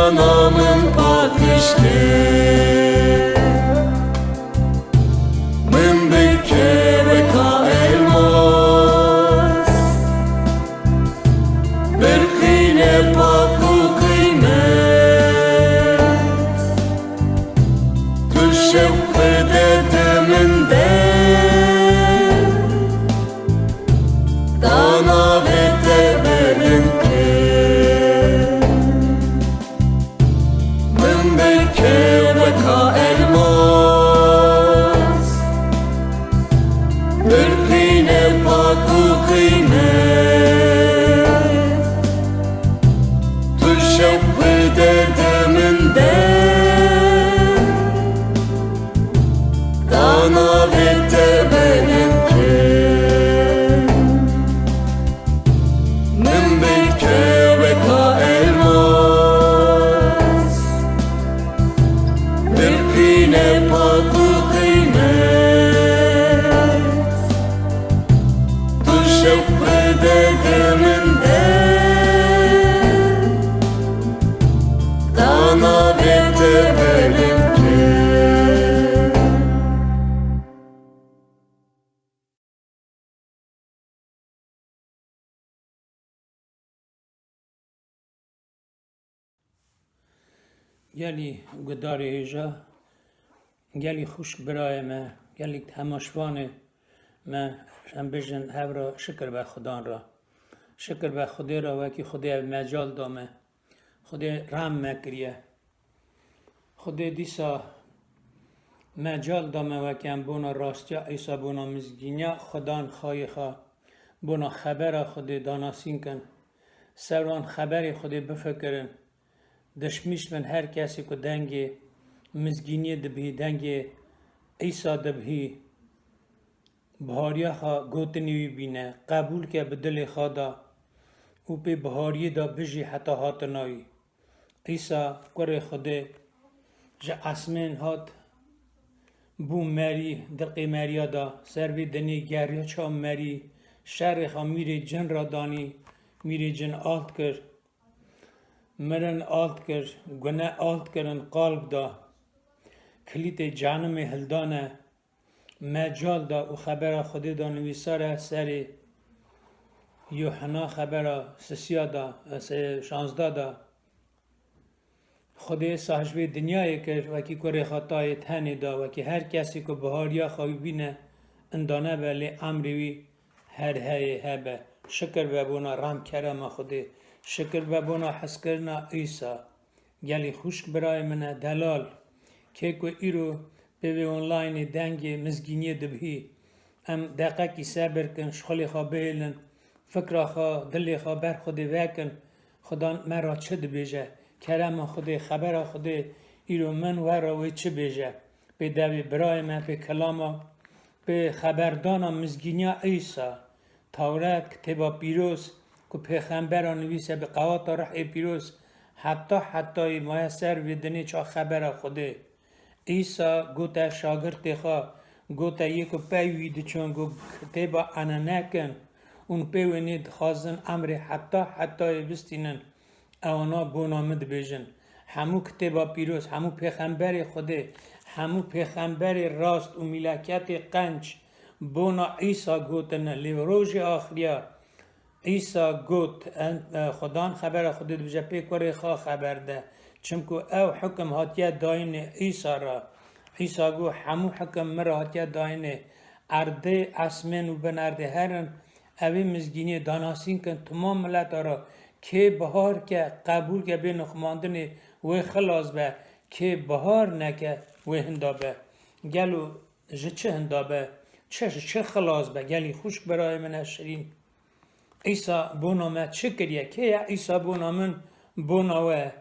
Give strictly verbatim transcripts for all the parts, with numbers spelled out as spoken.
Ana min paqij kir, min bike weka elmas, birqîne pak û qîmet, tu şewq bide di min de, da navê te bilind kir. Min bike weka elmas, birqîne pak û qîmet, tu şewq bide di min de, da navê te bilind kir. Min bike weka elmas, birqîne pak û qîmet, tu şewq bide di min de, da navê te bilind kir. Gelî gudarê hêja, gelî xwişk birayê me, gelî temaşvanê me, em bêjin hev re şikir be Xudan re. Şikir be Xwedê re, wekî Xwedê ev mecal da me. Xwedê rem me kiriye. Xwedê dîsa mecal da me weke em bona rastiya Îsa, bona mizgîniya Xudan xayê xwe, bona xebera Xwedê danasîn kin. Ser wan xeberê Xwedê bifikirin. Dişmîş bin her kesê ku dengê mizgîniyê dibihî, dengê Îsa dibihî. Bihariya xwe gotinê wî bîne, qebûl ke bi dilê xwe de û pê bihariyê de bijî heta hatina wî. Îsa kurê Xwedê ji esmên hat, bû merî, di qêmeriya de ser vê dinê geriya çaw merî, şerê xwe mîrê cin re danî, mîrê cin alt kir, mirin alt kir, gune alt kirin, qalb da, kilîtê cehnimê hildane, mecal da û xebera Xwedê da nivîsare serê Yuhena xebera sisiya da, se-, şazdeh da. Xwedê sah ji vê dinyayê kir, wekî kurê xwe tayê tenê da, wekî her kesî ku bihariya xwe wî bîne, inda nebe, lê emrê wî her heye hebe. Şikir be bona rem kerema Xwedê. Şikir be bona hezkirina Îsa. Gelî xwişk birayê min e, delal. Kê ku îro pê vê onlaynê dengê mizgîniyê dibihî, em deqekî sebir kin, ji xwilê xwe bihêlin, fikra xwe, dilê xwe ber Xwedê vekin, Xudan me re çi dibêje, kerema Xwedê, xebera Xwedê îro min we re wê çi bêje. Pê devê birayê me, pê kilama, pê xeberdana mizgîniya Îsa, Tewret, Kitêba Pîroz, ku pêxembera nivîse bi qewata Ruhê Pîroz, heta hetayê maye ser vê dinê ça xebera Xwedê. Îsa gote şagirtê xwe, gote yê ku pey wî diçin, got, kitêba ene nekin, hûn pê wênê dixwazin emrê heta hetayê bistînin. Ewana bona min dibêjin. Hemû kitêba pîroz, hemû pêxemberê Xwedê, hemû pêxemberê rast û mîlaketê qenc bona Îsa gotine, lê rojê axiriya Îsa got, en, e, Xudan xebera Xwedê dibêje, pê kurê xwe xeber de. Çimku ew hukim hatiye dayînê Îsa re. Îsa got, hemû hukim min re hatiye dayînê. Erdê, esmên û bin erdê herin, ew ê mizgîniyê danasîn kin, timam mileta re. Kê bihar ke, qebûl ke, bê nixumandinê, wê xilas be. Kê bihar neke, wê hinda be. Gelo ji çi hinda be? Çi, ji çi xilas be? Gelî xwişk birayê min e şirîn. Îsa bona me çi kiriye? Kê ye Îsa bona min, bona we?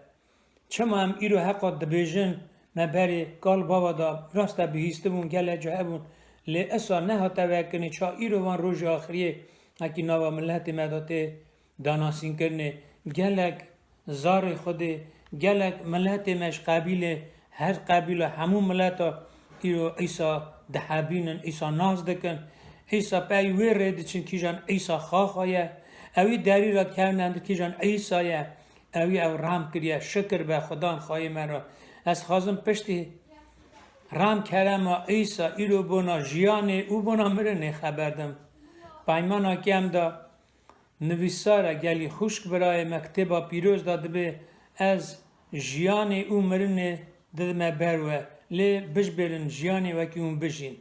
Çima em îro heqa dibêjin, me berê kal bava da, rast e bihîstibûn, gelek cih hebûn, lê esa nehate vekirinê, ça îro van rojê axiriyê hekî nava miletê me de tê danasînkirinê? Gelek zarê Xwedê, gelek miletê me ji qebîlê, her qebîle, hemû mileta îro Îsa dihebînin, Îsa nas dikin. Îsa pey wê rê diçin, kîjan Îsa xaxa ye. Ewî derî re dikevin, em di kîjan Îsa ye. Ewî ew rehm kiriye, şikir be Xudan xayê me re. Ez xwazim piştî rehm kerema Îsa îro bona jiyanê û bona mirinê xeber dim. Peymana kem de nivîsar e, gelî xwişk birayê me, kitêba pîroz de dibê, ez jiyanê û mirinê didime ber we, lê bijbêrin jiyanê wekî hûn bijîn.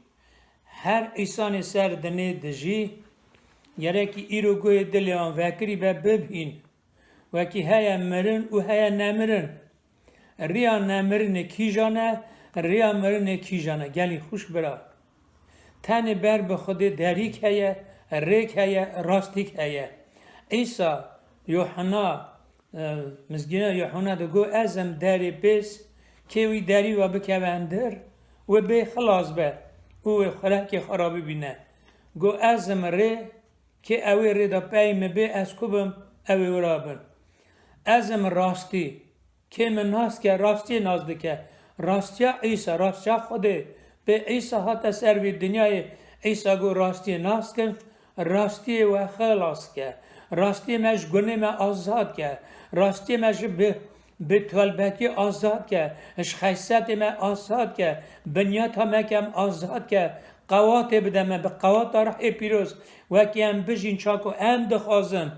Her îsanê ser dinê dijî, gerekî îro guhê dilê wan vekirî be, bibîn. Wekî heye mirin û heye nemirin. Riya nemirinê kîjan e, riya mirinê kîjan e? Gelî xwişk bira. Tenê ber bi Xwedê derîk heye, rêk heye, rastîk heye. Îsa, Yuhanna, e, mizgîna Yuhanna de got, ez im derê pês, kê wî derî we bikeve hundir, wê bê xilas be û wê xulekê xwe re bibîne. Got, ez im rê, kê ewê rê de pey min bê, ez ku bim, ew ê wira bin. Ez im rastî. Kê min nas dike, rastiyê nas dike. Rastiya Îsa, rastiya Xwedê. Pê Îsa hate ser vê dinyayê. Îsa got, rastiyê nas kin, rastiyê we xilas ke. Rastiyê me ji gunê me azad ke. Rastiyê me ji bi, bi tolbetiyê azad ke. Ji xeysetê me azad ke. Binyata me kem azad ke. Qewatê bide me, bi qewata Ruhê Pîroz. Wekî em bijîn, çaku em dixwazin.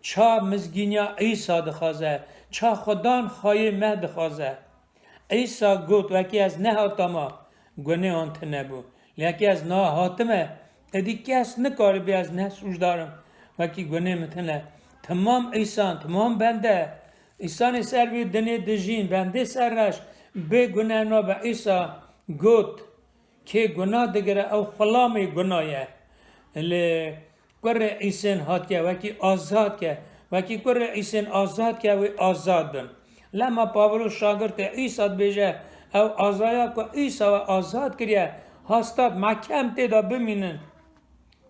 Ça mizgîniya Îsa dixwaze, ça Xudan xayê me dixwaze. Îsa got, wekî ez nehatama, gunê wan tune bû. Lê wekî ez niha hatime, êdî kes nikaribê ez ne sûcdar im, wekî gunê min tune. Timam îsan, timam bende, îsanê ser vê dinê dijîn, bendê serreş, bê gune nabe. Îsa got, kê guna digire, ew xulamê guna ye. Lê Kurê Îsên hatiye, wekî azad ke. Wekî kurê Îsên azad ke, wê azad bin. Lema Pawlos şagirtê Îsa dibêje, ew azaya ku Îsa we azad kiriye, hasta be, me kem tê de bimînin.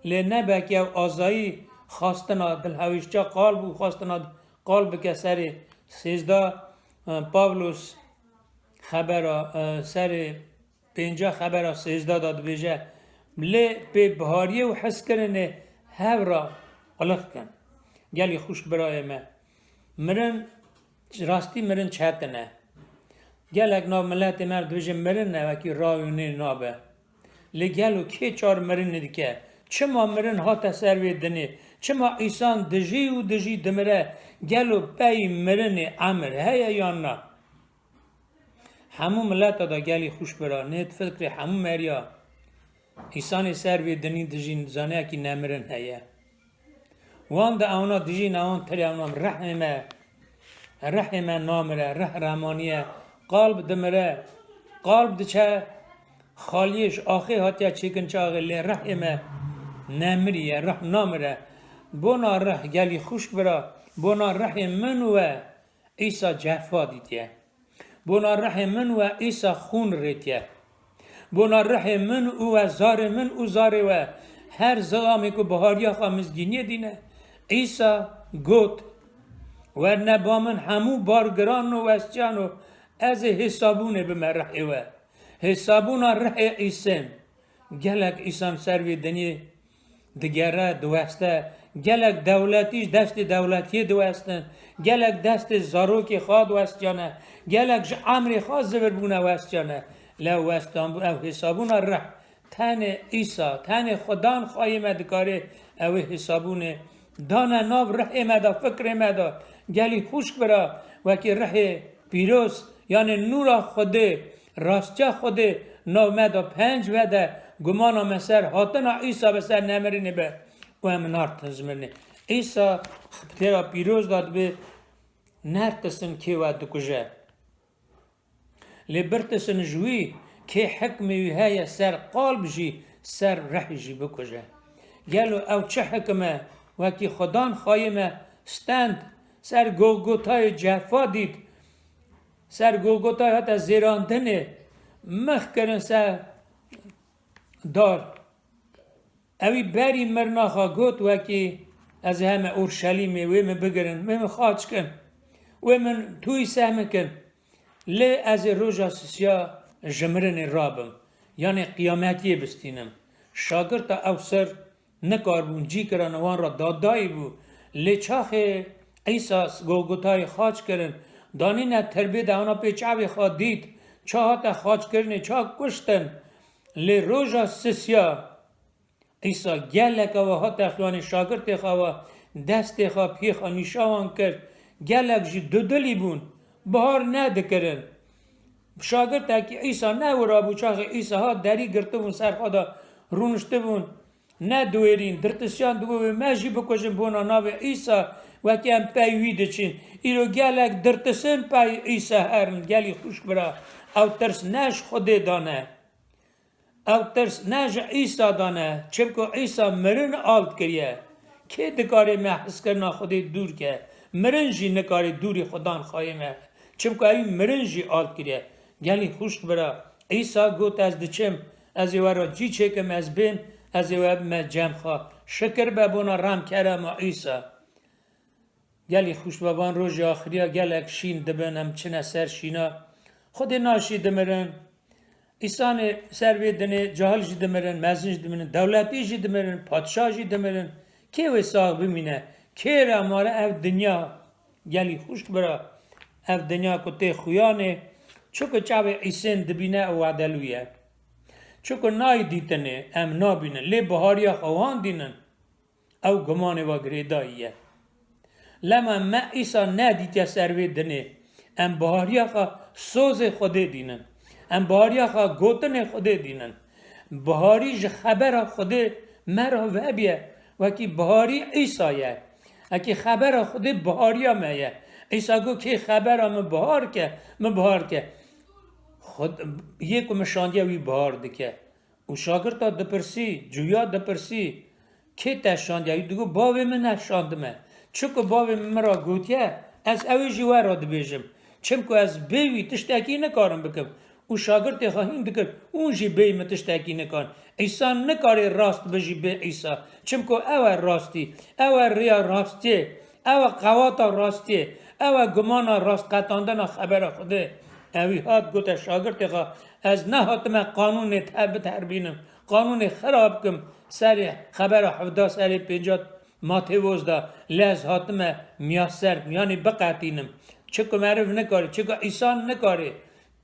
Lê ne belkî ew azayî xwastina dilhewîştiya qalb û xwastina qalb bike serê sêzda, e, Pawlos xebera, e, serê pênca xebera sêzda de dibêje, lê pê bihariyê û hezkirinê hev re qulix kin. Gelî xwişk birayê me. Mirin, rastî mirin çetin e. Gelek nav miletê me re dibêje mirin ne, wekî rawî nê nabe. Lê gelo kê çar mirinê dike? Çima mirin hate ser vê dinê? Çima îsan dijî û dijî dimire? Gelo pey mirinê emir heye yan na? Hemû mileta de gelî xwişk bira, nêt fikrê hemû meriya. Îsanê ser vê dinî dijîn, zaneyekî nemirin heye. Wan de ewna dijîn, ewan tirê ewna rehmê me, rehê me namire, reh remaniye, qalb dimire, qalb diçe xaliyê ji axê hatiye çêkin çaxê, lê rehê me nemiriye, reh namire. Bona reh gelî xwişk bira, bona rehê min we Îsa cefa dîtiye. Bona rehê min we Îsa xûn rêtiye. Bona rehê min û we, zarê min û zarê we, her zilamê ku bihariya xwe mizgîniyê dîne, Îsa got, werne ba min hemû bargiran û westiyano, ez ê hêsabûnê bime rehê we. Hêsabûna rehê Îsên. Gelek îsan ser vê dinê digere, diweste. Gelek dewletî ji destê dewletiyê diwestin. Gelek destê zarokê xwe diwestiyane. Gelek ji emrê xwe zivir bûne westiyane. Lê ew westan bû, ew hêsabûna rih. Tenê Îsa, tenê Xudan xayê me dikare ew ê hêsabûnê dane nav rihê me de, fikrê me de. Gelî xwişk bira, wekî rihê pîroz, yanê nûra Xwedê, rastiya Xwedê nav me de penc vede, gumana me ser hatina Îsa be, ser nemirinê be û em nartin ji mirinê. Îsa bi têra pîroz de dibê, nertisin kê we dikuje. Lê birtisin ji wî, kê hikmê wî heye ser qalb jî, ser rihî jî bikuje. Gelo ew çi hikim e, wekî Xudan xayê me stend, ser Golgotayê cefa dît, ser Golgotayê hate zêrandinê, mix kirin ser dar. Ewî berî mirina xwe got, wekî ez ê heme Orşelîmê, wê min bigirin, wê min xaç kin, wê min tûyî sehmin kin. Lê ez ê roja sisiya ji mirinê rabim, yanê qiyametiyê bistînim. Şagirta ew sir nikaribûn cî kirane, wan re dadayî bû. Lê çaxê Îsa Golgotayê xaç kirin. Danîne tirbê de, ana pê çavê xwe dît. Ça hate xaçkirinê, ça kuştin. Lê roja sisiya Îsa gelek ewa hate xyanê şagirtê xwe ewa destê xwe piyê xwe nîşa wan kir. Gelek jî dudilî bûn. Bihar nedikirin. Şagirtekî Îsa ne wira bû, çaxê Îsa hat derî girtibûn ser xwe de rûniştibûn. Ne diwêrîn, dirtisiyan digo wê me jî bikujin bona navê Îsa, wekî em pey wî diçin. Îro gelek dirtisin pey Îsa herin, gelî xwişk bira. Ew tirs ne ji Xwedê dane. Ew tirs ne ji Îsa dane, çimku Îsa mirin alt kiriye. Kê dikare me hizkirina Xwedê dûr ke? Mirin jî nikare dûrî Xudan xayê me. Çimku ewî mirin jî alt kiriye. Gelî xwişk bira. Îsa got, ez diçim, ez ê we re cî çêkim, ez bên, ez ê we bime cem xwe. Şikir be bona rem kerema Îsa. Gelî xwişk be, van rojê axiriya gelek şîn dibin, em çine ser şîna. Xwedê naşî dimirin. Îsanê ser vê dinê cahil jî dimirin, mezin jî dimirin, dewletî jî dimirin, padşa jî dimirin. Kê wê sax bimîne? Kê re mare ev dinya? Gelî xwişk bira, ev dinya ku tê xuyanê, çiku çavê Îsên dibîne ew wedelû ye. Çiku nayê dîtinê, em nabînin, lê bihariya xwe wan dînin. Ew gumanê we girêdayî ye. Lema me Îsa nedîtiye ser vê dinê. Em bihariya xwe sozê Xwedê dînin. Em bihariya xwe gotinê Xwedê dînin. Biharî ji xebera Xwedê me re vebiye. Wekî biharî Îsa ye. Wekî xebera Xwedê bihariya me ye. Îsa got, kê xebera min bihar ke, min bihar ke. Xwed-, yê ku min şandiye wî bihar dike. Û şagirta dipirsî, cuya dipirsî, kê te şandiye? Wî digot, bavê min e şandime. Çiku bavê min min ra gotiye, ez ewê jî we ra dibêjim. Çimku ez bê wî tiştekî nikarim bikim. Û şagirtê xwe hîn dikir, hûn jî bê min tiştekî nikarin. Îsa nikarê rast bijî bê Îsa. Çimku ew e rastî, ew e rêya rastiyê. Ew e qewata rastiyê, ew e gumana rastqetandina xebera Xwedê. Ewî hat gote şagirtê xwe, ez nehatime qanûnê te biterbînim, qanûnê xira bikim, serê xebera hevda serê pênca Matewos de, lê ez hatime miyaser, yanî biqetînim. Çiku meriv nikare, çiku îsan nikare.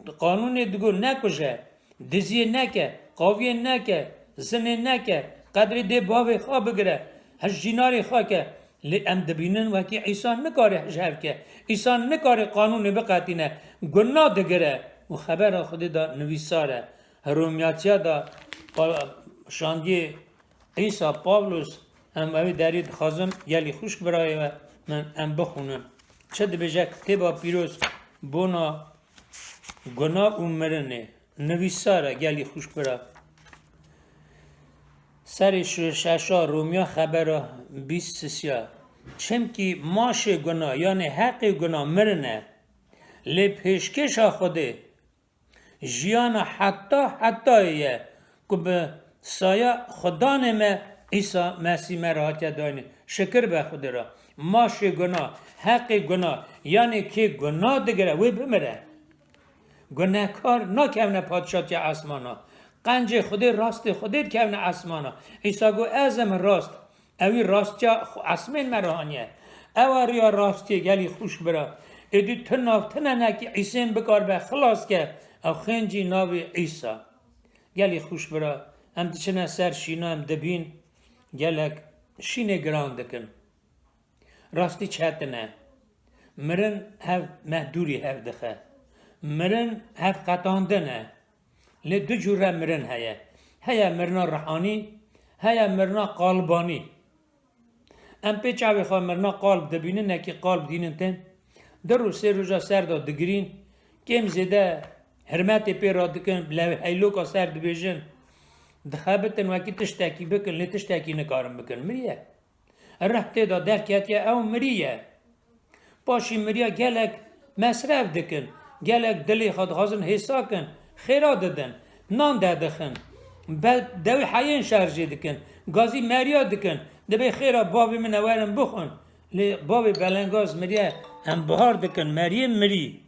Qanûnê digo nekuje. Diziyê neke, qaviyê neke, zinê neke, qedrê dê bavê xwe bigire, hij jînarê xwe ke. Lê em dibînin wekî Îsa nikare hij hev ke. Îsa nikare qanûnê biqetîne. Guna digire û xebera Xwedê de nivîsar e. Romiyatiya de pa-, şandiyê Îsa Pawlos, em ewê derê dixwazim gelî xwişk birayê we min em bixwînin. Çi dibêje kitêba pîroz bona guna û mirinê? Nivîsar e, gelî xwişk bira. Serê şeşa Romiya xebera bîst sisiya. Çimkî maşê guna, yanê heqê guna mirin e. Lê pêşkêşa Xwedê jiyana heta hetayê ye ku bi saya Xudanê me Îsa Mesîh me re hatiye dayînê. Şikir be Xwedê re. Maşê guna, heqê guna, yanê kê guna digire, wê bimire. Gunehkar nakevne padşatiya esmana. Qencê Xwedê, rastê Xwedê dikevne esmana. Îsa got, ez im rast. Ewî rastiya xwe esmên me re haniye. Ew e riya rastiyê, gelî xwişk bira. Êdî tu nav tune nekî Îsên bikaribe xilas ke, ew xêncî navê Îsa. Gelî xwişk bira. Em diçine ser şîna, em dibîn gelek şînê giran dikin. Rastî çetin e. Mirin hev mehdûrî hev dixe. Mirin hev qetandin e. Lê du cûre mirin heye. Heye mirina rihanî, heye mirina qalibanî. Em pê çavê xwe mirina qalb dibînin, nekî qalb dînin tên. Du roj sê roja ser de digirîn, kêm zêde hirmetê pê re dikin, bi lewê heyloka ser dibêjin. Dixebitin wekî tiştekî bikin, lê tiştekî nikarin bikin. Miriye. Rih tê de derketiye, ew mirî ye. Paşî miriya gelek mesref dikin, gelek dilê xwe dixwazin hêsa kin, xêra didin, nan dedixin, be-, dewê heyên şerjê dikin, gazî meriya dikin, dibê xêra bavê min e werin bixwin. Lê bavê belengaz miriye, em bihar dikin, meriyê mirî.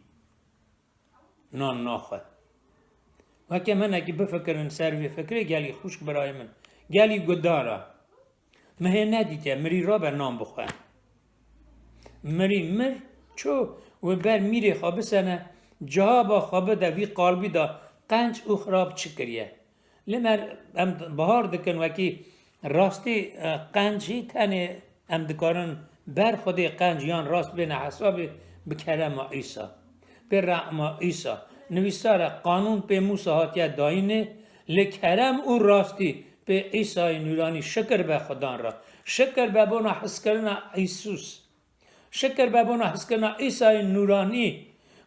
Nan naxwe. Weke em hinekî bifikirin ser vê fikrê, gelî xwişk birayê min. Gelî gudar e. Min hê nedîtiye mirî rabe nan bixwe. Mirî mir, ço wê ber mîrê xwe bisene, cihaba xwe bide vî qalbî de qenc û xirab çi kiriye. Lê me em bahar dikin wekî rastî, e, qenc jî tenê em dikarin ber Xwedê qenc yan rast bêne hesabê bi kerema Îsa. Pê rehma Îsa. Nivîsar e, qanûn pê Mûsa hatiye dayînê, lê kerem û rastî pê Îsayê nûranî. Şikir be Xudan re. Şikir be bona hiskirina Îsûs. Şikir be bona hiskirina Îsayê nûranî,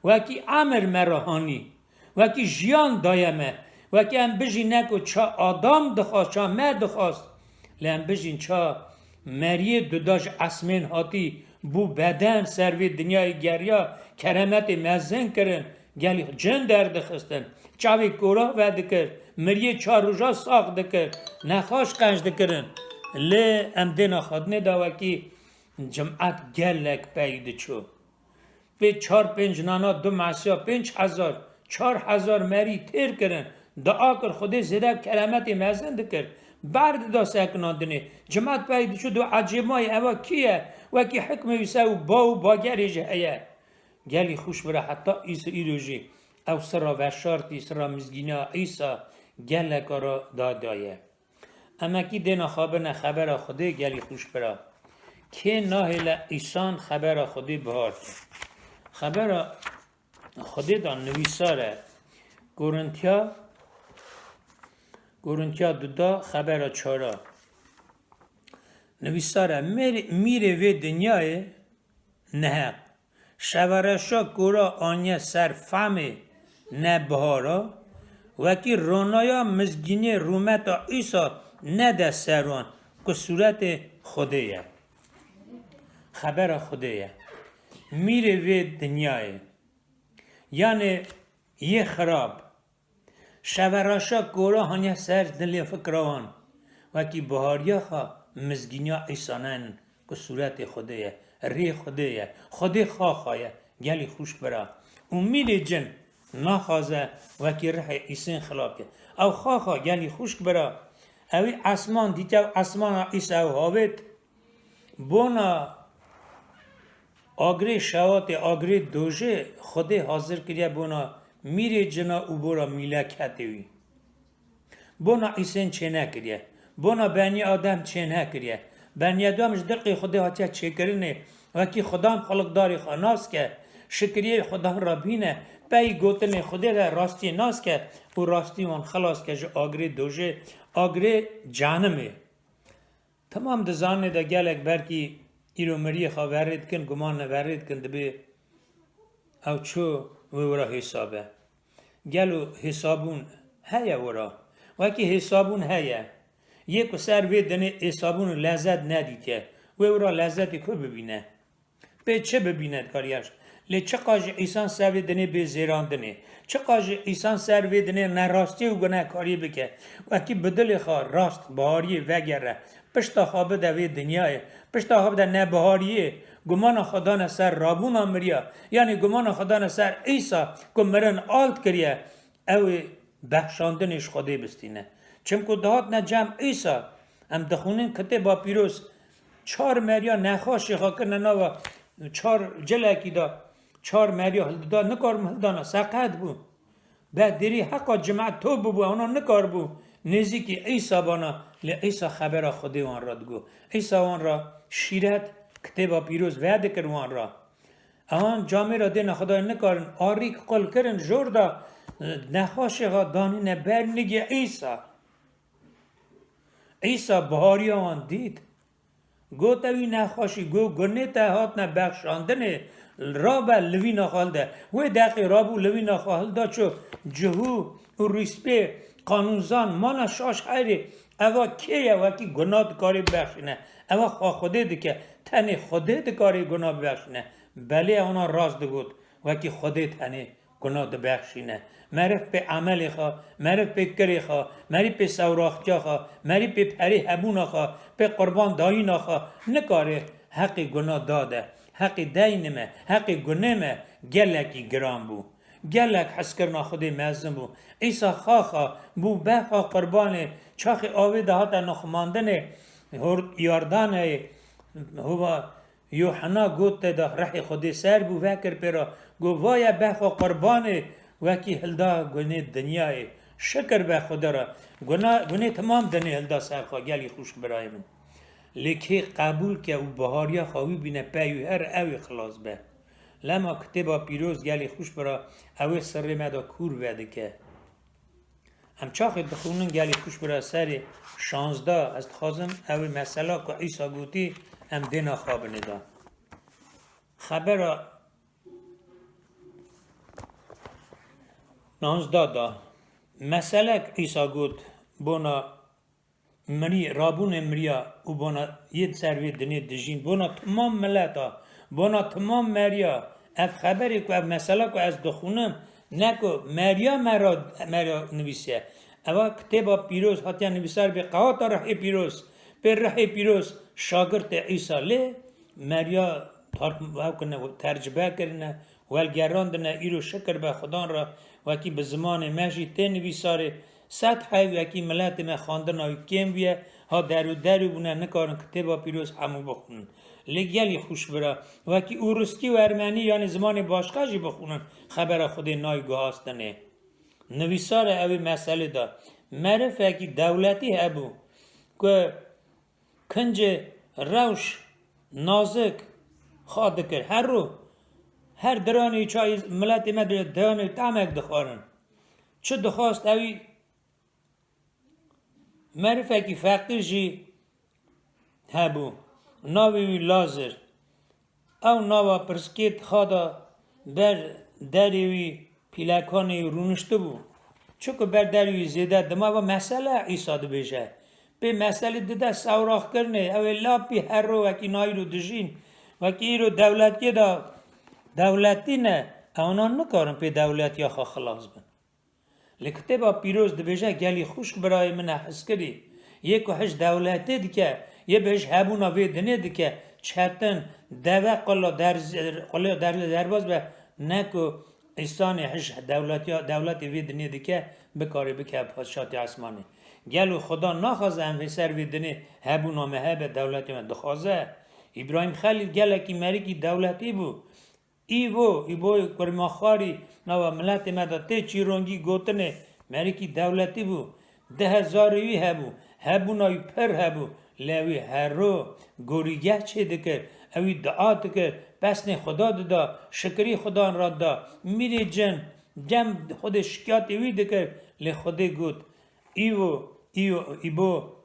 wekî emir me re hanî, wekî jiyan daye me, wekî em bijî ne ku ça Adam dixwast, ça me dixwast, lê em bijîn ça Meriyê duda ji esmên hatî, bû beden, ser vê dinyayê geriya, keremetê mezin kirin, gelî cin derdixistin, çavê kora vedikir, miriyê çar roja sax dikir, nexaş qenc dikirin. Lê em dêna xwe dinê da wekî Cimat gelek pey diçû. Pê çar pênc nana du mesiya pênc hezar, çar hezar merî têr kirin. Dua kir, Xwedê zêde keremetê mezin dikir. Berdida sekinandinê. Cimat pey diçû, dû ecêmayê eva kî ye? Wekî hikmê wî ser û ba û bagerê jî heye. Gelî xûş bira, heta îs-, îro jî ew sira veşartî, sira mizgîniya Îsa geleka ra da daye. Emekî dêna xwe bine xebera Xwedê, gelî xûş bira. Kê nahêle îsan xebera Xwedê bihar ke. Xebera Xwedê da nivîsar e. Korintiya, Korintiya duda xebera çara. Nivîsar e, mêrê-, mîrê vê dinyayê neheq. Şevereşa kora aniye ser famê nebihara, wekî ronaya mizgînê rûmeta Îsa nede ser wan, ku sûretê Xwedê ye. Xebera Xwedê ye. Mîrê vê dinyayê. Yanê yê xirab. Şevereşa kora haniye ser dilê fikra wan. Wekî bihariya xwe mizgîniya Îsa nayên ku sûretê Xwedê ye, rê Xwedê ye, Xwedê xaxa ye, gelî xûş bira. Û mîrê cin naxwaze wekî rihê îsên xilaf ke. Ew xaxa gelî xûşk bira. Ewî esman dît, ew esmana Îsa ew havêt. Bona agrê şewatê, agrê dojê Xwedê hazir kiriye bona mîrê cina û bona mîleketê wî. Bona îsên çênekiriye. Bona benî Adem çênekiriye. Benî Adem ji dirqê Xwedê hatiye çêkirinê. Wekî Xudan xulqdarê xwe nas ke, şikiriyê Xudan re bîne, pey gotinê Xwedê re rastiyê nas ke û rastî wan xilas ke ji agrê dojê, agrê cehnimê. Temam dizanin de gelek belkî îro miriyê xwe verê dikin, guman ne verê dikin, dibê ew çi wê wira hêsa be. Gelo hêsabûn heye wira? Wekî hêsabûn heye. Yê ku ser vê dinê hêsabûn û lezet nedîtiye, wê wira lezetê ku bibîne? Pê çi bibîne dikariye? Lê çiqa jî îsan ser vê dinê bê zêrandinê, çiqa jî îsan ser vê dinê nerastiyê û gunekariyê bike, wekî bi dilê xwe rast bihariyê vegere, pişta xwe bide vê dinyayê, pişta xwe bide nebihariyê, gumana xwe dane ser rabûna miriya, yanî gumana xwe dane ser Îsa ku mirin alt kiriye, ew ê bexşandinê ji Xwedê bistîne. Çimku dihatine cem Îsa, em dixwînin Kitêba Pîroz, çar meriya nexweşê xwe kirine nava çar cilekî de, çar meriya hildida, nikarbû hildana, seqet bû. Be derî heqa cimet top bûbû, ewna nikarbû nêzîkî Îsa bana, lê Îsa xebera Xwedê wan re digot. Îsa wan re şîret, Kitêba Pîroz vedikir wan re. Ewan camêra dêna Xwedayê nikarin, arîk qul kirin, jor da, nexweşê xwe danîne ber nigê Îsa. Îsa bihariya wan dît. Gote wî nexweşî, got, gunê te hatine bexşandinê, rabe livîna xwe hilde. Wê deqê rabû livîna xwe hilda çû cihû û rîspê, qanûnzan, mana şaş heyrê. Eva kê ye wekî guna dikarê bibexşîne? Eva xwe Xwedê dike. Tenê Xwedê dikarê guna bibexşîne. Belê, ewna rast digot. Wekî Xwedê tenê guna dibexşîne. Meriv pê emelê xwe, meriv pê kirê xwe, merî pê sewraxtiya xwe, merî pê perê hebûna xwe, pê qurban dayîna xwe nikare heqê guna dade. Heqê deynê me, heqê gunê me gelekî giran bû. Gelek hezkirina Xwedê mezin bû. Îsa xaxa bû bexa qurbanê, çaxê avê de hate nixumandinê, hor-, Yardaneyê, hova Yuhena got te da rehê Xwedê ser bû, vekir pê re, got, "Vaye bexwe qurbanê wekî hilda gunê dinyayê. Şikir be Xwedê re. Guna, gunê timam dinê hilda ser xwe, gelî xwişk birayê min. Lê kê qebûl ke û bihariya xwe wî bîne pey wî her ew ê xilas be." Lema kitêba pîroz gelî xwişk bira, ew ê sirrê me de kûr vedike. Em çaxê dixwînin gelî xwişk bira serê şazdeh, ez dixwazim ew ê mesela ku Îsa gotî em dê naxabinê da. Xebera nozda da. Meselek Îsa got, bona mirî, rabûnê miriya û bona yê di ser vê dinê dijîn, bona timam mileta, bona timam meriya. Ev xeberê ku ev mesela ku ez dixwînim, ne ku meriya me ra, me ra nivîsiye. Eva kitêba pîroz hatiye nivîsar bê qewata rihê pîroz, pê rihê pîroz şagirtê Îsa lê meriya tark-, ew kirine, tercibe kirine, welgerandine, îro şikir be Xudan re, wekî bi zimanê me jî tê nivîsarê, sed heyv wekî miletê me xwendina wî kêm bûye, ha der û derû bûne, nikarin kitêba pîroz hemû bixwînin. Lê gelî xwişk bira, wekî ûriskî û ermenî, yanî zimanê başqa jî bixwînin, xebera Xwedê nayê guhastinê. Nivîsare ew ê meselê de, merifekî dewletî hebû ku kincê rewş, nazik, xa dikir. Her rû, her diranê çayê miletê me dibêje, diranê tamek dixwarin. Çi dixwast ewî merifekî feqîr jî hebû. Navê wî Lazir. Ew nava pirsgê dixa da ber derê wî pîlekanê wî rûniştibû. Çiku ber derê wî zêde dima ve mesele Îsa dibêje. Pê meselê dide sewraxkirinê, ew ê lapî her ro wekî nayîr û dijîn, wekî îro dewletiyê de dewletî ne, ewna nikarin pê dewletiya xwe xilas bin. Li kitêba pîroz dibêje, gelî xwişk birayê min e hizkirî, yê ku hij dewletê dike, yê bi hij hebûna vê dinê dike, çetin, deve qula derz-, qulê derz-, derbas be, ne ku însanê hij dewletiya, dewletê vê dinê dike, bikarê bike padşatê esmanê. Gelo Xuda naxwaze em vê ser vê dinê hebûna me hebe, dewletê me dixwaze? Îbrahîm Xelîl gelekî merikî dewletî bû. Îvo, Îboyê Kurmaxwarî nava miletê me de tê çîrongî gotinê merikî dewletî bû. Di hezarê wî hebû, hebûna wî pir hebû, lê wî her ro gorîgeh çêdikir, ewî dua dikir, pesnê Xuda dida, şikirî Xudan re dida. Mîrê cin, cem Xwedê şikiyatê wî dikir, lê Xwedê got, Îvo, Îvo, Îbo,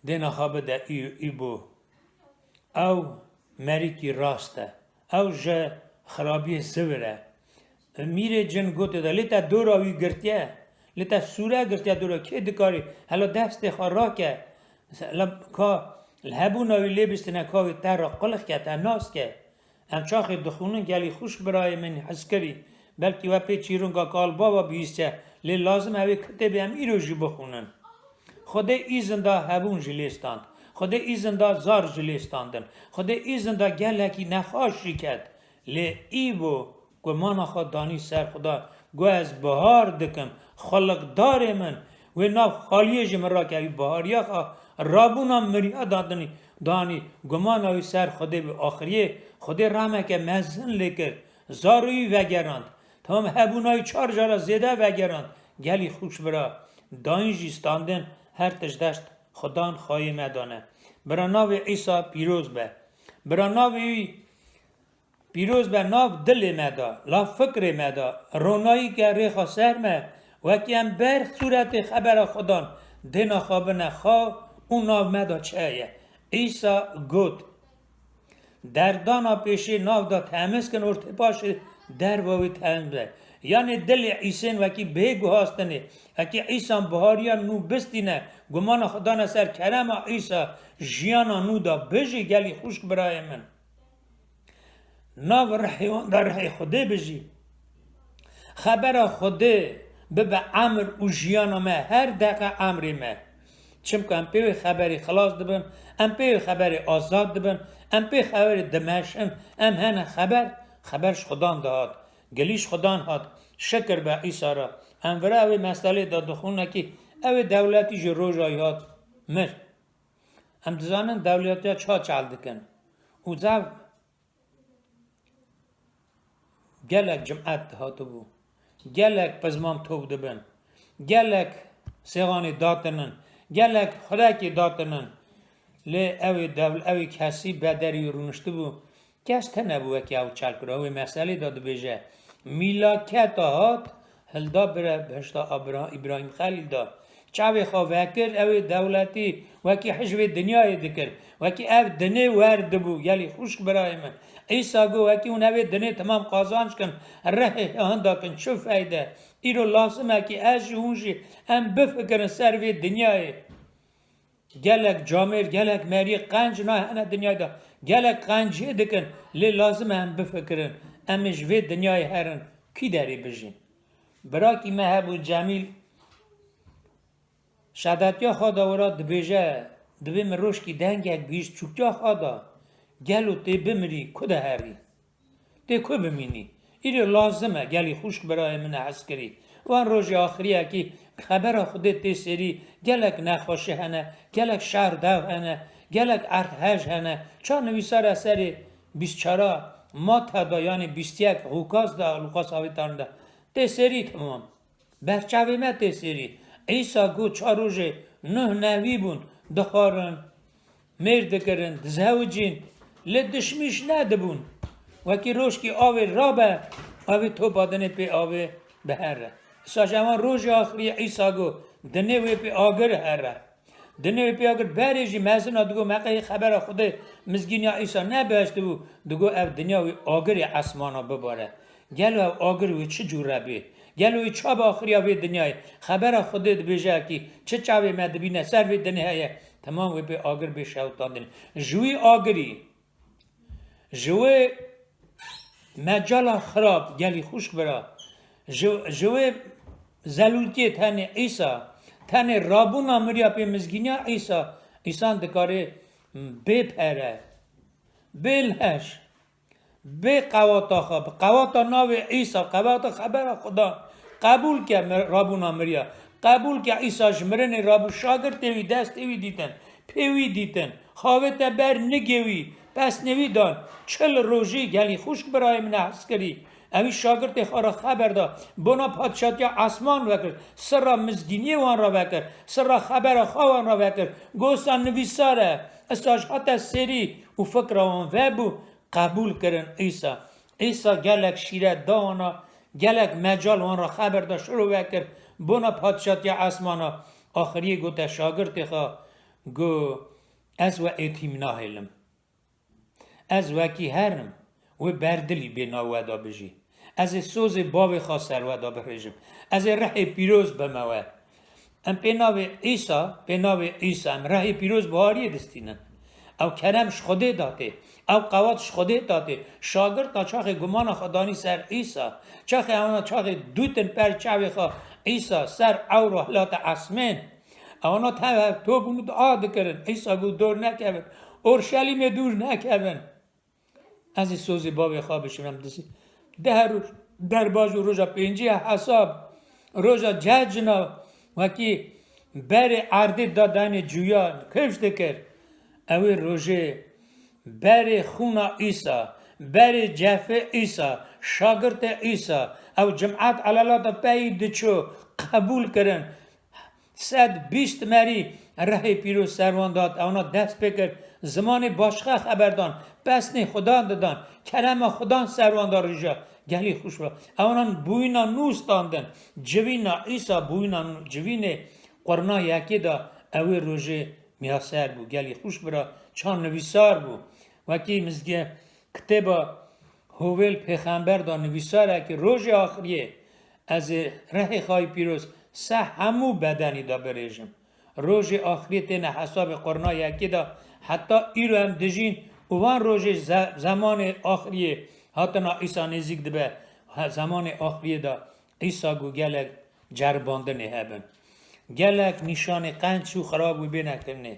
dê naxa bide Î-, Îbo. Ew merikî rast e. Ew ji xirabiyê zivir e. Mîrê cin gotê de, lê te dora wî girtiye? Lê te sûre girtiye dora? Kê dikarî hela destê xwe rake? Hela ka li hebûna wî lê bistine, ka wê te re qulix ke, te nas ke. Em çaxê dixwînin, gelî xwişk birayê min hizkirî, belkî we pê çîrûnga kalbava bihîstiye, lê lazim e wê kitêbê em îro jî bixwînin. Xwedê îzin da hebûn jî lê stand. Xwedê îzin da zar jî lê standin. Xwedê îzin da gelekî nexweş jî ket. Lê îvo gumana xwe danî ser Xuda, got, ez bihar dikim, xulqdarê min, wê nav xaliyê ji min rakevî, bihariya xwe rabûna miriya dadinî, danî, gumana wî ser Xwedê bi axiriyê, Xwedê rehmeke mezin lê kir, zarûyî vegerand. Tamam hebûna wî çar cara zêde vegerand. Gelî xwişk bira, dayîn jî standin, her tişt dest Xudan xayê me dane. Bira navê Îsa pîroz be. Bira navê wî pîroz be nav dilê me de, la fikrê me de, ronayî ke rêxa ser me, wekî em ber sûretê xebera Xudan dê naxabine, xa û nav me de çi heye. Îsa got, derdana pêşê nav de temiz kin, ortê paşê derva wî temiz be. Yanê dilê Îsên wekî bê guhastinê, wekî Îsan bihariya nû bistîne, gumana xwe dane ser kerema Îsa, jiyana nû de bijî gelî xwişk birayê min. Nav rihê wan de rihê Xwedê bijî. Xebera Xwedê bibe emir û jiyana me, her deqe emrê me. Çimku em pê wê xeberê xilas dibin, em pê wê xeberê azad dibin, em pê xeberê dimeşin, em hene xeber, xeber ji Xudan dihat, gilî ji Xudan hat, şikir be Îsa re. Em vira ew ê meselê de dixwînekî, ew ê dewletî jî roja wî hat, mir. Em dizanin dewletiya çawa çal dikin. û zev gelek cimet hatibû. Gelek pizman top dibin. Gelek sêxanê datinin. Gelek xulekê datinin. Lê ew ê dewl-, ew ê kesî bederî rûniştibû. Kes tune bû wekî ew çal kir. Ew ê meselê de dibêje, mîlaketa hat, hilda bire behişta Abra-, Îbrahîm Xelîl da. Çavê xwe vekir, ew ê dewletî wekî hijvê dinyayê dikir. Wekî ev dinê wer dibû, gelî xwişk birayê min. Îsa got, wekî hûn ev ê dinê temam qazanc kin, rihê hinda kin, çi feyde? Îro lazim e kî ez jî hûn jî em bifikirin ser vê dinyayê. Gelek camêr, gelek meriyê qenc nahêne dinyayê de. Gelek qenciyê dikin, lê lazim e em bifikirin. Em ê ji vê dinyayê herin, kî derê bijîn? Birakî me hebû Cemîl, şedetiya xwe de wira dibêje, dibê min rojkî dengek bihîst çûktiya xwe de, gelo tê bimirî, ku de herî? Tê ku bimînî? Îro lazim e, gelî xwişk birayê min e hezkirî. Wan rojê axiriyekî xebera Xwedê tê serî gelek nexweşî hene, gelek şer dew hene, gelek erd hej hene. Ça nivîsar e serê bîst çara Mata de, yanî bîst yek Lukas de, Lukas avêtan de. Tê serî temam. Ber çavê me tê serî. Îsa got, ça rojê nuh nevî bûn, dixwarin, mêr dikirin, dizewicîn, lê dişmîş nedibûn. Wekî rojkî avê rabe, avê topa dinê pê avê bihere. Îsa ji ewan rojê axiriyê Îsa got, dinê wê pê agir here. Dinê wê pê agir berê jî mezina digot, meqehê xebera Xwedê mizgîniya Îsa nebihiştibû, digot, ev dinya wê agirê esmana bibare. Gelo ev agir wê çi cûre bê? Gelo wê ça bi axiriya vê dinyayê? Xebera Xwedê dibêje, kî çi çavê me dibîne ser vê dinê heye, temam wê pê agir bê şewitandinê. Ji wî agirî, ji wê mecala xirab, gelî xwişk bira, ji, ji wê zelûltiyê tenê Îsa, tenê rabûna miriya pê mizgîniya Îsa, însan dikare bê pere, bê leş, bê qewata xwe, bi qewata navê Îsa, qewata xebera Xudan, qebûl ke mir-, rabûna miriya. Qebûl ke Îsa ji mirinê rabû, şagirtê wî, destê wî dîtin, pê wî dîtin, xavête ber nigê wî, pesnê wî dan. Çil rojî, gelî xwişk birayê min e hezkirî. Ewî şagirtê xwe re xeber da, bona padşatiya esman vekir, sirra mizgîniyê wan re vekir, sirra xebera xwe wan re vekir. Gosa nivîsar e, îsa ji hate serî û fikra wan vebû, qebûl kirin Îsa. Îsa gelek şîret da wana, gelek mecal wan re xeber da, şiro vekir, bona padşatiya esmana. Axiriyê gote şagirtê xwe, got, ez we êtîm nahêlim. Ez wekî herim, wê berdilî bê nav we de bijî. Ez ê sozê bavê xwe ser we de bihêjim. Ez ê rihê pîroz bime we. Em pê navê Îsa, pê navê Îsa, em rihê pîroz bihariyê distînin. Ew kerem ji Xwedê datê. Ew qewat ji Xwedê datê. Şagirta çaxê gumana xwe danî ser Îsa. Çaxê ewna çaxê dûtin per çavê xwe Îsa ser ewro hilate esmên. Ewana tev hev top bûn û dua dikirin. Îsa got, dor nekevin. Orşelîmê dûr nekevin. Ez ê sozê bavê xwe bişim, em dizî. Deh roj derbas û roja pêncî hesab, roja cecina, wekî berê erdê da danê cuyan, kifş dikir. Ewê rojê berê xûna Îsa, berê cefê Îsa, şagirtê Îsa, ew cimet elalata peyî diçû, qebûl kirin. Sed bîst merî rehê pîroz ser wan dat, ewna dest pê kir, zimanê başqa xeber dan, pesnê Xudan didan, kerema Xudan ser wan da rûja, gelî xweş bû. Ewnan bûyîna nû standin, civîna Îsa bûyîna nû, civînê qurna yekê da, ewê rojê miyaser bû, gelî xweş bira, çand nivîsar bû. Wekî mizge kitêba Hovêl pêxember da nivîsar e ki rojê axiriyê ez ê rehê xayî pîroz se hemû bedenî de birêjim. Rojê axiriyê têne hesabê qurna yekê de heta îro em dijîn û van rojê ze-, zemanê axiriyê hatina Îsa nêzîk dibe. He, zemanê axiriyê de Îsa got gelek ceribandinê hebin. Gelek nîşanê qenc û xirab wê bêne kirinê.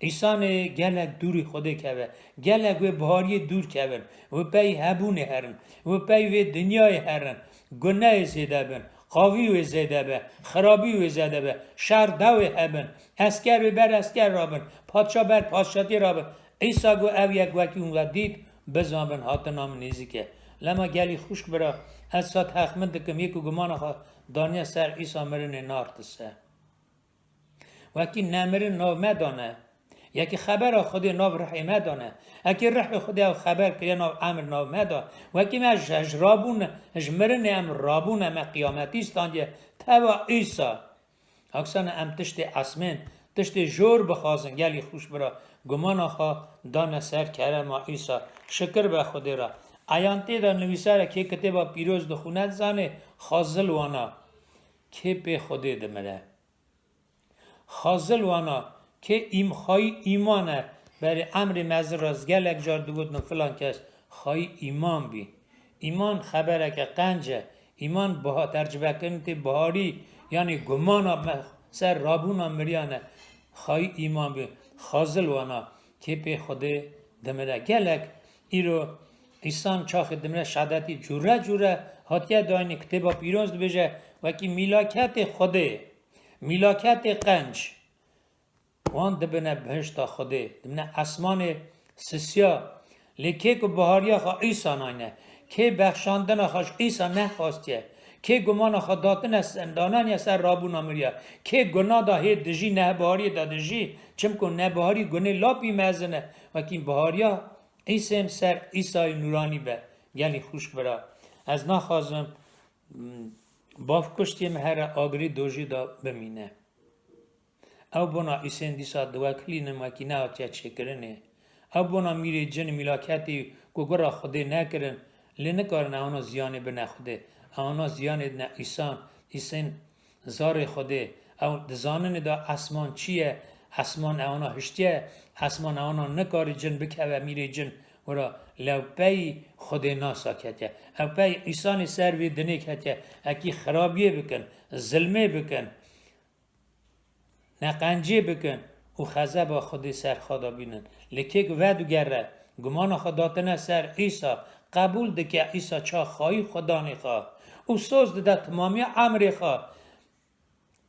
Însanê gelek dûrî Xwedê keve. Gelek wê bihariyê dûr kevin. Wê pey hebûnê herin. Wê pey vê dinyayê herin. Guneyê zêde bin. Qavî wê zêde be. Xirabî wê zêde be. Şer dawê hebin. Esker wê ber esker rabin. Padşa ber padşatî rabin. Îsa got, ew yek wekî hûn we dît, bizan bin, hatina min nêzîk e. Lema gelî xwişk bira, ez sed heqmin dikim, yê ku gumana xwe daniye ser Îsa mirinê nartise. Wekî nemirin nav me dane. Yekî xebera Xwedê nav rihê me dane. Ekî rihê Xwedê ew xeber kiriye nav emir nav me da. Wekî me ji, ji rabûn, ji mirinê em rabûne me qiyametî standiye. Teva Îsa. Aksana em tiştê esmên, tiştê jor bixwazin, gelî xwişk bira, gumana xwe dane ser kerema Îsa. Şikir be Xwedê re. Eyan tê de nivîsare kê kitêba pîroz dixwîne dizanê, xazil wana. Kê pê Xwedê dimire. Xazil wana, kê êm xayî îman e, berê emrê mezin re ez gelek car digotin filan kes xayî îman bî. Îman xebereke qenc e. Îman biha-, tercibekirin tê biharî, yanî gumana me ser rabûna miriyan e. Xayî îman bî. Xazil wana, kê pê Xwedê dimire. Gelek îro îsan çaxê dimire şehadetî cûre cûre hatiye dayînê. Kitêba Pîroz dibêje, wekî mîlaketê Xwedê, mîlaketê qenc, wan dibine bihişta Xwedê, dibine esmanê sisiya. Lê kê ku bihariya xwe Îsa nayne, kê bexşandina xwe ji Îsa nexwastiye, kê gumana xwe datine se-, dananiye ser rabûna miriya, kê guna da hê dijî, nebihariyê da dijî, çimku nebiharî gunê lapî mezin e, wekî bihariya Îsên ser Îsayê nûranî be. Gelî xwişk bira. Ez naxwazim, mm, bavkuştiyê me here agirî dojî da bimîne. Ew bona Îsên dîsa diwekilînin wekî nehatiye çêkirinê. Ew bona mîrê cin mîlaketî ku gura Xwedê nekirin, lê nikarin ewana ziyanê bine Xwedê. Ewana ziyanê dine Îsan, Îsên zarê Xwedê. Ew dizaninê de esman çi ye, esman ewana hiştiye, esman ewana nikarî cin bikeve mîrê cin wira, lê ew pey Xwedê nasa ketiye. Ew pey Îsanê ser vê dinê ketiye. Ekî xirabiyê bikin, zilmê bikin. Neqencê bikin û xezeba Xwedê ser xwe de bînin. Lê kê ku vedugere, gumana xwe datine ser Îsa, qebûl dike Îsa ça xayî Xwedanê xwe û soz dide timamiya emrê xwe.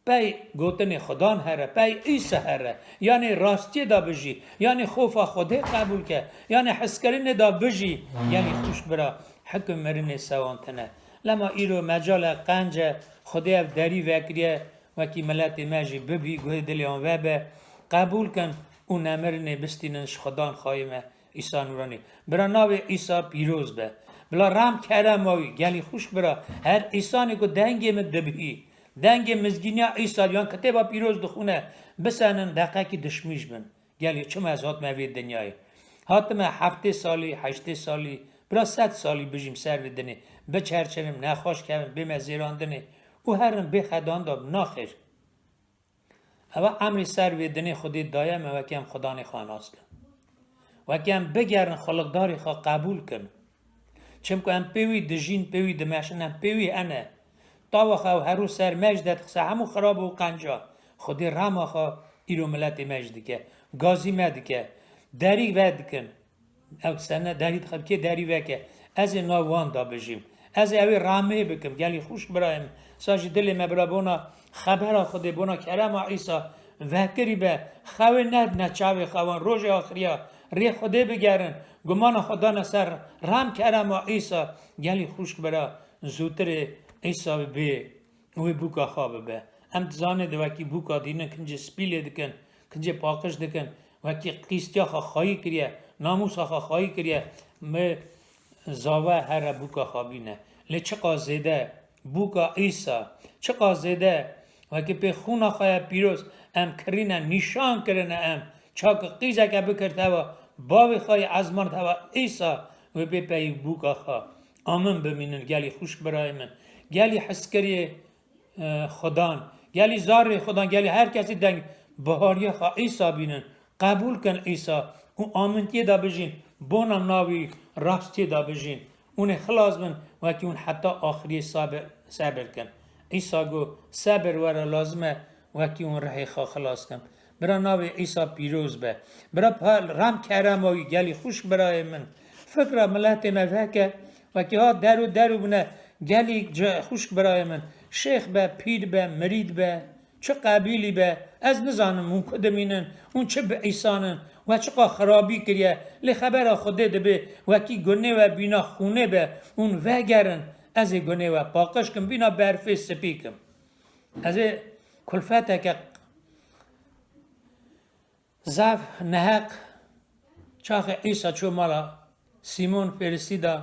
Pey gotinê Xudan here, pey Îsa here, yanê rastiyê de bijî, yanê xofa Xwedê qebûl ke, yanê hezkirinê de bijî, gelî xwişk bira, hikim mirinê sewantine. Lema îro mecale qenc e, Xwedê ev derî vekiriye, wekî miletê me jî bibî, guhê dilê wan vebe, qebûl kin û nemirinê bistînin ji Xudan xayê me Îsa Nûranî. Bira navê Îsa pîroz be. Bila rem kerema wî, gelî xwişk bira, her îsanê ku dengê min dibihî, dengê mizgîniya Îsa yan kitêba pîroz dixwîne, bisenin deqekî dişmîş bin. Gelî çima ez hatime vê dinyayê? Hatime heftê salî, heştê salî, bira sed salî bijîm ser vê dinê. Biçerçevim, nexweş kevim, bême zêrandinê û herin bê xedan da naxêr. Ewa emrê ser vê dinê Xwedê daye me wekî em Xudanê xwe nas kin. Wekî em bigerin xulqdarê xwe qebûl kin. Çimku em pê wî dijîn, pê wî dimeşin, em pê wî hene. Tawa xwe ew herû ser me jî de dixise hemû xirab û qenca. Xwedê rema xwe îro miletê me jî dike. Gazî me dike. Derî vedikin. Ew sene derî dixe, kê derî veke. Ez ê nav wan da bijîm. Ez ê ew ê ramê bikim. Gelî xwişk birayê min. Sa jî dilê me bira bona xebera Xwedê, bona kerema Îsa vekirî be. Xewê nedine çavê xewan. Rojê axiriya rê Xwedê bigerin. Gumana xwe dane ser ram kerema Îsa. Gelî xwişk bira zûtirê Îsa bê. Wê bûka xwe bibe. Em dizanin de wekî bûka dînin kincê spî lê dikin, kincê paqij dikin, wekî qîstiya xwe xayî kiriye, namûsa xwe xayî kiriye, mi zave here bûka xwe bîne. Lê çiqas zêde bûka Îsa, çiqas zêde wekî pê xûna xwe ye pîroz em kirîne, nîşan kirine em, çak qîzeke bikir teva bavê xwe yê ezmand teva Îsa wê bê peyî bûka xwe. Amin bimînin gelî xwişk birayê min. Gelî hizkiriyê e, Xudan, gelî zarê Xudan, gelî her kesî deng bihariya xwe Îsa bînin, qebûl kin Îsa û amintiyê de bijîn, bona navî rastiyê de bijîn. Hûn ê xilas bin, wekî hûn heta axiriyê sabir, sebir kin. Îsa got, sebir were lazim e, wekî hûn rihê xwe xilas kin. Bira navê Îsa pîroz be. Bira pa-, rem kerema wî gelî xwişk birayê min. Fikra miletê me veke, wekî ha der û der û bine gelî ce-, xwişk birayê min. Şêx be, pîr be, mirîd be, çi qebîlî be, ez nizanim hûn ku dimînin, hûn çi bi îsan in, We çiqa xirabî kiriye, lê xebera Xwedê dibe, wekî gunê we bîna xûnê be, hûn vegerin, ez ê gunê we paqij kim, bîna berfê spî kim. Ez ê kulfeteke zaf neheq çaxê Îsa çû mala Sîmon Fêrisî de,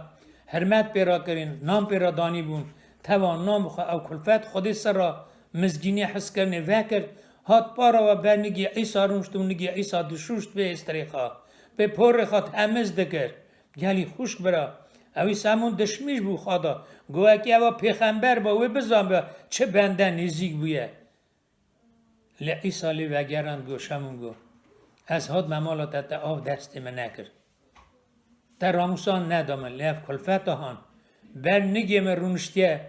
hirmet pê re kirîn, nan pê re danîbûn, teva nan bixwe ew kulfet Xwedê ser re mizgînî his kirinê vekir, hat para we ber nigî Îsa rûnişt û nigî Îsa dişûşt pê êstirê xwe, pê porê xwe temiz dikir. Gelî xwişk bira, ewî Semûn dişmîş bû xwe da, got, wekî ewa pêxember ba, wê bizanbe çi bende nêzîk bûye. Lê Îsa lê vegerand got, Şemûn got, ez hat me mala te, te av destê min nekir. Te ramûsan neda min, lê ev kulfeta han. Ber nigê min rûniştiye,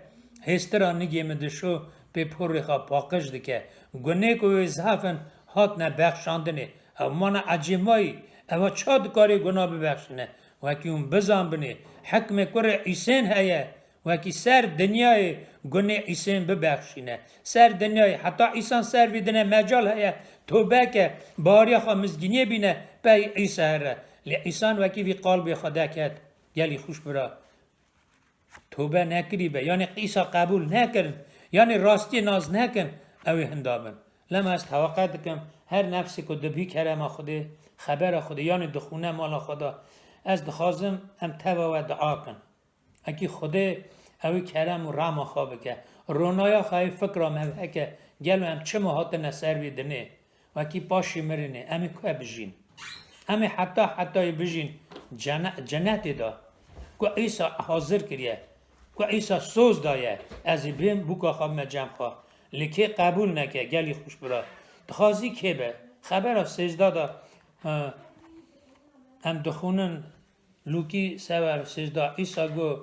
hêstira nigê min dişo, pê porê xwe paqij dike. Gunê ku wê zaf in, hatine bexşandinê. Ew mana ecêmayî, ewa ça dikarê guna bibexşîne? Wekî hûn bizanbinê, hikmê kurê Îsên heye. Wekî ser dinyayê gunê Îsên bibexşîne. Ser dinyayê heta Îsan ser vî dinê mecal heye, tobe ke, bariya xwe mizgîniyê bîne, pey Îsa here. Lê Îsan wekî vî qalbê xwe deket, gelî xwişk bira. Tobe nekirî be, yanî Îsa qebûl nekirin, yanî rastiyê nas nekin, ew ê hinda bin. Lema ez teweqe dikim, her nefsê ku dibî kerema Xwedê, xebera Xwedê, yanî dixûne mala xwe de, ez dixwazim em teva we dua kin. Ekî Xwedê ewî kerem û rehma xwe bike. Ronaya xwe ê fikra me veke. Gelo em çima hatine ser vî dinê? Wekî paşî mirinê. Em ê ku bijîn? Em ê heta hetayê bijîn cene-, cenetê de. Ku Îsa hazir kiriye. Ku Îsa soz daye. Ez ê bêm bûka xwe bime cem xwe. Lê kê qebûl neke, gelî xwişk bira. Dixwazî kê be? Xebera sêzda de, e, em dixwînin, Lûkî sewer sêzda, Îsa got,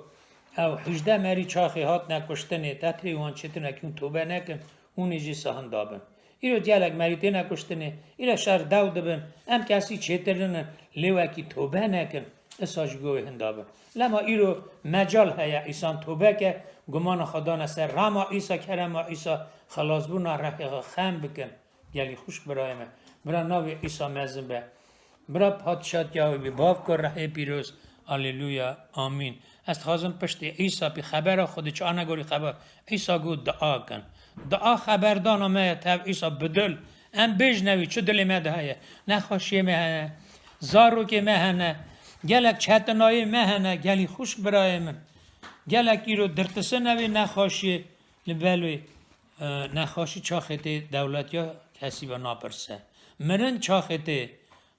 ew hejdeh merî çaxê hatine kuştinê, tetrê wan çêtir nekin, tobe nekin, hûn ê jî sa hinda bin. Îro gelek merî têne kuştinê, îro şer dew dibin, em kesî çêtir nînin, lê wekî tobe nekin, isa ji go wê hinda bin. Lema îro mecal heye, Îsan tobe ke, gumana xwe dane ser rama Îsa, kerema Îsa, xelasbûna rehê xwe xem bikin. Gelî xwişk birayê me. Bira navê Îsa mezin be. Bira padşatiya wî bê. Bavko rehê pîroz. Aleluya. Amîn. Ez dixwazim piştî Îsa pê xebera Xwedê çi anegorî xeber. Îsa got dua kin. Dua xeberdana me ye tev Îsa bi dil. Em bêjne wî çi dilê me de heye. Nexweşiyê me hene. Zarokê me hene. Gelek çetinayê me hene. Gelî xwişk birayê min. Gelek îro dirtisine wê nexweşiyê li belê. E, nexweşî çaxê tê dewletiya kesî ve napirse. Mirin çaxê tê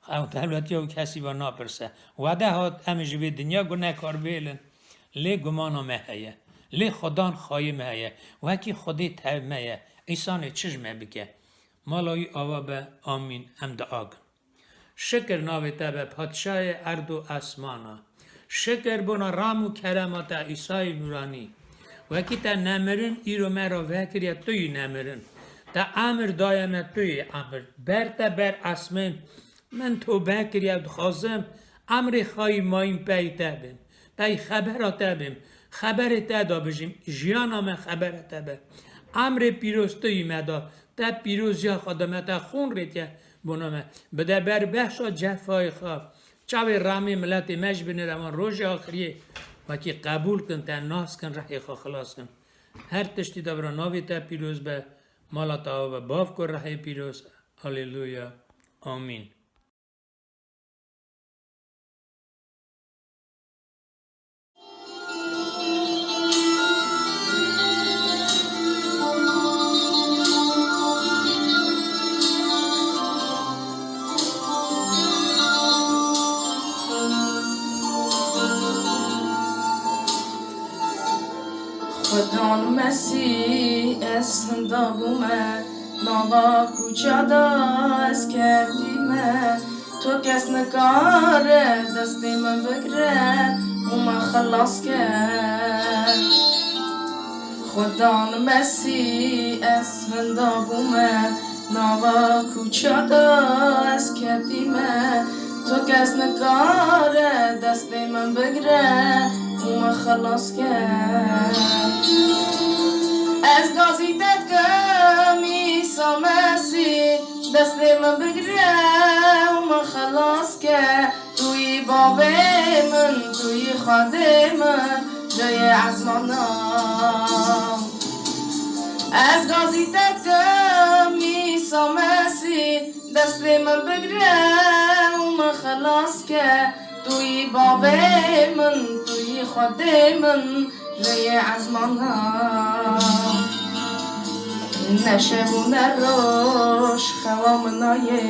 ew dewletiya û kesî ve napirse. Wede hat em ji vê dinya gunekar bêlin. Lê gumana me heye. Lê Xudan xayê me heye. Wekî Xwedê tev me ye. Îsanê çi ji me bike? Mala wî ava be. Amîn. Em dua kin. Şikir navê te be, Padşahê erd û esmana. Şikir bona ram û kerema te, Îsayê nûranî. Wekî te nemirin îro me re vekiriye, tu yî nemirin. Te emir daye me, tu yî emir. Ber te ber esmên, min tobe kiriye, dixwazim emrê xayî mayîn pey te bim. Pey xebera te bim. Xeberê te de bijim. Jiyana me xebera te be. Emrê pîroz tu yî me da. Te pîroziya xwe da me, te xûn rêtiye bona me. Bide ber behşa cefayê xwe. Çavê ramê miletê me ji binêre wan rojê axiriyê wekî qebûl kin, te nas kin, rehê xwe xilas kin. Her tiştî de bira navê te pîroz be, mala te ava be, bavko rehê pîroz. Aleluya. Amîn. Xudan Mesîh ez hinda bûme, nava kûça de ez ketîme. Tu kes nikare destê min bigre û min xilas ke. Xudan Mesîh ez hinda bûme, nava kûça de ez ketîme. Tu kes nikare destê min bigre û min xilas ke. Ez gazî te dikim Îsa Mesîh, Destê min bigire û min xelas ke. Tu yî bavê min, tu yî Xwedê min, cihê ezmana. Ez gazî te dikim, Îsa Mesîh, destê min bigire û min xelas ke. Tu yî bavê min, tu yî Xwedê min, cihê ezmana. Ne şev û ne roj xewa min nayê,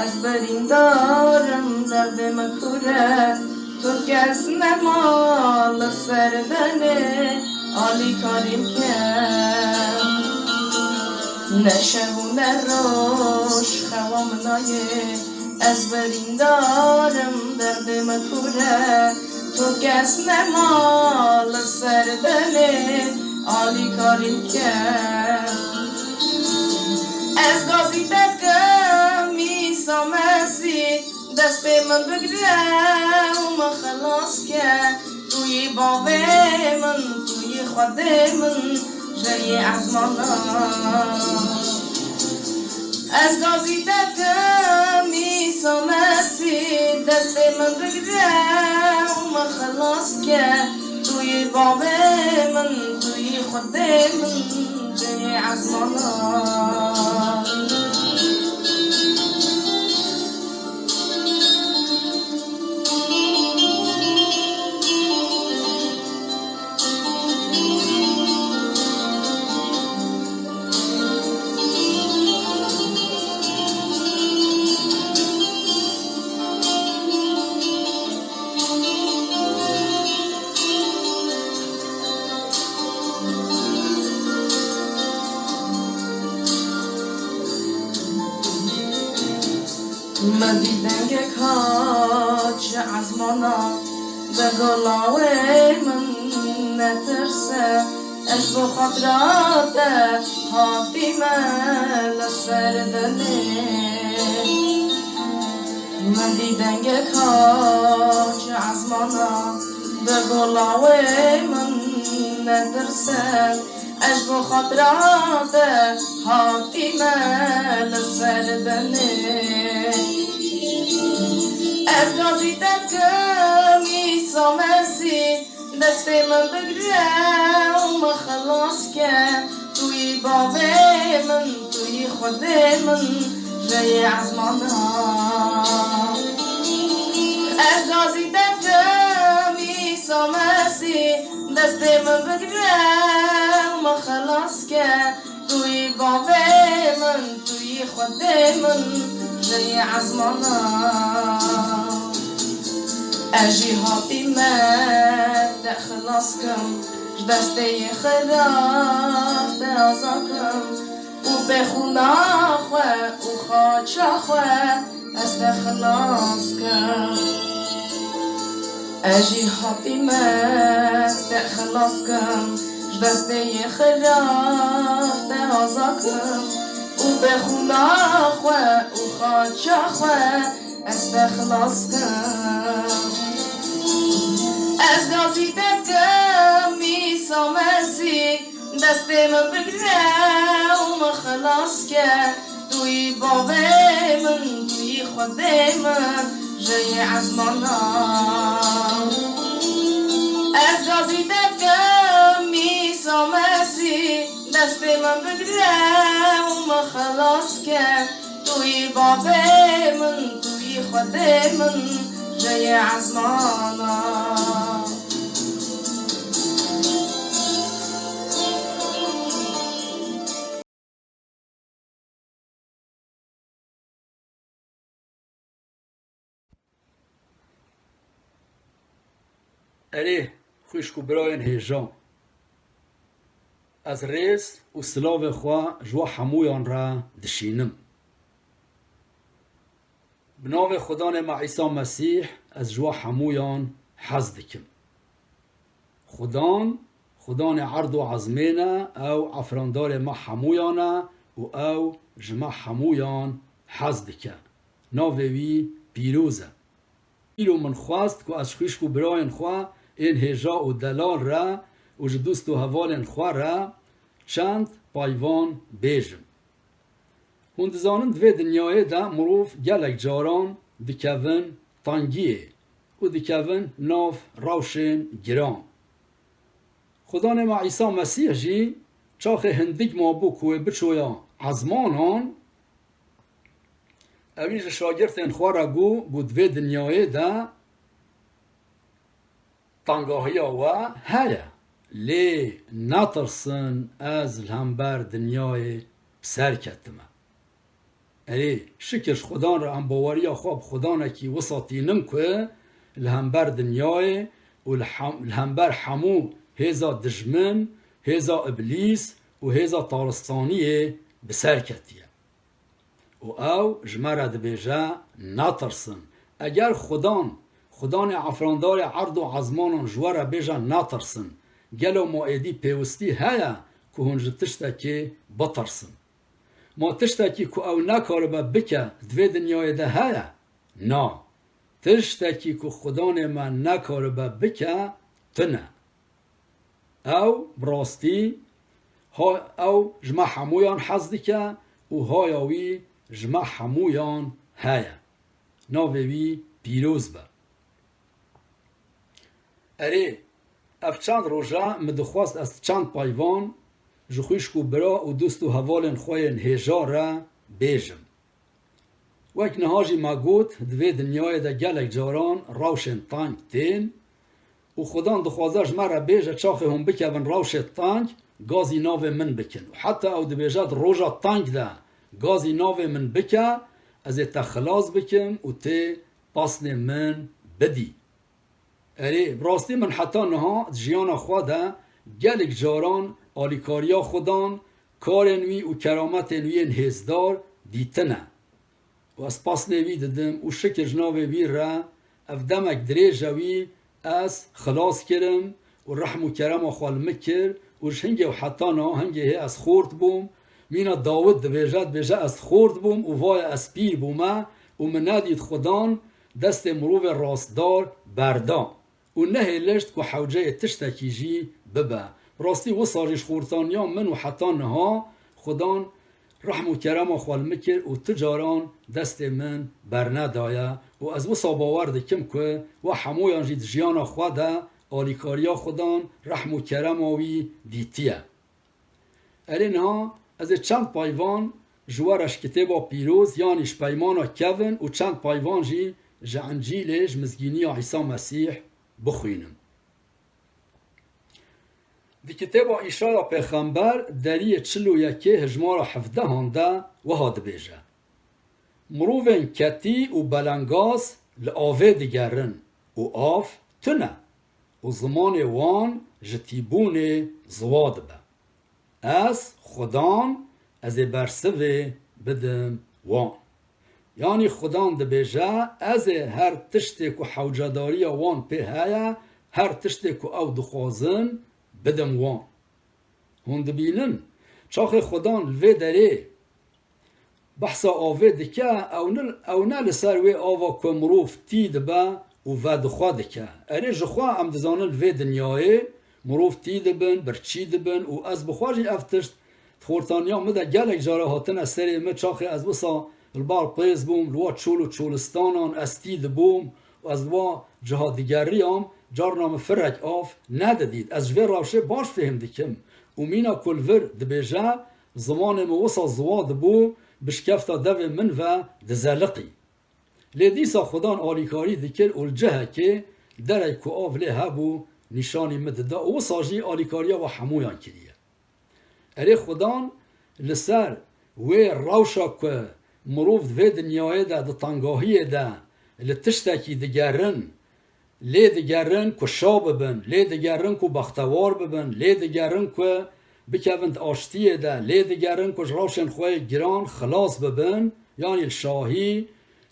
ez birîndar im, derdê min kûr e. Tu kes nema li ser denê, alîkarî min ke. Ne şev û ne roj xewa min nayê, ez birîndar im, derdê min kûr e. Tu kes nema li ser denê, alîkarî min ke. Ez gazî te dikim, Îsa Mesîh, destê min bigire û min xelas ke. Tu yî bavê min, tu yî Xwedê min, cihê ezmana. Ez gazî te dikim, Îsa Mesîh, destê min bigire û min xelas ke. Tu yî bavê min, tu yî Xwedê min, cihê ezmana. Min dî dengek hat ji ezmana, bi gola wê min netirse, ez bo xatira te hatîme li ser denê. Min dî dengek hat ji ezmana, bi gola wê min netirse, ez bo xatira te hatîme li ser denê. Ez gazî te dikim, Îsa Mesîh, destê min bigire û min xelas ke. Tu yî bavê min, tu yî Xwedê min, cihê ezmana. Ez gazî te dikim, Îsa Mesîh, destê min bigire û min xelas ke. Tu yî bavê min, tu yî Xwedê min, cihê ezmana. Ez jî hatîme te xilas kim, ji destê yê xirab te aza kim û bê xûna xwe û xaça xwe ez te xilas kim. Ez jî hatîme te xilas kim, ji destê yê xirab te aza kim û bê xûna xwe û xaça xwe ez te xilas kim. Ez gazî te dikim, Îsa Mesîh, destê min bigire û min xilas ke. Tu yî bavê min, tu yî Xwedê min, cihê ezmana. Ez gazî te dikim, Îsa Mesîh, destê min bigire û min xilas ke. Tu yî bavê min, tu yî Xwedê min, cihê ezmana. Erê, xwişk û birayên hêja, ez rêz û silavê xwe ji we hemûyan re dişînim. Bi navê Xudanê me Îsa Mesîh, ez ji we hemûyan hez dikim. Xudan, Xudanê erd û ezmên e, ew efrandarê me hemûyan e û ew ji me hemûyan hez dike. Navê wî pîroz e. Îro min xwest ku ez xwişk û birayên xwe ên hêja û delal re û ji dost û hevalên xwe re çend payvan bêjim. Hûn dizanin di vê dinyayê de mirov gelek caran dikevin tengiyê û dikevin nav rewşên giran. Xudanê me Îsa Mesîh jî çaxê hindik mabû ku wê biçoya ezmanan, ewî ji şagirtên xwe re got, got, di vê dinyayê de tengahiya we heye, lê netirsin, ez li hember dinyayê bi ser ketime. Erê, şikir ji Xudan re em baweriya xwe bi Xudanekî wisa tînin ku li hember dinyayê û li hem-, li hember hemû hêza dijmin, hêza îblîs û hêza taristaniyê bi ser ketiye. Û ew ji me re dibêje, netirsin. Eger Xudan, Xudanê efrandarê erd û ezmanan ji we re bêje, netirsin, gelo ma êdî pêwistî heye ku hûn ji tiştekê bitirsin? Ma tiştekî ku ew nekaribe bike di vê dinyayê de heye? Na. Tiştekî ku Xudanê me nekaribe bike, tune. Ew bi rastî ha-, ew ji me hemûyan hez dike û haya wî ji me hemûyan heye. Navê wî pîroz be. Erê, ev çend roja min dixwest ez çend peyvan ji xwişk û bira û dost û hevalên xwe yên hêja re bêjim. Wek niha jî me got, di vê dinyayê de gelek caran rewşên teng tên û Xudan dixwaze ji me re bêje, çaxê hûn bikevin rewşê teng, gazî navê min bikin. Û heta ew dibêje, di roja teng de gazî navê min bike, ez ê te xilas bikim û tê pasnê min bidî. Erê, bi rastî min heta niha di jiyana xwe de gelek caran alîkariya Xudan, karên wî û kerametên wî yên hêzdar dîtine. Û ez pasnê wî didim û şikir ji navê wî re ev demek dirêj e wî ez xilas kirim û rehm û kerema xwe li min kir û ji hingê û heta niha hingê hê ez xort bûm. Mîna Dawid dibêje, dibêje, ez xort bûm û vaye ez pîr bûme û min nedît Xudan destê mirovê rastdar berda û nehêlişt ku hewceyê tiştekî jî bibe. Bi rastî wisa jî ji xortaniya min û heta niha Xudan rehm û kerema xwe li min kir û tu caran destê min bernedaye û ez wisa bawer dikim ku we hemûyan jî di jiyana xwe de alîkariya Xudan, rehm û kerema wî dîtiye. Erê niha ez ê çend payvan ji we re ji Kitêba Pîroz, yanî ji Peymana Kevin û çend payvan jî ji Encîlê, ji Mizgîniya Îsa Mesîh bixwînim. Di Kitêba Îşaya Pêxember deriyê çil û yekê hijmara hevdehan de wiha dibêje, Mirovên ketî û belengaz li avê digerin û av tune û zimanê wan ji tîbûnê ziwa dibe. Ez, Xudan, ez ê bersivê bidim wan. Yanî Xudan dibêje, ez ê her tiştê ku hewcedariya wan pê heye, her tiştê ku ew dixwazin, bidim wan. Hûn dibînin, çaxê Xudan li vê derê behsa avê dike, ew ne, ew ne li ser wê ava ku mirov tî dibe û vedixwe dike. Erê, ji xwe em dizanin li vê dinyayê mirov tî dibin, birçî dibin û ez bi xwe jî ev tişt di xortaniya min de gelek cara hatine serê min, çaxê ez wisa li bar pêz bûm, li wa çol û çolistanan ez tî dibûm û ez li wa ciha digeriyam, carna min firek av nedidît. Ez ji vê rewşê baş fêhm dikim û mîna ku li vir dibêje, zimanê min wisa ziwa dibû, bi şikefta devê min ve dizeliqî. Lê dîsa Xudan alîkarî dikir û li cihekê derek ku av lê hebû nîşanî min dida û wisa jî alîkariya we hemûyan kiriye. Erê Xudan li ser wê rewşa ku mirov di vê dinyayê de, di tengahiyê de li tiştekî digerin, lê digerin ku şa bibin, lê digerin ku bextewar bibin, lê digerin ku bikevin di aştiyê de, lê digerin ku ji rewşên xwe yê giran xilas bibin, yanî li şahî,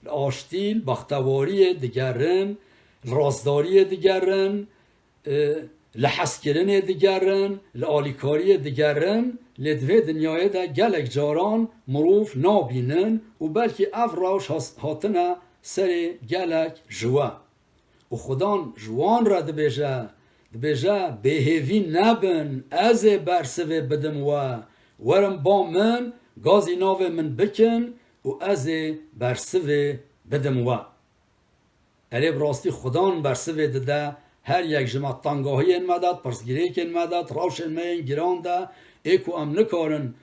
li aştî, li bextewariyê digerin, li rastdariyê digerin, e, li hezkirinê digerin, li alîkariyê digerin, lê di vê dinyayê de gelek caran mirov nabînin û belkî ev rewş has-, hatine serê gelek ji we. Û Xudan ji wan re dibêje, dibêje, bêhêvî nebin, ez ê bersivê bidim we, werin ba min Gazî navê min bikin û ez ê bersivê bidim we. Erê, bi rastî Xudan bersivê dide her yek ji me, tengahiyên me de, pirsgirêkên me de, rewşên me yên giran de, ê ku em nikarin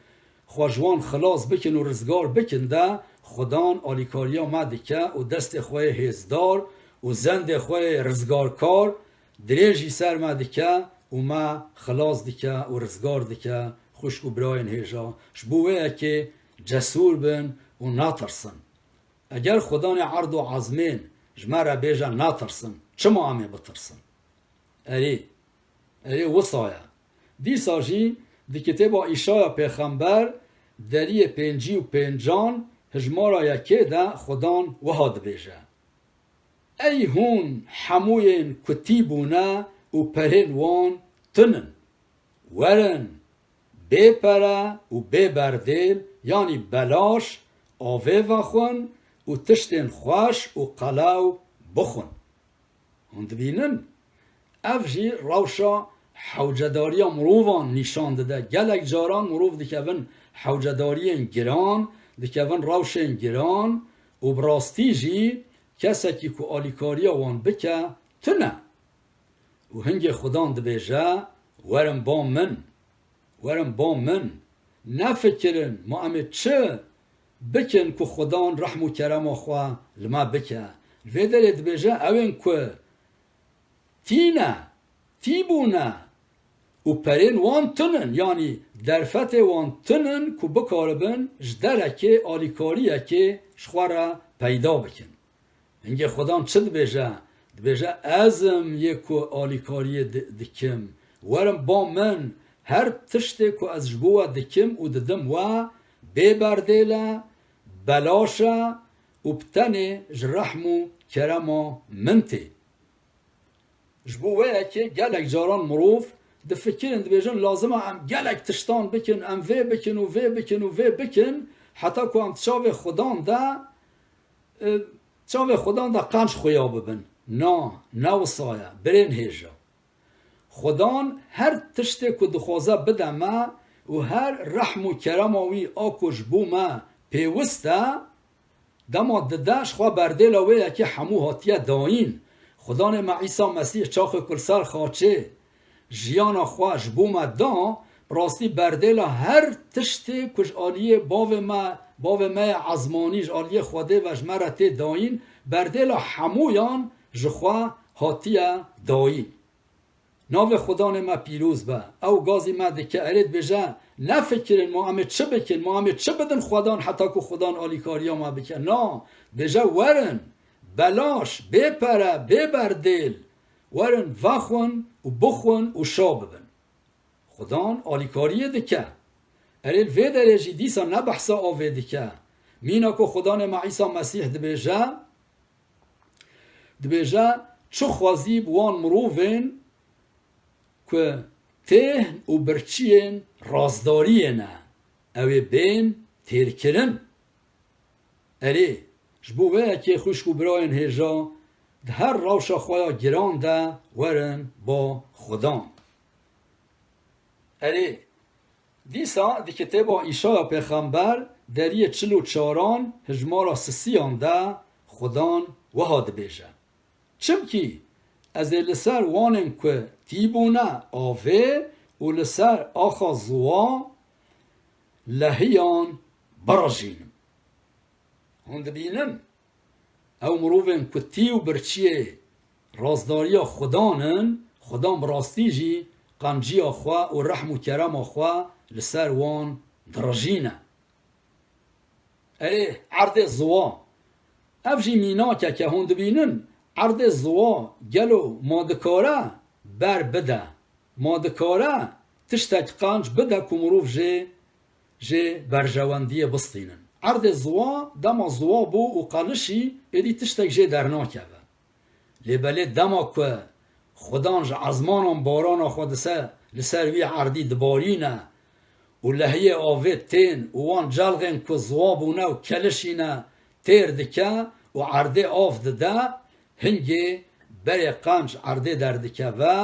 xwe ji wan xilas bikin û rizgar bikin de, Xudan alîkariya me dike û destê xwe yê hêzdar û zendê xwe yê rizgarkar dirêjî ser me dike û me xilas dike û rizgar dike, xwişk û birayên hêja. Ji bo wê yekê cesûr bin û natirsin. Eger Xudanê erd û ezmên ji me re bêje natirsin, çima em ê bitirsin? Erê, erê wisa ye. Dîsa jî di kitêba Îşaya pêxember deriyê pêncî û pêncan hijmara yekê de Xudan wiha dibêje: Ey hûn hemûyên ku tî bûne û perên wan tun in, werin, bê pere û bê berdêl, yanî belaş, avê vexwin û tiştên xweş û qelew bixwin. Hûn dibînin? Ev jî rewşa hewcedariya mirovan nîşan dide. Gelek caran mirov dikevin hewcedariyên giran, dikevin rewşên giran û bi rastî jî kesekî ku alîkariya wan bike, tune. Û hingê Xudan dibêje, werin ba min, werin ba min. Nefikirin ma em ê çi bikin ku Xudan rehm û kerema xwe li me bike. Li vê derê dibêje, ew ên ku tî ne, tî bûne û perên wan tun in, yanî derfetê wan tun in ku bikaribin ji derekê alîkariyekê ji xwe re peyda bikin. Hingê Xudan çi dibêje? Dibêje, ez im yê ku alîkariyê di-, dikim. Werin ba min, her tiştê ku ez ji bo we dikim û didim we, bê berdêl e, belaş e û bi tenê ji rehm û kerema min tê. Ji bo wê yekê gelek caran mirov difikirin, dibêjin, lazim e em gelek tiştan bikin, em vê bikin û vê bikin û vê bikin, heta ku em di çavê Xudan de, e, çavê Xudan de qenc xuya bibin. Na, ne wisa ye, birên hêja. Xudan her tiştê ku dixwaze bide me û her rehm û kerema wî a ku ji bo me pêwist e, dema dide, ji xwe berdêla wê yekê hemû hatiye dayîn. Xudanê me Îsa Mesîh çaxê ku li ser xaçê jiyana xwe ji bo me da, bi rastî berdêla her tiştê ku ji aliyê bavê me, bavê me ye ezmanî, ji aliyê Xwedê ve ji me re tê dayîn, berdêla hemûyan ji xwe hatiye dayîn. Navê Xudanê me pîroz be. Ew gazî me dike, erê dibêje, nefikirin ma em ê çi bikin, ma em ê çi bidin Xudan heta ku Xudan alîkariya me bike. Na, dibêje, werin, belaş, bê pere, bê berdêl, werin, vexwin û bixwin û şa bibin. Xudan alîkariyê dike. Erê, li vê derê jî dîsa ne behsa avê dike. Mîna ku Xudanê me Îsa Mesîh dibêje, dibêje, çi xwezî bi wan mirovên ku têhn û birçiyên rastdariyê ne, ew ê bên têrkirin. Erê, ji bo vê yekê xwişk û birayên hêja, di her rewşa xwe ya giran de werin ba Xudan. Erê, dîsa di kitêba Îşaya pêxember deriyê çil û çaran hijmara sisiyan de Xudan wiha dibêje, çimkî ez ê li ser wanên ku tî bûne avê û li ser axa ziwa lehiyan birijînim. Hûn dibînin? Ew mirovên ku tî û birçiyê rastdariya Xudan in, Xudan bi rastî jî qenciya xwe û rehm û kerema xwe li ser wan dirijîne. Erê, erdê ziwa. Ev jî mînakek e, hûn dibînin, erdê ziwa gelo ma dikare ber bide? Ma dikare tiştek qenc bide ku mirov jê, jê berjewendiyê bistînin? Erdê ziwa, dema ziwa bû û qelişî, êdî tiştek jê dernakeve. Lê belê dema ku Xudan ji ezmanan barana xwe dise, li ser wî erdî dibarîne û lehiyê avê tên û wan celxên ku ziwa bûne û kelişîne têr dike û erdê av dide, hingê berê qenc erdê derdikeve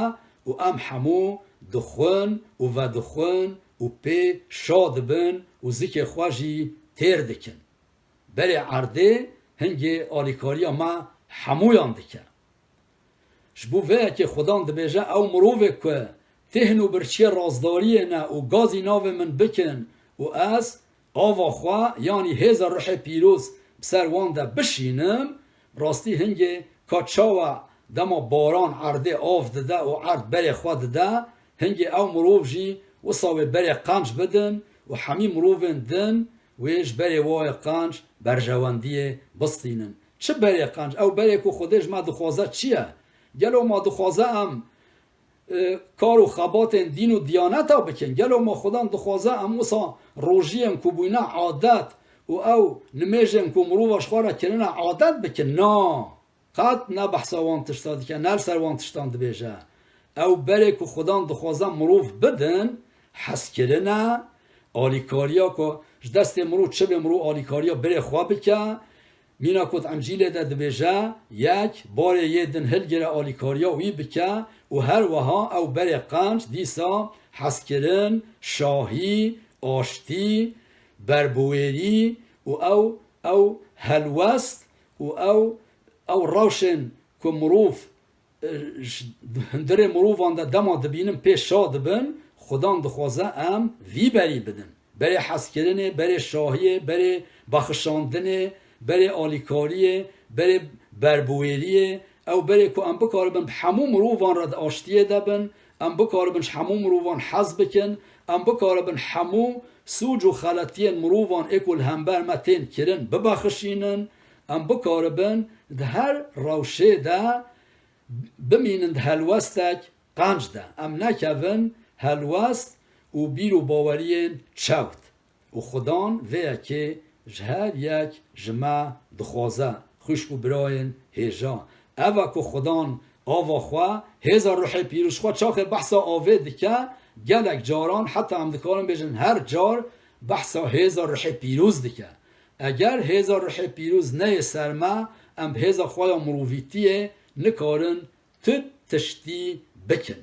û em hemû dixwin û vedixwin û pê şa dibin û zikê xwe jî têr dikin. Berê erdê hingê alîkariya me hemûyan dike. Ji bo vê yekê Xudan dibêje, ew mirovê ku têhn û birçiyê razdariyê ne û gazî navê min bikin û ez ava xwe, yanî hêza ruhê pîroz bi ser wan de bişînim, rastî hingê ka çawa dema baran erdê av dide û erd berê xwe dide, hingê ew mirov jî wisa wê berê qenc bidin û hemî mirovên din wê ji berê wayê qenc berjewendiyê bistînin. Çi berê qenc? Ew berê ku Xwedê ji me dixwaze çi ye? Gelo ma dixwaze em, e, kar û xebatên dîn û diyaneta bikin? Gelo ma Xudan dixwaze em wisa rojiyên ku bûyne adet û ew nimêjên ku mirova ji xwe re kirine adet bikin? Na. Qet ne behsa wan tişta dike, ne li ser wan tiştan dibêje. Ew berê ku Xudan dixwaze mirov bidin, hezkirin e, alîkariya ku ji destê mirov çi bê, mirov alîkariya birê xwe bike. Mîna ku di Encîlê de dibêje, yek, barê yê din hilgire, alîkariya wî bike û her wiha ew berê qenc dîsa hezkirin, şahî, aştî, berbiwêrî û ew, ew helwest û ew, ew rewşên ku mirov, e, ji hundirê mirovan de dema dibînin pê şa dibin, Xudan dixwaze em vî berî bidin. Berê hezkirinê, berê şahiyê, berê bexişandinê, berê alîkariyê, berê berbiwêriyê, ew berê ku em bikaribin bi hemû mirovan re di aştiyê de bin, em bikaribin ji hemû mirovan hez bikin, em bikaribin hemû sûc û xeletiyên mirovan ê ku li hember me tên kirin bibexişînin, em bikaribin di her rewşê de bimînin di helwestek qenc de. Em nekevin helwest û bîr û baweriyên çewt. Û Xudan vê yekê ji her yek ji me dixwaze, xwişk û birayên hêja. Ev e ku Xudan ava xwe, hêza ruhê pîroz xwe çaxê behsa avê dike, gelek caran heta em dikarin bêjin her car behsa hêza ruhê pîroz dike. Eger hêza ruhê pîroz neyê ser me, em bi hêza xwe ya mirovîtiyê nikarin tu tiştî bikin.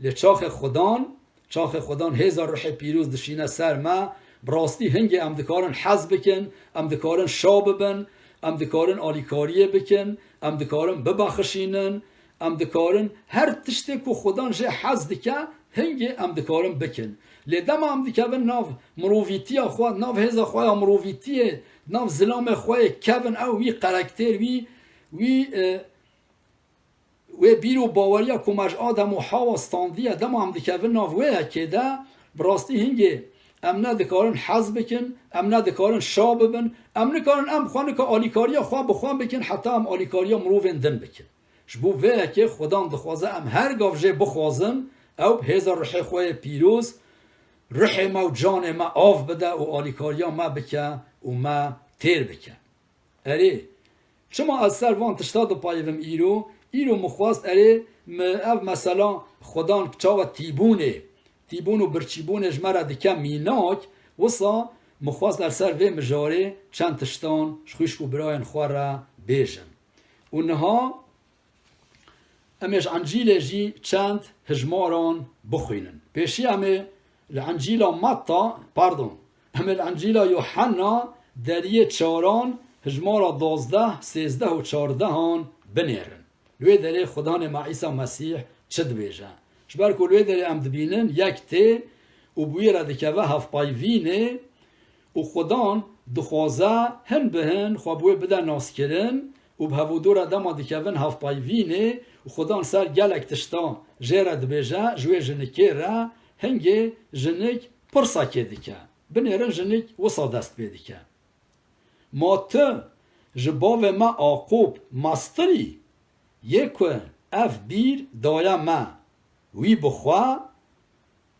Lê çaxê Xudan, çaxê Xudan hêza ruhê pîroz dişîne ser me, bi rastî hingê em dikarin hez bikin, em dikarin şa bibin, em dikarin alîkariyê bikin, em dikarin bibexişînin, em dikarin her tiştê ku Xudan jê hez dike, hingê em dikarin bikin. Lê dema em dikevin nav mirovîtiya xwe, nav hêza xwe ya mirovîtiyê, nav zilamê xwe yê kevin, ew wî karakter, wî, wî, e, wê bîr û baweriya ku me ji Adem û Hawa standiye, dema em dikevin nav wê yekê de, bi rastî hingê em ne dikarin hez bikin, em ne dikarin şa bibin, em nikarin em bi xwe nika alîkariya xwe bi xwe bikin, heta em alîkariya mirovên din bikin. Ji bo vê yekê Xudan dixwaze em her gav jê bixwazin, ew bi hêza ruhê xwe yê pîroz, ruhê me û canê me av bide û alîkariya me bike û me têr bike. Erê, çima ez ser van tişta dipayivim îro? Îro min xwest, erê, min ev mesela Xudan çawa tîbûnê, tîbûn û birçîbûnê ji me re dike mînak, wisa min xwest ez ser vê mijarê çend tiştan ji xwişk û birayên xwe re bêjim. Û niha em ê ji Encîlê jî çend hijmaran bixwînin. Pêşî em ê li Encîla Matta, pardon, em ê li Encîla Yuhanna deriyê çaran hijmara duwazdeh, sêzdeh û çardehan binêrin. Li wê derê Xudanê me Îsa Mesîh çi dibêje? Ji ber ku li wê derê em dibînin yek tê û bi wî re dikeve hevpeyvînê, û Xudan dixwaze hin bi hin xwe bi wê bide naskirin û bi hevûdû re dema dikevin hevpeyvînê û Xudan ser gelek tişta jê re dibêje, ji wê jinikê re hingê jinik pirsekê dike. Binêrin jinik wisa dest pê dike. Ma tu ji bavê me Aqûb mastir î, yê ku ev bîr daye me, wî bi xwe,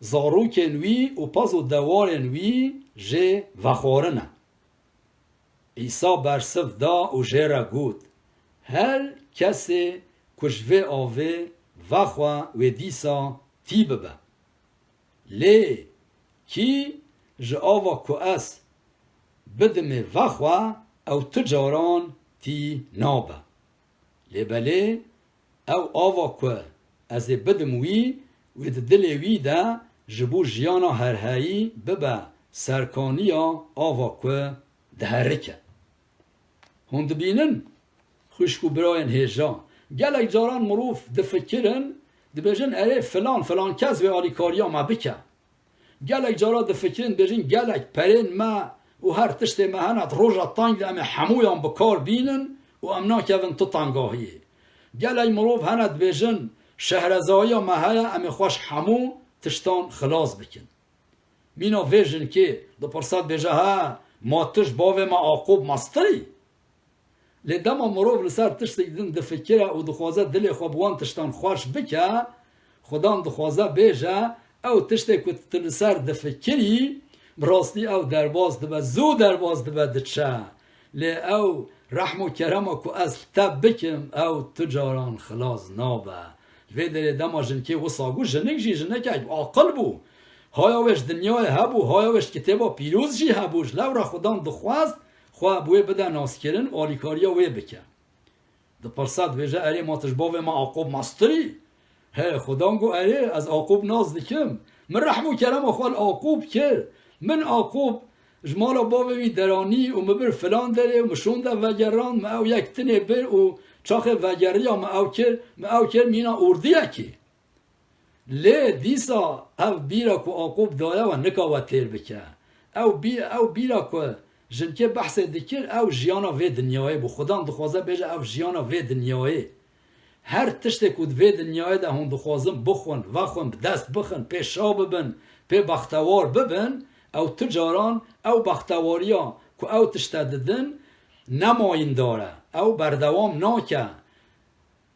zarokên wî û pez û dewarên wî jê vexwarine. Îsa bersiv da û jê re got, Her kesê ku ji vê avê vexwe, wê dîsa tî bibe. Lê kî ji ava ku ez bidimê vexwe, ew tu caran tî nabe. Lê belê ew ava ku ez ê bidim wî, wê di dilê wî de ji bo jiyana herheyî bibe serkaniya ava ku diherike. Hûn dibînin, xwişk û birayên hêja, gelek caran mirov difikirin, dibêjin, "Erê, filan, filan kes wê alîkariya me bike." Gelek cara difikirin, dibêjin, "Gelek perên me û her tiştê me hene, di roja teng de em ê hemûyan bi kar bînin û em nakevin tu tengahiyê." Gelek mirov hene, dibêjin, "Şehrezayiya me heye, em ê xwe ji hemû tiştan xilas bikin." Mîna vê jinkê dipirse, dibêje, "He, ma tu ji bavê me Aqûb mestir î?" Lê dema mirov li ser tiştek din difikire û dixwaze dilê xwe bi wan tiştan xweş bike, Xudan dixwaze bêje, ew tiştê ku tu li ser difikirî, bi rastî ew derbas dibe, zû derbas dibe, diçe. Lê ew rehm û kerema ku ez li te bikim, ew tu caran xilas nabe. Li vê derê dema jinkê wisa bû, jinik jî jinekek aqil bû. Haya wê ji dinyayê hebû, haya wê ji kitêba pîroz jî hebû. Ji lewra Xudan dixwest xwe bi wê bide naskirin û alîkariya wê bike. Dipirse, dibêje, "Erê, ma tu ji bavê me Aqûb mestir î?" He, Xudan got, "Erê, ez Aqûb nas dikim. Min rehm û kerema xwe li Aqûb kir. Min Aqûb ji mala bavê wî deranî û min bir filan derê û min şûnde vegerand, min ew yek tinê bir û çaxê vegeriya min ew kir, min ew kir mîna ordiyekê." Lê dîsa ev bîra ku Aqûb daye we nika we têr bike. Ew bî-, ew bîra ku jinkê behsê dikir, ew jiyana vê dinyayê bû. Xudan dixwaze bêje ev jiyana vê dinyayê. Her tiştê ku di vê dinyayê de hûn dixwazin bixwin, vexwin, bi dest bixin, pê şa bibin, pê bextewar bibin, ew tu caran ew bextewariya ku ew tişte didin, nemayîndar e. Ew berdewam nake.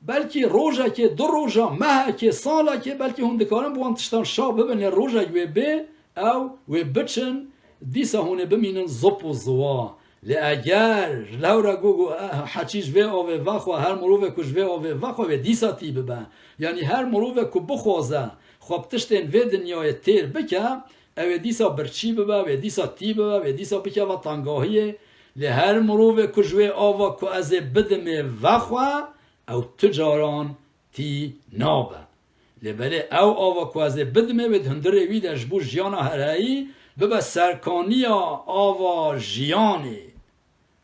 Belkî rojekê, du roja, mehekê, salekê, belkî hûn dikarin bi wan tiştan şa bibin, lê rojek wê bê, ew wê biçin, dîsa hûn ê bimînin zop û ziwa. Lê eger ji lewra got, got, eh, heçî ji vê avê vexwe, her mirovek ku ji vê avê vexwe, wê dîsa tî bibe. Yanî her mirovek ku bixwaze xwe bi tiştên vê dinyayê têr bike, ew ê dîsa birçî bibe, wê dîsa tî bibe, wê dîsa bikeve tengahiyê. Lê her mirovek ku ji wê ava ku ez ê bidimê vexwe, ew tu caran tî nabe. Lê belê ew ava ku ez ê bidimê wê di hundirê wî de ji bo jiyana herheyî bibe serkaniya ava jiyanê.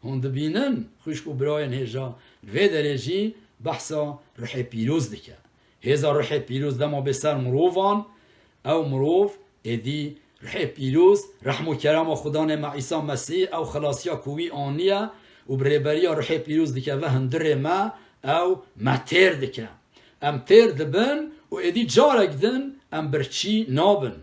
Hûn dibînin, xwişk û birayên hêja, li vê derê jî behsa ruhê pîroz dike. Hêza ruhê pîroz dema bê ser mirovan, ew mirov êdî ruhê pîroz, rehm û kerema Xudanê me Îsa Mesîh, ew xilasiya ku wî aniye û bi rêberiya ruhê pîroz dikeve hundirê me, ew me têr dike. Em têr dibin û êdî carek din em birçî nabin.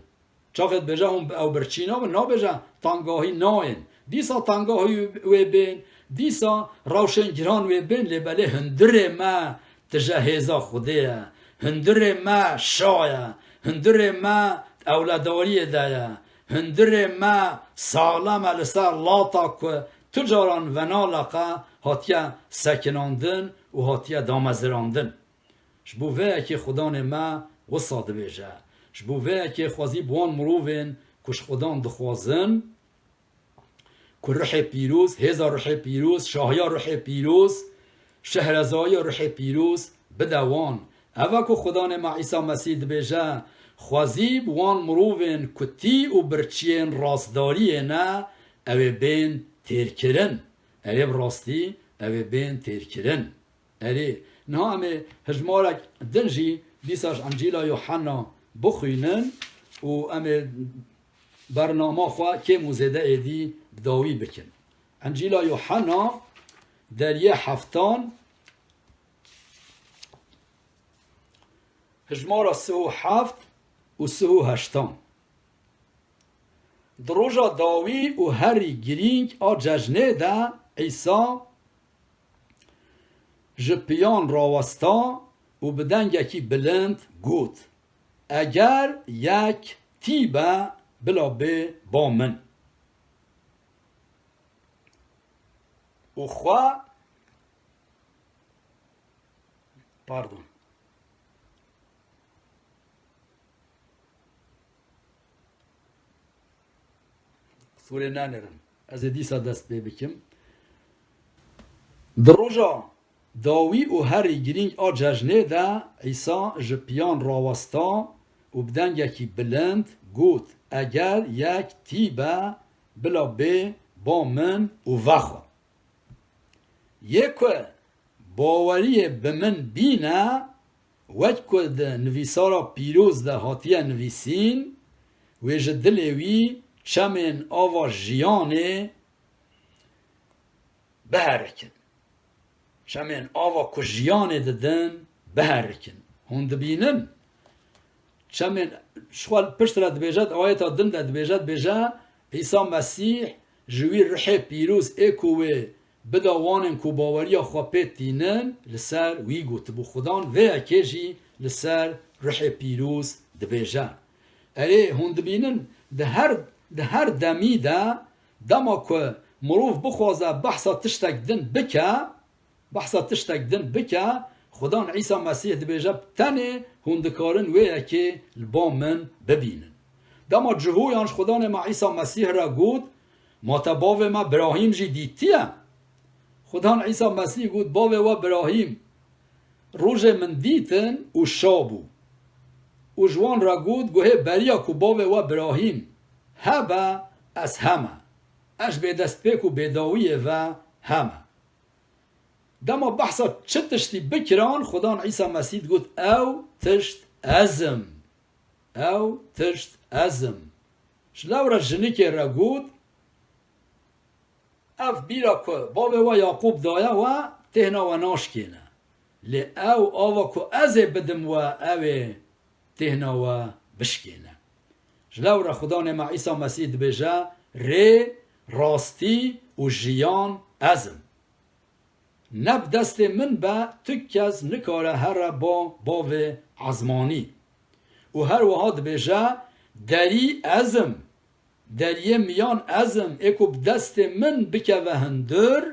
Çaxê dibêje hûn ew birçî nabin, nabêje tangahî nayên. Dîsa tangahî wê bên, dîsa rewşên giran wê bên, lê belê hundirê me tije hêza Xwedê ye. Hundirê me şa ye. Hundirê me ewledariyê de ye. Hundirê me saxlem e li ser lata ku tu caran venaleqe hatiye sekinandin û hatiye damezirandin. Ji bo vê yekê Xudanê me wisa dibêje. Ji bo vê yekê xwezî bi wan mirovên ku ji Xudan dixwazin, ku ruhê pîroz, hêza ruhê pîroz, şahiya ruhê pîroz, şehrezayiya ruhê pîroz bide wan. Ev e ku Xudanê me Îsa Mesîh dibêje, xwezî bi wan mirovên ku tî û birçiyên rastdariyê ne, ew ê bên têrkirin. Erê bi rastî, ew ê bên têrkirin. Erê, niha em ê hejmarek din jî dîsa ji Encîla Yohanna bixwînin û em ê bernama xwe kêm û zêde êdî bi dawî bikin. Encîla Yohanna, deriyê heftan, hejmara sih û heft û sih û heştan. Di roja dawî û herî girîng a cejnê de Îsa ji piyan rawesta û bi dengekî bilind got, "Eger yek tî be, bila bê ba min." Û xwe, pardon. Qisûrê nenêrin. Ez ê dîsa dest pê bikim. Di roja dawî û herî girîng a cejnê de Îsa ji piyan rawesta û bi dengekî bilind got, Eger yek tî be, bila bê ba min û vexwe. Yê ku baweriyê bi min bîne, wek ku di nivîsara pîroz de hatiye nivîsîn, wê ji dilê wî çemên ava jiyanê biherikin. Çemên ava ku jiyanê didin, biherikin. Hûn dibînin? Çemên, ji xwe piştre dibêje, di ayeta din de dibêje, dibêje, Îsa Mesîh ji wî rihê pîroz ê ku wê bida wanên ku baweriya xwe pê tînin, li ser wî gotibû. Xudan vê yekê jî li ser rihê pîroz dibêje. Erê, hûn dibînin, di her, di her demî de, dema ku mirov bixwaze behsa tiştek din bike, behsa tiştek din bike, Xudan Îsa Mesîh dibêje, tenê hûn dikarin wê yekê li ba min bibînin. Dema cihoyan ji Xudanê me Îsa Mesîh re got, ma te bavê me Birahîm jî dîtiye? Xudan Îsa Mesîh got, bavê we Birahîm rojê min dîtin û şa bû. Û ji wan re got, guhê beriya ku bavê we Birahîm hebe, ez heme. Ez bêdestpêk û bêdawiyê ve heme. Dema behsa çi tiştî bikiran, Xudan Îsa Mesîh digot, ew tişt ez im. Ew tişt ez im. Ji lewre jinikê re got, ev bîra ku bavê we Yaqûb daye we, têhna we naşkêne. Lê ew ava ku ez ê bidim we, ew ê têhna we bişkêne. Ji lewre Xudanê me Îsa Mesîh dibêje, rê, rastî û jiyan ez im. Ne bi destê min be, tu kes nikare here ba bavê ezmanî. Û her wiha dibêje, derî ez im. Deriyê miyan ez im, ê ku bi destê min bikeve hundir,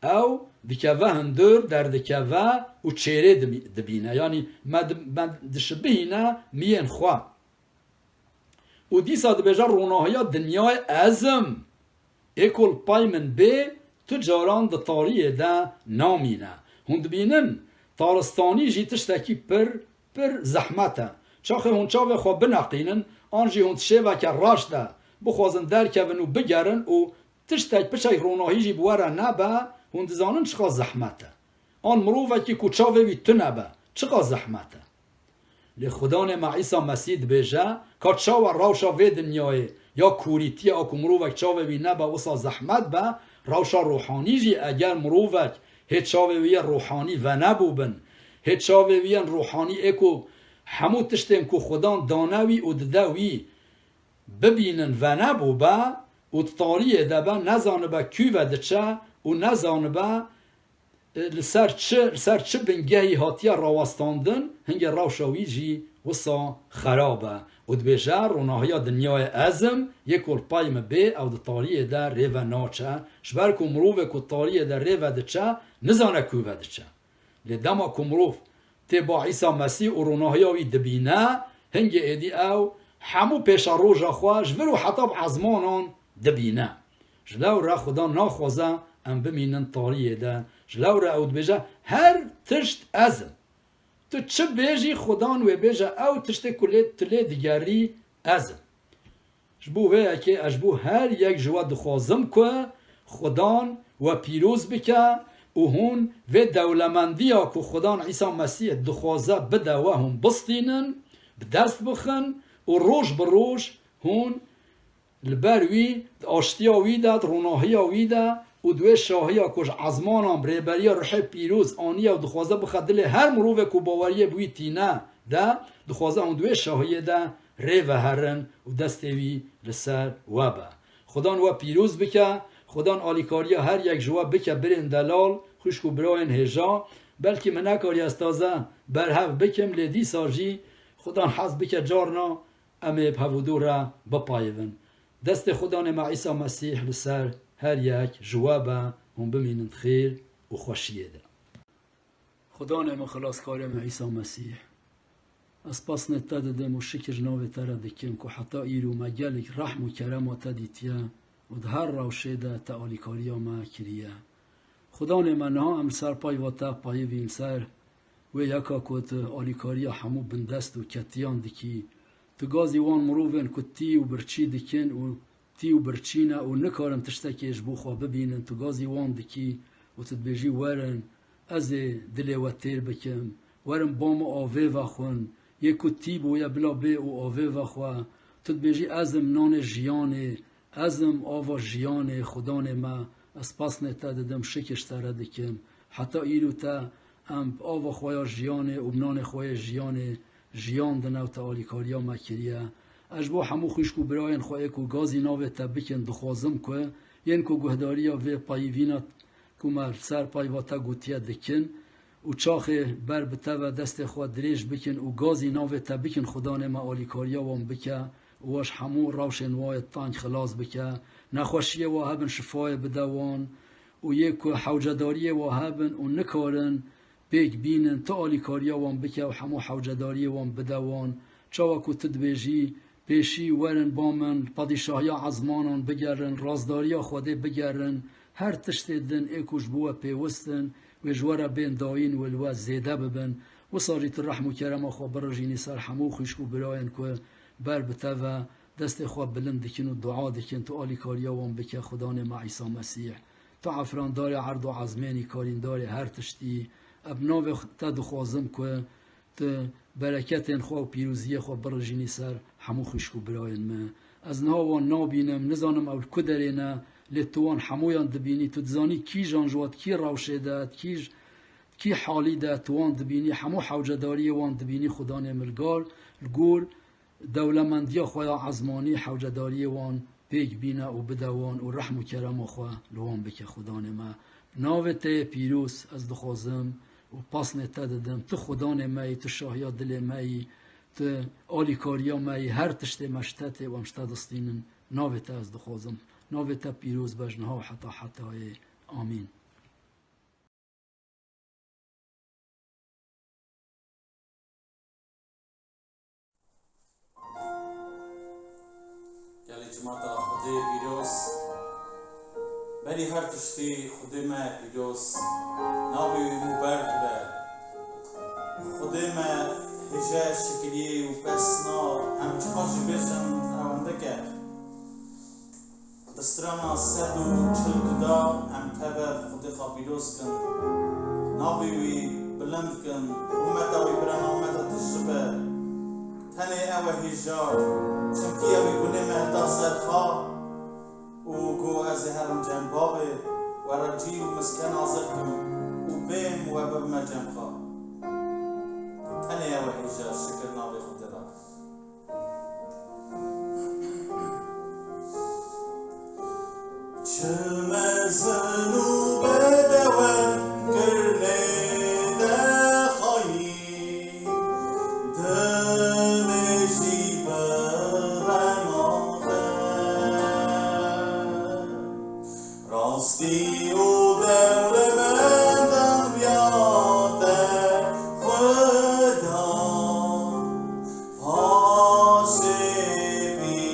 ew dikeve hundir, derdikeve û çêrê dibi-, dibîne. Yanî me di-, me dişibihîne miyên xwe. Û dîsa dibêje, ronahiya dinyayê ez im. Ê ku li pay min bê, tu caran di tariyê de namîne. Hûn dibînin, taristanî jî tiştekî pir, pir zehmet e. Çaxê hûn çavê xwe bineqînin, an jî hûn di şêveke reş de bixwazin derkevin û bigerin û tiştek piçek ronahî jî bi we re nebe, hûn dizanin çiqas zehmet e. An mirovekî ku çavê wî tune be, çiqas zehmet e. Lê Xudanê me Îsa Mesîh dibêje, ka çawa rewşa vê dinyayê ya kûrîtiye, a ku mirovek çavê wî nebe wisa zehmet be, rewşa ruhanî jî eger mirovek hê çavê wî yê ruhanî venebûbin, hê çavê wî yên ruhanî ê ku hemû tiştên ku Xudan dane wî û dide wî bibînin venebûbe û di tariyê de be, nezanibe kû ve diçe û nezanibe, e, li ser çi, li ser çi bingehî hatiye rawestandin, hingê rewşa wî jî wisa xerab e. Û dibêje, ronahiya dinyayê ez im, yê ku li pay min bê, ew di tariyê de rê ve naçe. Ji ber ku mirovê ku tariyê de rê ve diçe, nizane kû ve diçe. Lê dema ku mirov tê ba Îsa Mesîh û ronahiya wî dibîne, hingê êdî ew hemû pêşeroja xwe ji vir û heta bi ezmanan dibîne. Ji lewre Xuda naxwaze em bimînin tariyê de. Ji lewre ew dibêje, her tişt ez im. Tu çi bêjî, Xudan wê bêje, ew tiştê ku lê, tu lê digerî, ez im. Ji bo vê yekê ez ji bo her yek ji we dixwazim ku Xudan we pîroz bike û hûn vê dewlemendiya ku Xudan Îsa Mesîh dixwaze bide we hûn bistînin, bi dest bixin û roj bi roj hûn li ber wî, di aştiya wî de, di ronahiya wî de û di wê şahiya ku ji ezmanan bi rêberiya Ruhê Pîroz aniye û dixwaze bixe dilê her mirovê ku baweriyê bi wî tîne de, dixwaze hûn di wê şahiyê de rê veherin û destê wî li ser we be. Xudan we pîroz bike, Xudan alîkariya her yek ji we bike birên delal, xwişk û birayên hêja. Belkî min nekariye ez taze berhev bikim, lê dîsa jî Xudan hez bike carna em ê bi hevûdû re bipayivin. Destê Xudanê me Îsa Mesîh li ser her yek ji we be, hûn bimînin di xêr û xweşiyê de. Xudanê me, Xilaskarê me Îsa Mesîh, ez spasnê te didim û şikir ji navê te re dikim ku heta îro me gelek rehm û kerema te dîtiye û di her rewşê de te alîkariya me kiriye. Xudanê me, niha em li ser payva te payivîn, ser wê yeka ku tu alîkariya hemû bindest û ketiyan dikî, Tu gazî wan mirovên ku tî û birçî dikin û tî û birçî ne û nikarin tiştekê ji bo xwe bibînin, tu gazî wan dikî û tu dibêjî, werin, ez ê dilê we têr bikim, werin ba min avê vexwin, yê ku tî bûye bila bê û avê vexwe. Tu dibêjî, ez im nanê jiyanê, ez im ava jiyanê, Xudanê me, ez pasnê te didim, şikir ji te re dikim. Heta îro te em bi ava xwe ya jiyanê û bi nanê xwe yê jiyanê jiyandine û te alîkariya me kiriye. Ez ji bo hemû xwişk û birayên xwe ê ku gazî navê te bikin dixwazim ku yên ku guhdariya vê peyvîna ku me li ser peyva te gotiye dikin û çaxê ber bi te ve destê xwe dirêj bikin û gazî navê te bikin, Xudanê me alîkariya wan bike û we ji hemû rewşên wayê teng xilas bike. Nexweşiyê wa hebin şifayê bide wan û yê ku hewcedariyê wa hebin û nikarin pêk bînin, tu alîkariya wan bike û hemû hewcedariyê wan bide wan. Çawa ku tu dibêjî, pêşî werin ba min, padîşahiya ezmanan bigerin, razdariya Xwedê bigerin, her tiştê din ê ku ji bo we pêwist in, wê ji we re bên dayîn, wê li we zêde bibin. Wisa jî tu rehm û kerema xwe birijînî ser hemû xwişk û birayên ku ber bi te ve destê xwe bilind dikin û dua dikin, tu alîkariya wan bike, Xudanê me Îsa Mesîh. Tu efrandarê erd û ezmênî, karîndarê her tiştî. Ez bi navê te dixwazim ku tu bereketên xwe û pîroziyê xwe birijînî ser hemû xwişk û birayên me. Ez niha wan nabînim, nizanim ew li ku derê ne, lê tu wan hemûyan dibînî, tu dizanî kîjan ji we di kî rewşê de, di kî j-, di kî halî de tu wan dibînî, hemû hewcedariyê wan dibînî, Xudanê min li gar, li gor dewlemendiya xwe ya ezmanî hewcedariyê wan pêk bîne û bide wan û rehm û kerema xwe li wan bike, Xudanê me. Bi navê te yê pîroz ez dixwazim û pasnê te didim. Tu Xudanê me yî, tu şahiya dilê me yî, tu alîkariya me yî, her tiştê me ji te tê û em ji te distînin. Navê te ez dixwazim. Navê te pîroz be ji niha û heta hetayê. Amîn. Gelî cimata Xwedê pîroz, berî her tiştî Xwedê me pîroz, navê wî ber be. Xwedê me hêja şikiriyê û pesna, em çiqas jî bêjin hewendek e. Di strana sed û çil du de em teve Xwedê xwe pîroz kin. Navê wî bilind kin. Rûmeta wî birema me de tije be. Tenê ew e hêja. Çimkî ew ê gunê me heta ser xwe û got, ez ê herim cem bavê, we re cî û misken hazir kim û bêm we bibime cem xwe. Tenê ew e hêja. Şikir navê Xwedê re. Çi mezin û bedewen kirnê te xayî, dimê jî bi rema te. Rastî û dewlemendan viya te Xuda, paşê pîroz.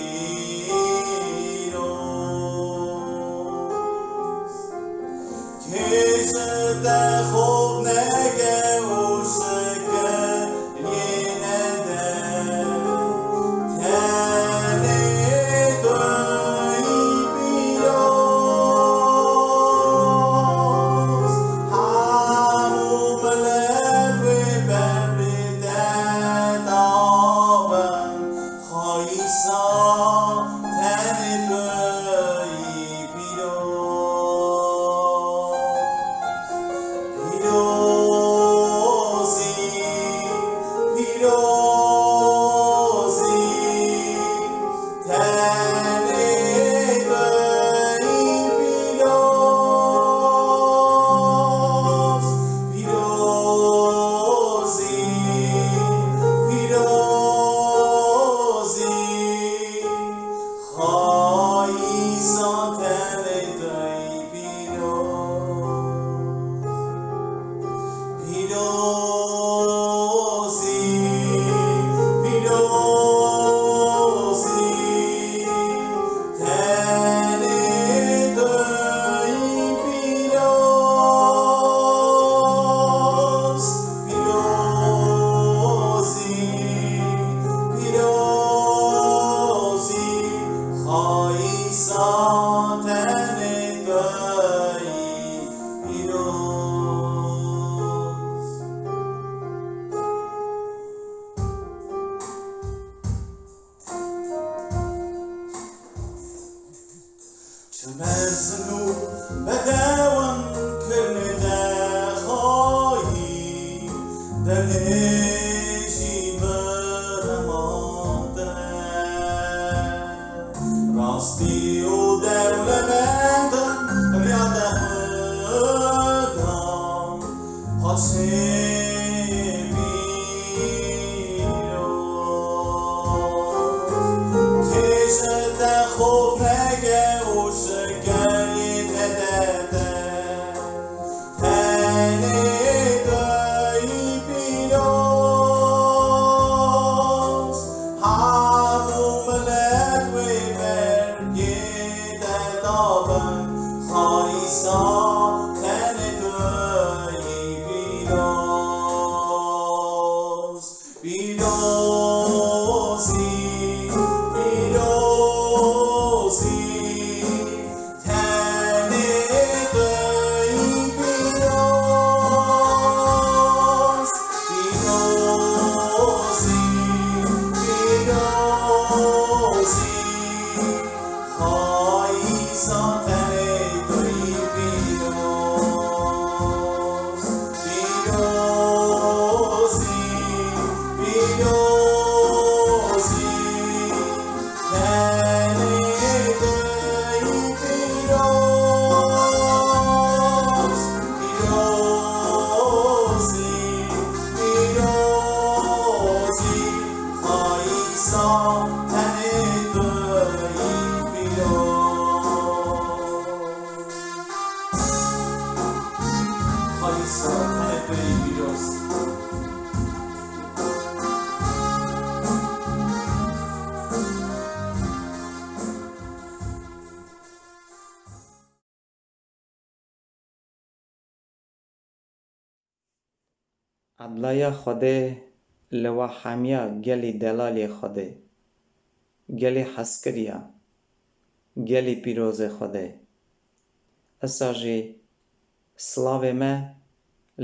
Kê ji te xov neke û şikir Yê nede tenê tu yî pîroz, hemû milet wê ber bi te tavin, xwayîsa tenê tu yî pîroz. Pîrozî, pîrozî, tenê tu yî pîroz. Pîrozî, pîrozî, xwayîsa tenê tu yî pîroz. Pîrozî, Pîrozî, pîrozî, tenê tu yî pîroz. Pîrozî, pîrozî, Xwayîsa tenê tu yî pîroz. Pîrozî, pîrozî, tenê tu yî pîroz. Pîrozî, pîrozî, Xwayîsa tenê tu yî pîroz. Xwayîsa tenê tu yî pîroz. Edlaya Xwedê li we hemiya gelî delalê Xwedê, gelî hezkiriya, gelî pîrozê Xwedê. Esa jî silavê me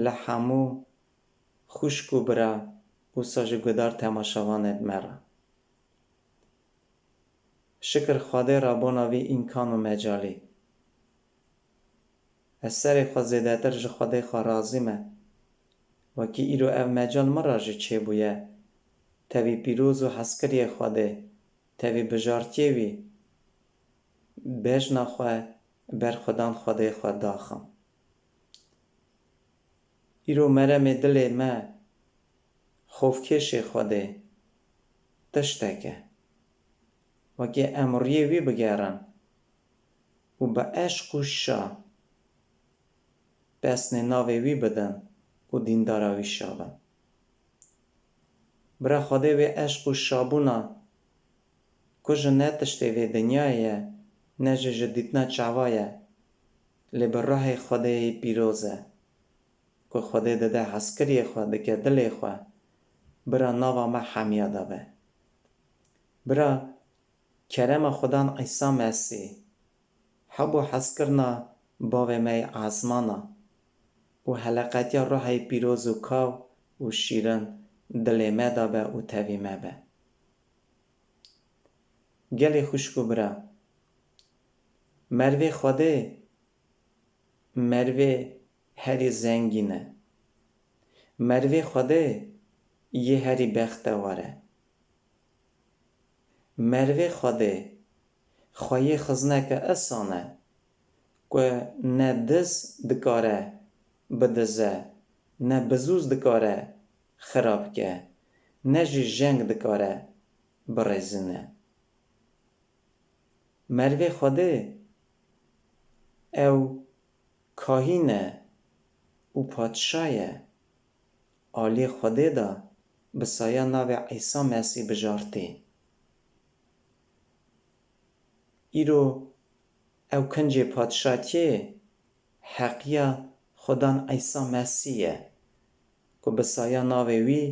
li hemû xwişk û bira, wisa jî guhdar temaşevanên me re. Şikir Xwedê re bona vî îmkan û mecalî. Ez serê xwe zêdetir ji Xwedê xwe razî me. Wekî îro ev mecal min re jî çêbûye. Tevî pîroz û hezkiriyê Xwedê, tevî bijartiyê wî, bejna xwe ber xudan Xwedê xwe daxim. Îro meremê dilê me, xofkêşê Xwedê, tiştek e. Wekî em rûyê wî bigerin û bi eşq û şa pesnê navê wî bidin û dîndara wî şa bin. Bira Xwedê wê eşq û şabûna ku ji ne tiştê vê dinyayê ye, ne jî ji dîtina çava ye, lê bi ruhê Xwedê yê pîroz e, ku Xwedê dide hezkiriyê xwe, dike dilê xwe, bira nava me hemiya de be. Bira kerema Xudan Îsa Mesîh, heb û hezkirina Bavê me yê ezmana û heleqetiya ruhê pîroz û kav û şîrin dilê me de be û tevî me be. Gelê xwişk û bira, merivê Xwedê merivê herî zengîn e. Merivê Xwedê yê herî bextewar e. Merivê Xwedê xweyê xizneke esan e ku ne diz dikare bidize, ne bizûz dikare xirab ke, ne jî jeng dikare birêzine. Merivê Xwedê ew kahîn e û padşa ye. Aliyê Xwedê de bi saya navê Îsa Mesîh bijartî. Îro ew kincê padşatiyê heqiya Xudan Îsa Mesîh ye, ku bi saya navê wî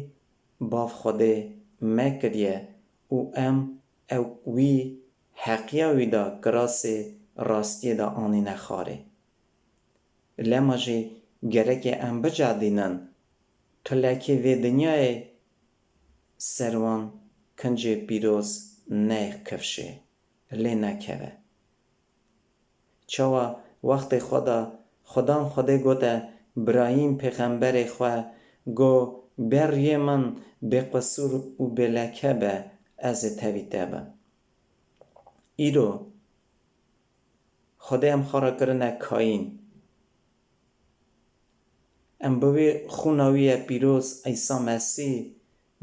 Bav Xwedê me kiriye û em ew wî heqiya wî de kirasê rastiyê de anîne xwarê. Lema jî gerekê em bicedînin, tu lekê vê dinyayê ser wan kincê pîroz neyê kifşê, lê nekeve. Çawa wextê xwe de Xudan Xwedê gote Birahîm pêxemberê xwe, got, Ber rûyê min bêqisûr û bêleke be, ez ê tevî te bim. Îro Xwedê em xwe re kirine kayîn. Em bi wê xûna wî ye pîroz Îsa Mesîh,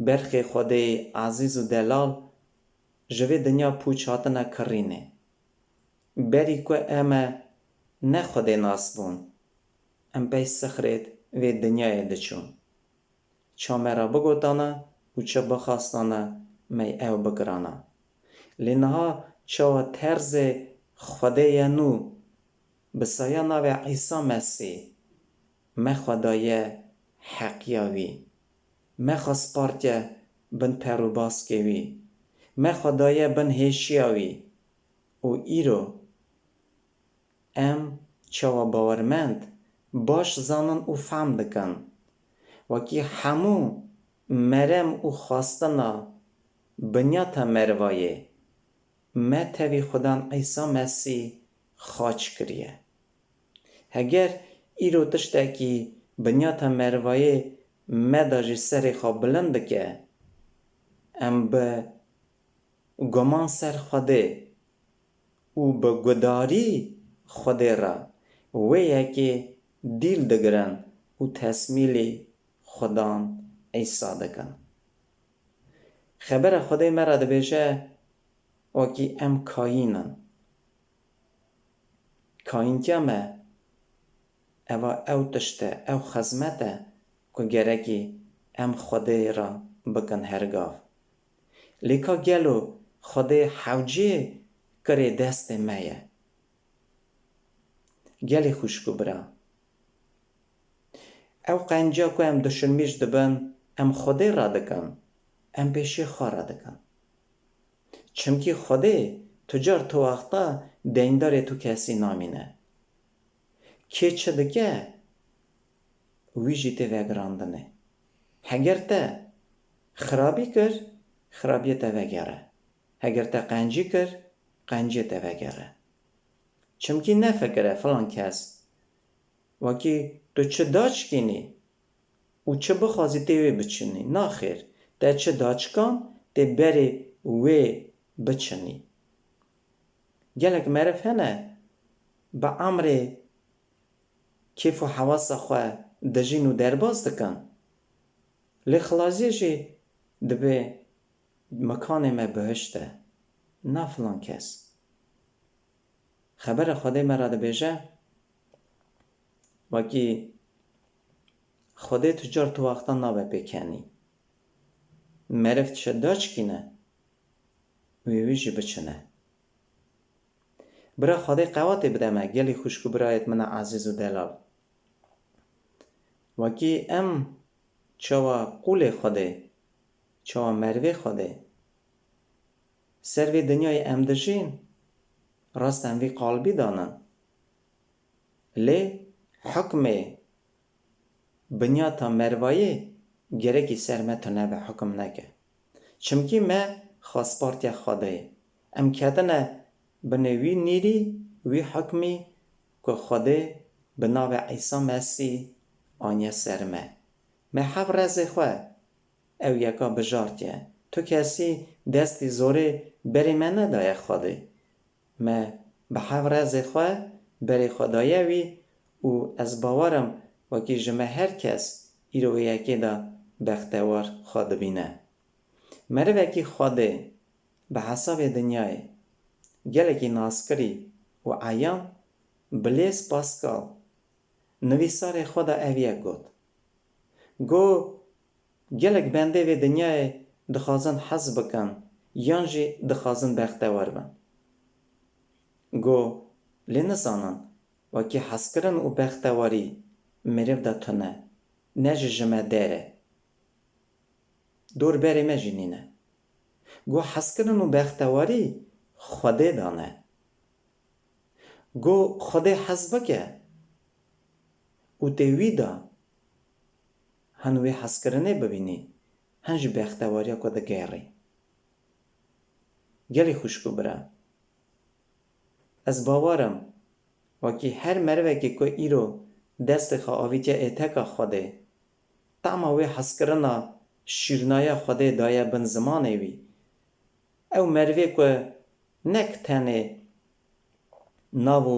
berxê Xwedê yê ezîz û delal, ji vê dinya pûç hatine kirînê. Berî ku em e ne Xwedê nas bûn, em pey sixrêt vê dinyayê diçûn. Ça me re bigotana û çi bixwastana, me ew bigirana. Lê niha çawa terzê Xwedê ye nû, bi saya navê Îsa Mesîh, me xwe daye heqiya wî. Me xwe spartiye bin per û baskê wî. Me xwe daye bin hêşiya wî. Û îro em çawa bawermend baş zanin û fehm dikin. Wekî hemû merem û xwestina binyata mervayê, me tevî Xudan Îsa Mesîh xaç kiriye. Heger îro tiştekî binyata mervayê me de ji serê xwe bilind dike, em bi guman ser Xwedê û bi gudarî Xwedê re wê yekê dîl digirin û tesmîlî Xudan Îsa dikin. Xebera Xwedê me re dibêje, wekî em Kayîn in. Kayîntiya me, eva ew tişt e, ew xizmet e ku gerekî em Xwedê re bikin her gav. Lê ka gelo Xwedê hewcê kirê destê me ye? Gelê xwişk û bira, ew qenciya ku em duşinmîş dibin, em Xwedê re dikin, em pêşiyê xwe re dikin. Çimkî Xwedê tu car tu wexta deyndarê tu kesî namîne. Kê çi dike, wî jî tê vegirandinê. Heger te xirabî kir, xirabiyê te vegere. Heger te qencî kir, qenciyê te vegere. Çimkî nefikire filan kes, wekî tu çi daçikînî û çi bixwazî tê wê biçinî. Naxêr, te çi daçikan tê berê wê biçinî. Gelek meriv hene bi emrê kêf û hewasa xwe dijîn û derbas dikin. Lê xilaziyê jî dibê mekanê me bihişt e, na filan kes. Xebera Xwedê me re dibêje, wekî Xwedê tu car tu wextan nabe pêkenî. Meriv çi daçikîne, wê wî jî biçine. Bira Xwedê qewatê bide me, gelî xwişk û birayêt min a ezîz û delal. Wekî em çawa qûlê Xwedê, çawa merivê Xwedê, ser vê dinyayê em dijîn, rast em vî qalbî danin. Lê hukmê binyata mervayê gerekî ser me tune be, hukim neke. Çimkî me xwespartiya Xwedê ye. Em ketine binê wî nîrî, wî hukmî ku Xwedê bi navê Îsa Mesîh aniye ser me. Me hev rezê xwe ew yeka bijartiye. Tu kesî destî zorê berê me nedaye Xwedê. Me bi hev rezê xwe berê xwe daye wî û ez bawer im wekî ji me her kes îro wê yekê de bextewar xwe dibîne. Merivekî Xwedê bi hesabê dinyayê gelekî naskirî û eyan, Blaise Pascal, nivîsarê xwe de ev yek got. Got, gelek bendê vê dinyayê dixwazin hez bikin yan jî dixwazin bextewar bin. Got, lê nizanin, wekî hezkirin û bextewarî meriv de tune, ne jî ji me der e. Dor berê me jî nîne. Got, hezkirin û bextewarî Xwedê dane. Got, Xwedê hez bike û tê wî de hin wê hezkirinê bibînî, hin jî bextewariya ku digerî. Gelî xwişk û bira, ez bawer im, wekî her merivekî ku îro destê xwe avîtiye êteka Xwedê, tama wê hezkirina şîrnaya Xwedê daye bin zimanê wî. Ew merivê ku nek tenê nav û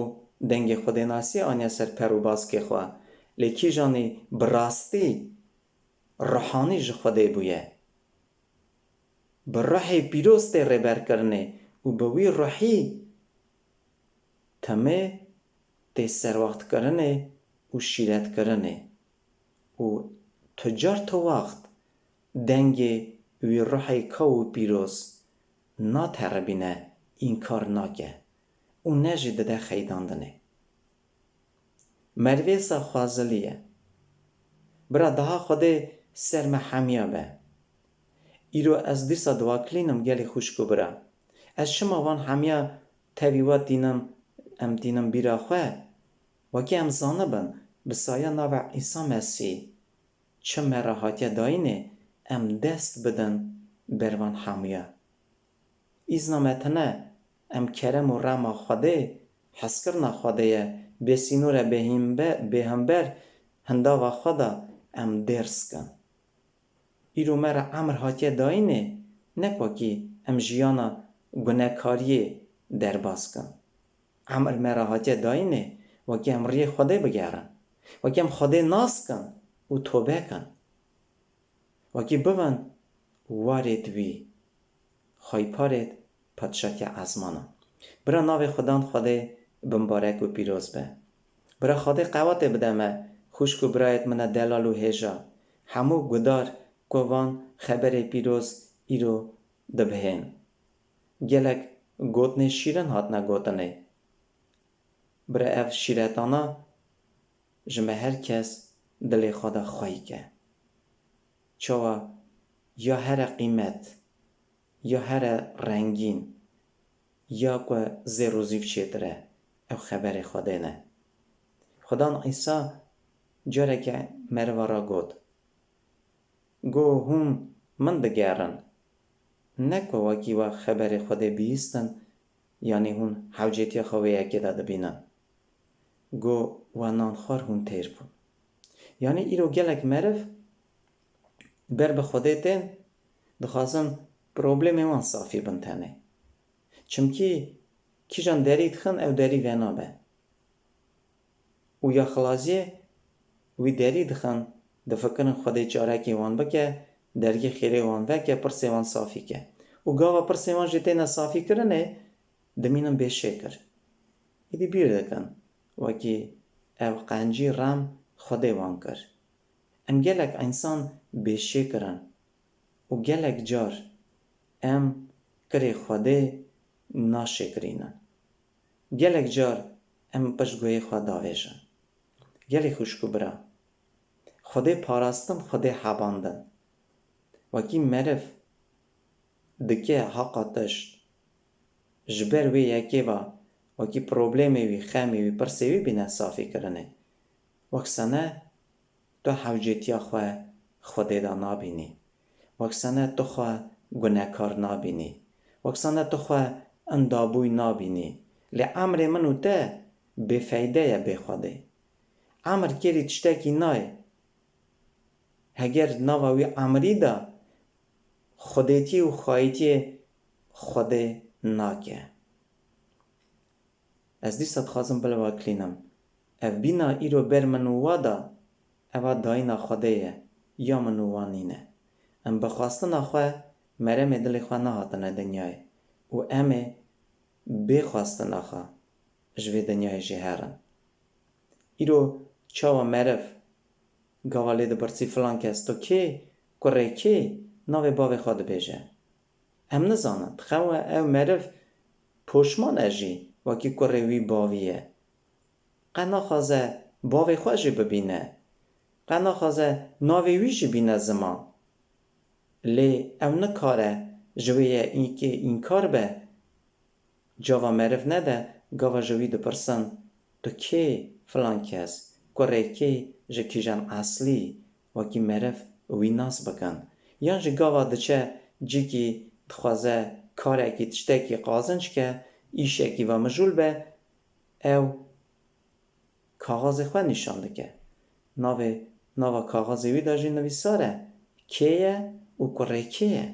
dengê xwedênasiyê aniye ser per û baskê xwe, lê kîjanî bi rastî ruhanî ji Xwedê bûye. Bi ruhê pîroz tê rêberkirinê û bi wî ruhî timê tê serwextkirinê û şîretkirinê û tu car tu wext dengê wî ruhê kaw û pîroz nateribîne, înkar nake û ne jî dide xeydandinê. Merivê sa xwazilî ye. Bira daha Xwedê ser me hemiya be. Îro ez dîsa diwaklînim gelê xwişk û bira. Ez çima van hemiya tevî we tînim, em tînim bîra xwe? Wekî em zanibin, bi saya nava Îsa Mesîh, çi me re hatiye dayînê, em dest bidin ber van hemûya. Îzna me tine, em kerem û rema Xwedê, hezkirina Xwedê ye, bêsînor e, bêhînbe-, bêhember, hindava xwe de em dêrs kin. Îro me re emir hatiye dayînê, ne wekî em jiyana gunekariyê derbas kin. Emir me re hatiye dayînê, wekî em riyê Xwedê bigerin, wekî em Xwedê nas kin û tobe kin. Wekî bivin warêt wî, xweyparêt padşatiya ezmana. Bira navê Xudan Xwedê bimbarek û pîroz be. Bira Xwedê qewatê bide me, xwişk û birayêt min e delal û hêja. Hemû gudar ku van xeberê pîroz îro dibihên. Gelek gotinê şîrin hatine gotinê. Bira ev şîretana ji me her kes dilê xwe de xwey ke. Çawa ya here qîmet, ya here rengîn, ya ku zêr û zîv çêtir e, ew xeberê Xwedê ne. Xudan Îsa careke meriva re got, Go hûn min digerin, ne ku wekî we xeberê Xwedê bihîstin, yanî hûn hewcêtiya xwe wê yekê de dibînin. Go we nan xwar hûn têr bûn. Yanî îro gelek meriv ber bi Xwedê tên, dixwazin problemê wan safî bin tenê. Çimkî kîjan derî dixin ew derî venabe. Û ya xilaziyê wî derî dixin, difikirin Xwedê çarekê wan bike, dergê xêrê wan veke, pirsê wan safî ke. Û gava pirsê wan jî têne safîkirinê, dimînin bêşêkir. Îdî bîr dikin, wekî ev qencî rem Xwedê wan kir. Em gelek însan bêşêkir in û gelek car em kirê Xwedê naşêkirînin. Gelek car em piştguhê xwe davêjin. Gelê xwişk û bira, Xwedê parastin, Xwedê hebandin. Wekî meriv dike heqa tişt, ji ber wê yekê ve wekî problemê wî, xemê wî, pirsê wî bîne safîkirinê. Weksane tu hewcêtiya xwe Xwedê de nabînî. Weksane tu xwe gunekar nabînî. Weksane tu xwe indabûy nabînî. Lê emrê min û te bêfeyde ye bê Xwedê. Emir kêrî tiştekî nayê. Heger nava wî emirî de xwedêtiyê û xwayîtiyê Xwedê nake. Ez dîsa dixwazim bilivakilînim. Ev bîna îro ber min û wa da, eva dayîna Xwedê ye, ya min û wa nîne. Em bi xwestina xwe meremê dilê xwe nehatine dinyayê û em ê bê xwestina xwe ji vê dinyayê jî herin. Îro çawa meriv gava lê dipirsî filan kes, tu kê, kurê kê, navê bavê xwe dibêje? Em nizanin, dixewe ew meriv poşman e jî, wekî kurê wî bavî ye. Qe naxwaze bavê xwe jî bibîne. Qe naxwaze navê wî jî bîne ziman. Lê ew nikare ji wê yekê înkar be. Cava meriv nede, gava ji wî dipirsin, tu kê filan kes, kurê kê, ji kîjan eslî, wekî meriv wî nas bikin. Yan jî gava diçe cîkî dixwaze karekî, tiştekî qazinc ke, îşekî ve mijûl be, ew kaxazê xwe nîşan dike. Navê, nava kaxazê wî de jî nivîsar e, kê ye û kurê kê ye.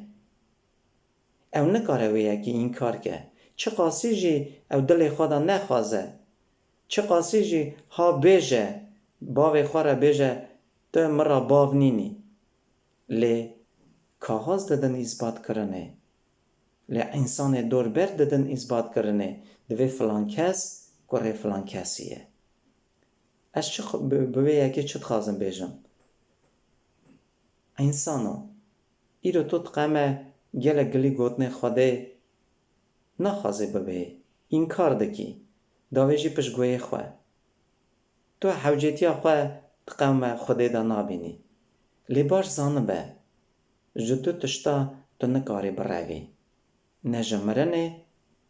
Ew nikare wê yekê înkar ke. Çiqasî jî ew dilê xwe de nexwaze. Çiqasî jî ha bêje, bavê xwe re bêje, tu min re bav nînî. Lê kaxaz didin îsbatkirinê. Lê însanê dorber didin îsbatkirinê. Divê filan kes kurê filan kesî ye. Ez çi xwe-, bi, bi wê yekê çi dixwazim bêjim? Însano, îro tu diqeme gelek gilî gotinê Xwedê naxwazê bibê, înkar dikî, davêjî piştguhê xwe. Tu hewcêtiya xwe diqeme Xwedê de nabînî. Lê baş zanibe, ji du tişta tu nikarî birevî, ne ji mirinê,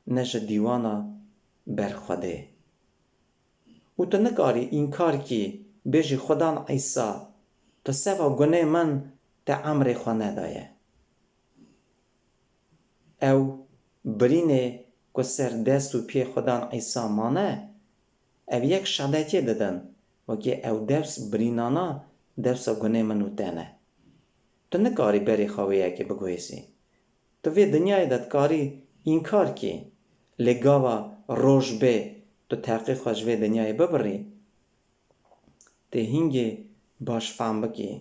ne ji dîwana ber Xwedê. Û tu nikarî înkar kî, bêjî, Xudan Îsa, tu seva gunê min te emrê xwe nedaye. Ew birînê ku ser dest û piyê Xudan Îsa mane, ev yek şedetiyê didin, wekî ew dewsa birînana dewsa gunê min û te ne. Tu nikarî berê xwe wê yekê biguhêsî. Tu vê dinyayê de dikarî înkar kî, lê gava roj bê tu terqê xwe ji vê dinyayê bibirî, tê hingê baş fehm bikî,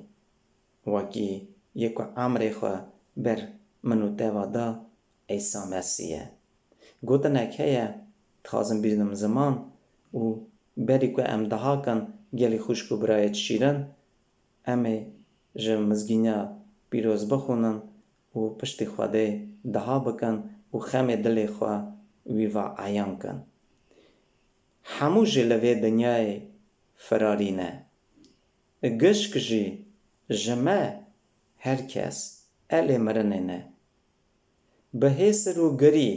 wekî yê ku emrê xwe ber min û te ve da, Îsa Mesîh ye. Gotinek heye, dixwazim bînim ziman û berî ku em dihakin gelî xwişk û birayê şîrin, em ê ji mizgîniya pîroz bixwînin û piştî Xwedê diha bikin û xemê dilê xwe wî ve eyan kin. Hemû jî li vê dinyayê firarî ne. Gişk jî ji me her kes elê mirinê ne. Bi hêsir û girî,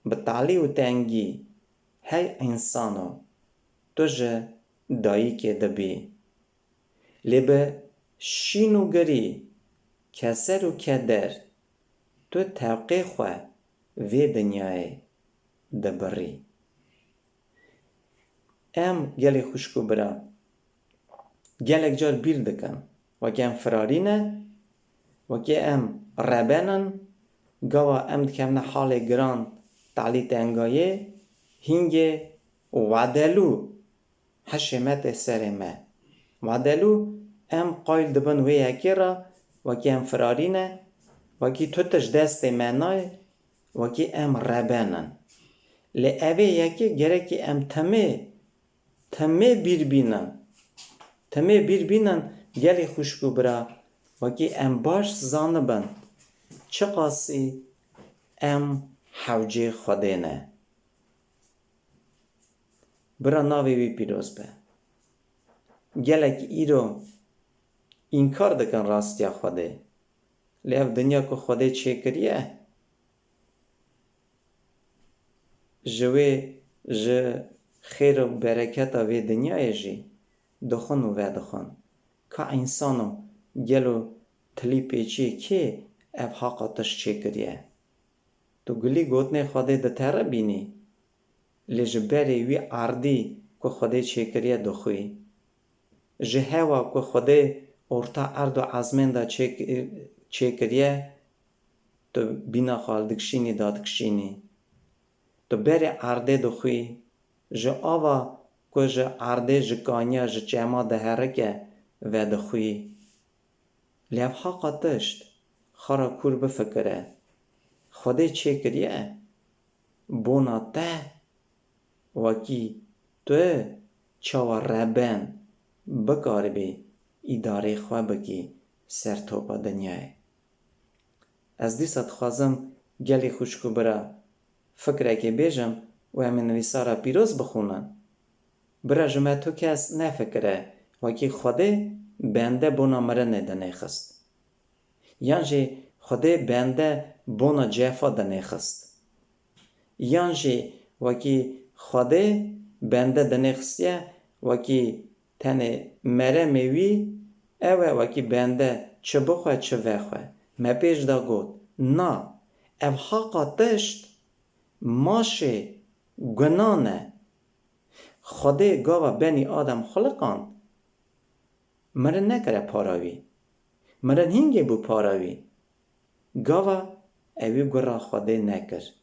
bi talî û tengî, hey însano, tu ji dayikê dibî. Lê bi şîn û girî, keser û keder, tu tewqê xwe vê dinyayê dibirî. Em gelê xwişk û bira, gelek car bîr dikin, wekî em firarî ne, wekî em reben in, gava em dikevine halê giran, talî tengayê, hingê wedelû hişê me tê serê me. Wedelû em qayl dibin wê yekê re, wekî em firarî ne, wekî tu tişt destê me nayê, wekî em reben in. Lê evê yekê gerekî em temê, temê bîr bînin. Temê bîr bînin gelê xwişk û bira, wekî em baş zanibin çiqasî em hewcê Xwedê ne. Bira navê wî pîroz be. Gelek îro înkar dikin rastiya Xwedê. Lê ev dinya ku Xwedê çêkiriye, ji wê, ji xêr û bereketa vê dinyayê jî dixwin û vedixwin. Ka însano gelo tilî pêçiyê kê ev haqa tişt çêkiriye? Tu gilî gotinê Xwedê di te re bînî, lê ji berê wî erdî ku Xwedê çêkiriye dixwî. Ji hewa ku Xwedê orta erd û ezmên de çêk-, çêkiriye, tu bîna xwe li dikişînî dadikişînî. Tu berê erdê dixwî, ji ava ku ji erdê ji kaniya ji çema diherike vedixwî. Lê ev haqa tişt, xwe re kûr bifikire. Xwedê çêkiriye, bona te, wekî tu çawa reben bikaribî îdarê xwe bikî ser topa dinyayê. Ez dîsa dixwazim gelî xwişk û bira fikrekê bêjim û em ê nivîsara pîroz bixwînin. Bira ji me tu kes nefikire, wekî Xwedê bende bona mirinê dinêxist. Yan jî Xwedê bende bona cefa dinêxist. Yan jî wekî Xwedê bende dinêxistiye, wekî tenê meremê wî ew e, wekî bende çi bixwe çi vexwe. Me pêş de got, na, ev haqa tişt maşê gunan e. Xwedê gava benî Adem xuliqand, mirin nekire para wî. Mirin hingê bû para wî. Gava ewî gura Xwedê nekir.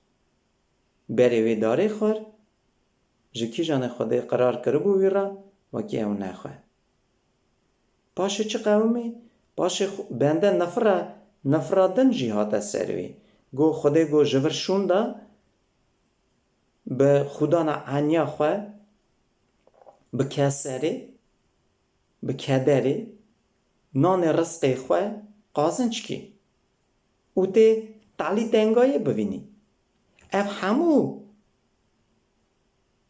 Berê wê darê xwar, ji kîjanê Xwedê qirar kiribû wî re, wekî ew nexwe. Paşê çi qewimî? Paşê xw-, bende nifira, nifira din jî hate ser wî. Got, Xwedê got, ji vir şûnda, bi xwedana eniya xwe, bi keserê, bi kederê, nanê rizqê xwe qazinc kî û tê talî tengayê bivînî. Ev hemû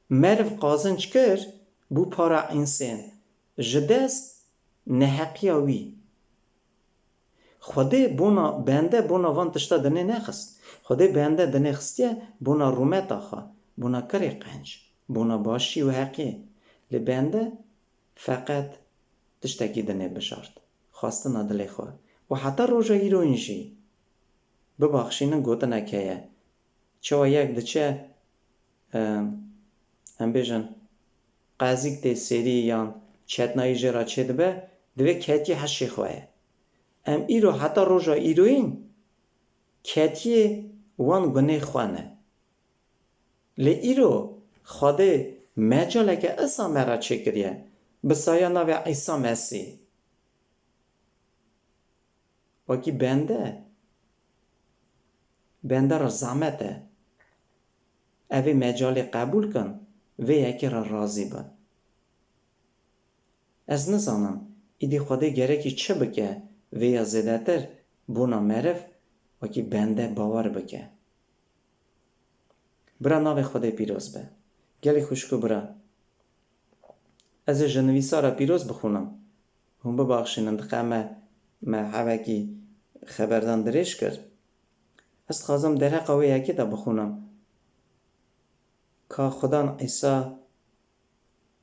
meriv qazinc kir, bû para însên ji dest neheqiya wî. Xwedê bona bende bona van tişta dinê nexist. Xwedê bende dinê xistiye bona rûmeta xwe, bona kirê qenc, bona başî û heqê. Lê bende feqet tiştekî dinê bijart, xwestina dilê xwe. Û heta roja îroyîn jî, bibaxşînin, gotinek heye. Çawa yek diçe, em, em bêjin, qezîk tê sêrî yan çetnayî jê re çêdibe, divê ketiyê hişê xwe ye. Em îro heta roja îroyîn ketiyê wan gunê xwe ne. Lê îro Xwedê mecaleke isa me re çêkiriye, bi saya navê Îsa Mesîh. Wekî bende, bende re zehmet e. Ev ê mecalê qebûl kin, vê yekê re razî bin. Ez nizanim, îdî Xwedê gerekî çi bike vê ya zêdetir bona meriv wekî bende bawer bike. Bira, navê Xwedê pîroz be. Gelî xwişk û bira, ez ê ji nivîsara pîroz bixwînim. Hûn bibaxşînin, diqe me, me hevekî xeberdan dirêj kir. Ez dixwazim derheqa wê yekê de bixwînim. Ka Xudan Îsa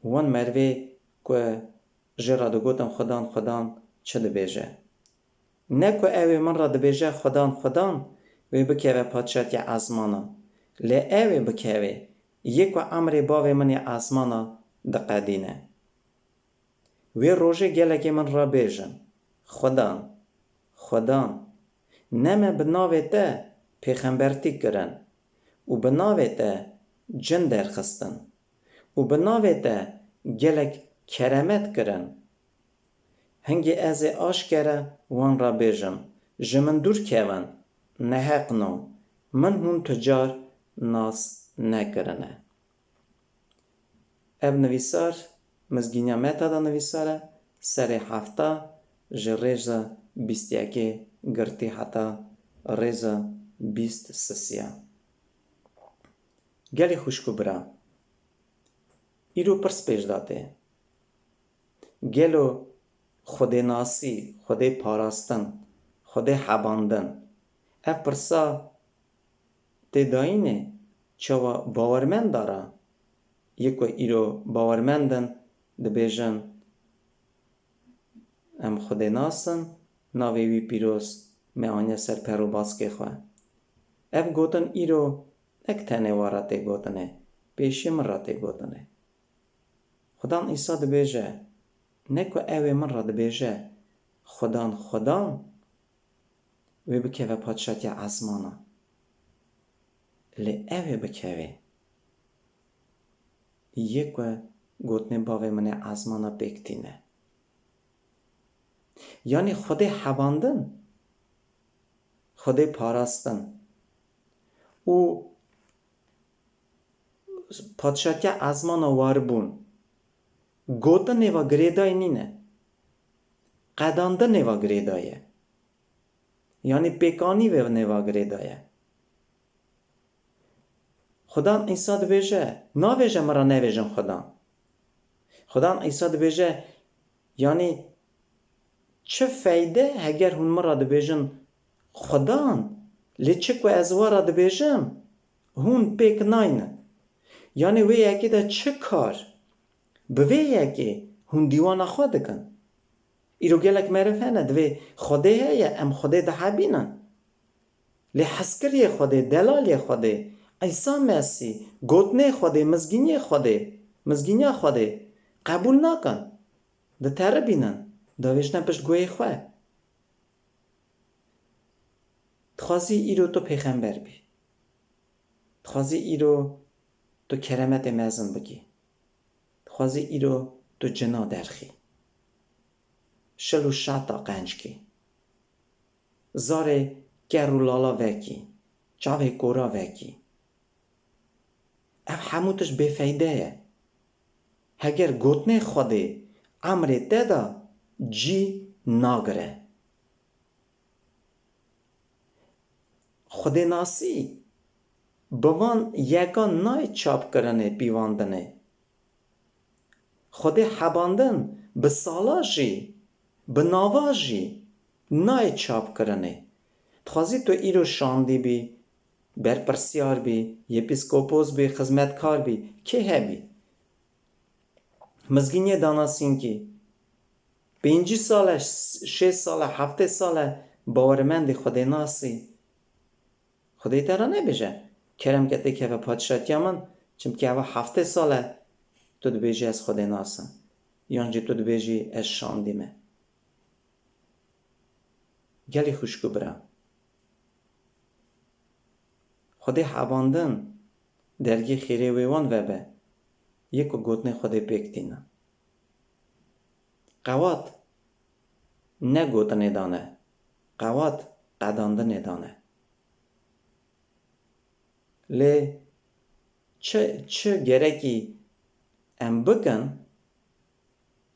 wan merivê ku jê re digotin Xudan, Xudan çi dibêje. Ne ku ew ê min re dibêje Xudan, Xudan, wê bikeve padşatiya ezmana. Lê ew ê bikevê, yê ku emrê bavê min ê ezmana diqedîne. Wê rojê gelekê min re bêjin, Xudan, Xudan, ne me bi navê te pêxembertî kirin û bi navê te cin derxistin û bi navê te gelek keremet kirin? Hingê ez ê aşkere wan re bêjim, ji min dûr kevin, neheqin o, min hûn tu car nas nekirine. Ev nivîsar Mizgîniya Meta de nivîsar e, serê hefta ji rêza bîst yekê girtî heta rêza bîst sisiya. Gelî xwişk û bira, îro pirs pêş de tê. Gelo xwedênasî, xwedê parastin, xwedê hebandin, ev pirsa tê dayînê çawa bawermenda re, yê ku îro bawermend in, dibêjin, em Xwedê nas in, navê wî pîroz me aniye ser per û baskê xwe. Ev gotin îro nek tenê wa re tê gotinê, pêşî min re tê gotinê. Xudan Îsa dibêje, ne ku ew ê min re dibêje, Xudan, Xudan, wê bikeve padşatiya ezmana. Lê ew ê bikevê, yê ku gotinê bavê min ê ezmana pêk tîne. Yanî Xwedê hebandin, Xwedê parastin û padşatiya ezmana waribûn gotinê ve girêdayî nîne. Qedandinê ve girêdayî ye. Yanî pêkanî ve nêva girêdayî ye. Xudan Îsa dibêje, navêje min re nevêjin Xudan. Xudan Îsa dibêje, yanî çi feyde heger hûn min re dibêjin Xudan, lê çi ku ez we re dibêjim, hûn pêk naynin. Yanî wê yekê de çi kar bi vê yekê hûn dîwana xwe dikin? Îro gelek meriv hene, divê Xwedê heye, em Xwedê dihebînin. Lê hezkiriyê Xwedê, delaliyê Xwedê, Îsa Mesîh, gotinê Xwedê, mizgîniyê Xwedê, mizgîniya Xwedê qebûl nakin. Diteribînin, davêjine pişt guhê xwe. Dixwazî îro tu pêxember bî. Dixwazî îro tu keremetê mezin bikî. Dixwazî îro tu cina derxî. Şil û şata qenc kî. Zarê ker û lala vekî. Çavê kora vekî. Ev hemû tişt bêfeyde ye. Heger gotinê Xwedê emrê te de cî nagire. Xwedênasî bi van yekan nayê çapkirinê, pîvandinê. Xwedê hebandin bi sala jî, bi nava jî, nayê çapkirinê. Dixwazî tu îro şandî bî, berpirsiyar bî, yepîskopos bî, xizmetkar bî, kê hebî. Mizgîniyê danasînkî, pêncî sal e, şêst sal e, heftê sal e, bawermendî, Xwedênasî. Xwedê te re nebêje, kerem ke têkeve padşatiya min, çimkî eva heftê sal e tu dibêjî ez Xwedê nas im, yan jî tu dibêjî ez şandî me. Gelî xwişk û bira, Xwedê hebandin dergê xêrê wê wan vebe, yê ku gotinê Xwedê pêk tînin. Qewat ne gotinê dane, qewat qedandinê dane. Lê çi, çi gerekî em bikin,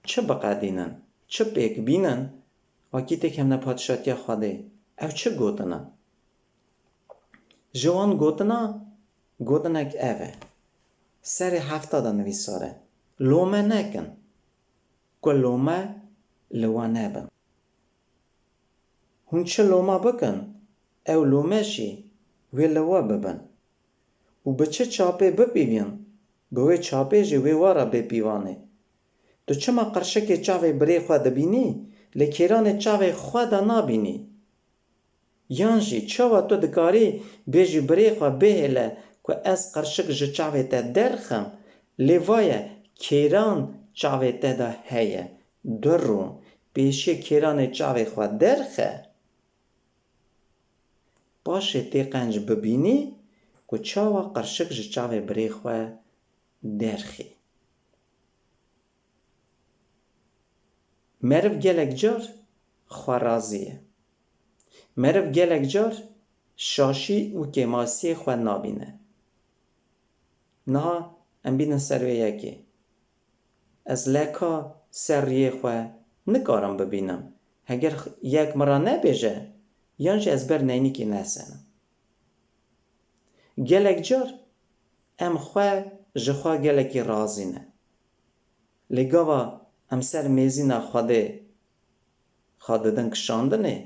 çi biqedînin, çi pêk bînin, wekî têkevne padşatiya Xwedê, ew çi gotin e? Ji wan gotina, gotinek ev e. Serê hefta de nivîsar e. Lome nekin, ku lome li we nebin. Hûn çi loma bikin, ew lome jî wê li we bibin. Û bi çi çapê bipîvîn, bi wê çapê jî wê we re bê pîvanê. Tu çima qirşikê çavê birê xwe dibînî, lê kêranê çavê xwe de nabînî? Yan jî çawa tu dikarî bêjî birê xwe bihêle ku ez qirşik ji çavê te derxim, lê vaye kêran çavê te de heye, du rûn, pêşê kêranê çavê xwe derxe, paşê tê qenc bibînî ku çawa qirşik ji çavê birê xwe derxî. Meriv gelek car xwe razî ye. Meriv gelek car şaşî û kêmasiyê xwe nabîne. Niha em bînin ser wê yekê. Ez leka ser riyê xwe nikarim bibînim. Heger x-, yek min re nebêje, yan jî ez ber neynîkê nesenim. Gelek car em xwe ji xwe gelekî razî ne. Lê gava em ser mêzîna Xwedê xwe didin kişandinê,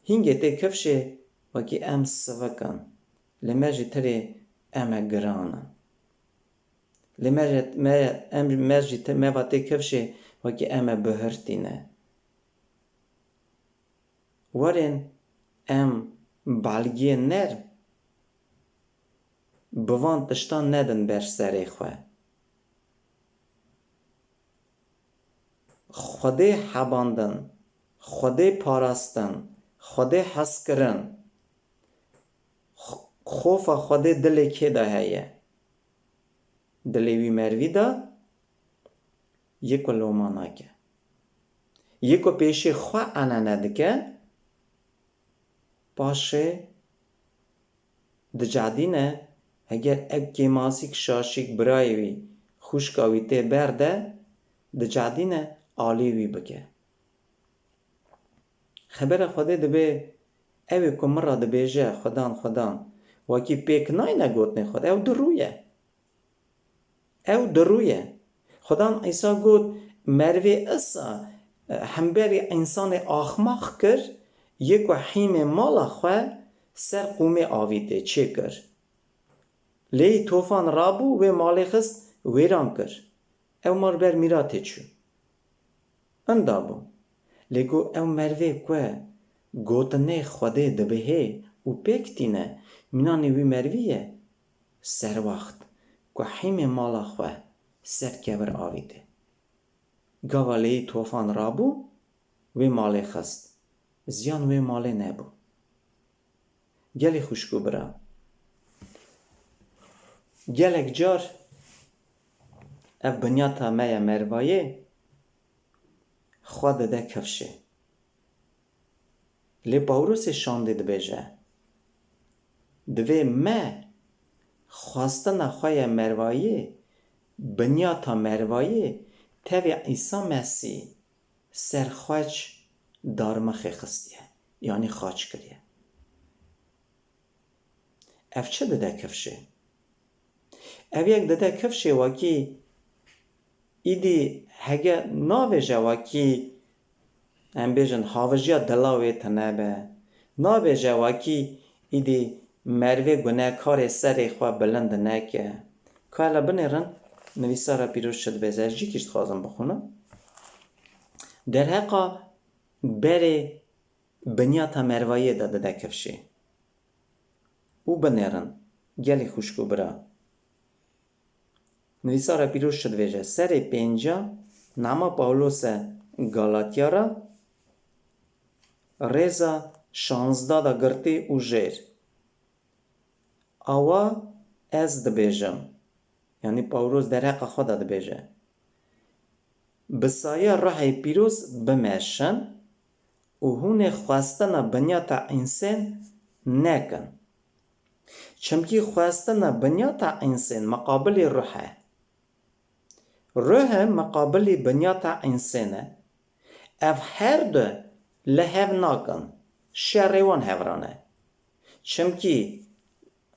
hîngê tê kifşê wekî em sivik in. Lê me jî tirê em e giran in. Lê me jî, me, em, me jî ti-, me va tê kifşê wekî em e bihurtî ne. Werin em belgiyên nerm bi van tiştan nedin ber serê xwe. Xwedê hebandin, Xwedê parastin, Xwedê hezkirin, x-, xofa Xwedê dilê kê de heye? Dilê wî merivî de yê ku loma nake. Yê ku pêşê xwe enene dike, paşê dicedîne, heger ew kêmasîk, şaşîk birayê wî, xwişka wî tê ber de, dicedîne alî wî bike. Xebera Xwedê dibe, ew ê ku min re dibêje, Xudan, Xudan, wekî pêk nayne gotinê Xwedê, ew dirûye. Ew dirûye. Xudan Îsa got, merivê isa, e, hemberî însanê axmaq kir, yê ku hîmê mala xwe ser qûmê avîtê çêkir. Lê tofan rabû, wê malê xist, wêran kir. Ew mal ber mîratê çû. Inda bû. Lê ku ew merivê ku gotinê Xwedê dibihê û pêk tîne, mînanê wî merivî ye, serwext ku hîmê mala xwe ser kevir avîtê. Gava lêyî tofan rabû, wê malê xist. Ziyan wê malê nebû. Gelî xwişk û bira, gelek car ev binyata me ya merivayê xwe dide kifşê. Lê Pawlosê şandê dibêje, divê me xwestina xwe ya merivayê, binyata merivayê tevî Îsa Mesîh ser xweç darmixê xistiye, yanî xaç kiriye. Ev çi dide kifşê? Ev yek dide kifşê wekî îdî hege navêje wekî em bêjin, havijiya dila wê tune be. Nabêje wekî îdî merivê gunekarê serê xwe bilind neke. Ka hele binêrin, nivîsara pîroz çi dibêje, ez jî kî dixwazim bixwînim. Derheqa berê binyata merivayê de dide kifşê. Û binêrin, gelî xwişk û bira. Nivîsara pîroz çi dibêje? Serê pênca, nama Pawlose Galatya re, rêza şanzda de girtî û jêr. Awa ez dibêjim. Yanî Pawlos derheqa xwe de dibêje. Bi saya Ruhê Pîroz bimeşin û hûn ê xwestina binyata însên nekin. Çimkî xwestina binyata însên miqabilî ruh e. Ruh e miqabilî binyata însên e. Ev her du li hev nakin, şerê wan hevran e. Çimkî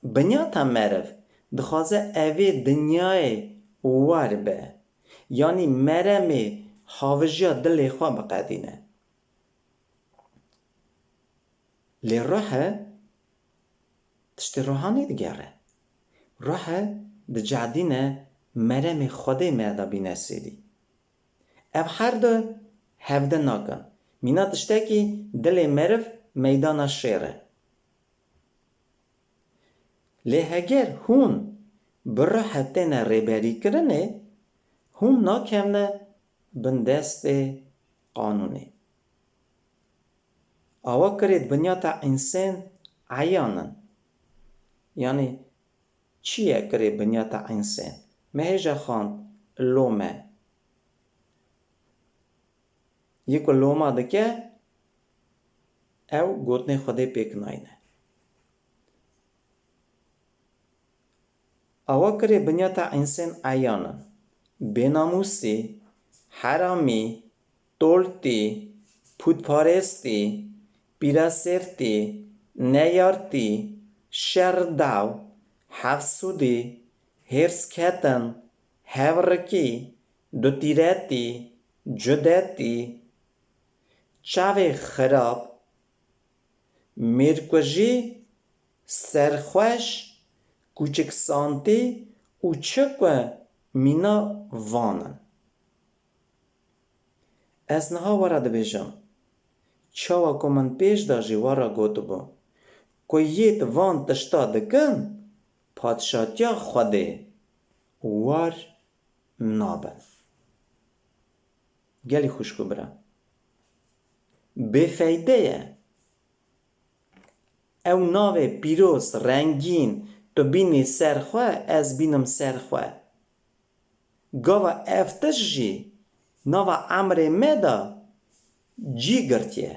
binyata meriv dixwaze evê dinyayê wer be, yanî meremê havijiya dilê xwe biqedîne. Lê ruhe tiştê ruhanî digere. Ruhe dicehdîne meremê Xwedê me de bîne sêrî. Ev her du hevde nakin. Mîna tiştekî dilê meriv meydana şêr e. Lê heger hûn bi ruhe têne rêberîkirinê, hûn nakevne bin destê qanûnê. Awa kirêt binyata însên eyan in. Yanî çi ye kirê binyata însên? Me hêja xwend lome. Yê ku loma dike, ew gotinê Xwedê pêk nayne. Awa kirê binyata însên eyan in. Bênamûsî, heramî, toltî, pûtparêstî, pîresêrtî, neyartî, şerdaw, hefsûdî, hêrsketin, hevrikî, dutîretî, cudetî, çavê xirab, mêrkujî, serxweş, kûçiksantî û çi ku mîna van in. Ez niha we re dibêjim, çawa ku min pêş de jî we re gotibû, ku yêt van tişta dikin, padşatiya Xwedê war nabin. Gelî xwişk û bira. Bêfeyde ye. Ew navê pîroz, rengîn, tu bînî ser xwe, ez bînim ser xwe. Gava ev tişt jî nava emrê me de cî girtiye.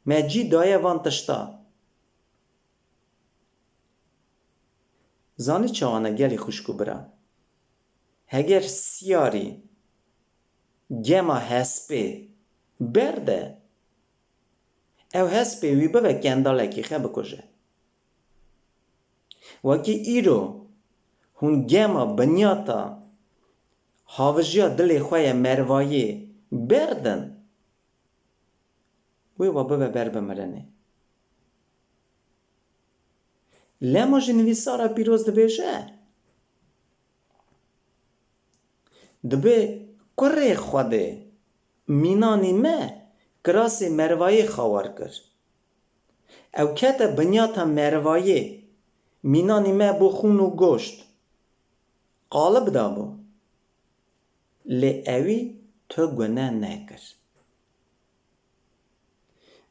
Me cî daye van tişta. Zanî çawa ne gelî xwişk û bira? Heger siyarî gema hespê berde, ew hespê wî bibe kendalekî, xe bikuje. Wekî îro hûn gema binyata havijiya dilê xwe ye merivayê berdin, wê we bibe ber bi mirinê. Lema jî nivîsara pîroz dibêje, dibe kurê Xwedê mînanî me kirasê merivayê xawar kir. Ew kete binyata merivayê, mînanî me bû xûn û goşt. Qalib dabû. Lê ewî tu gune nekir.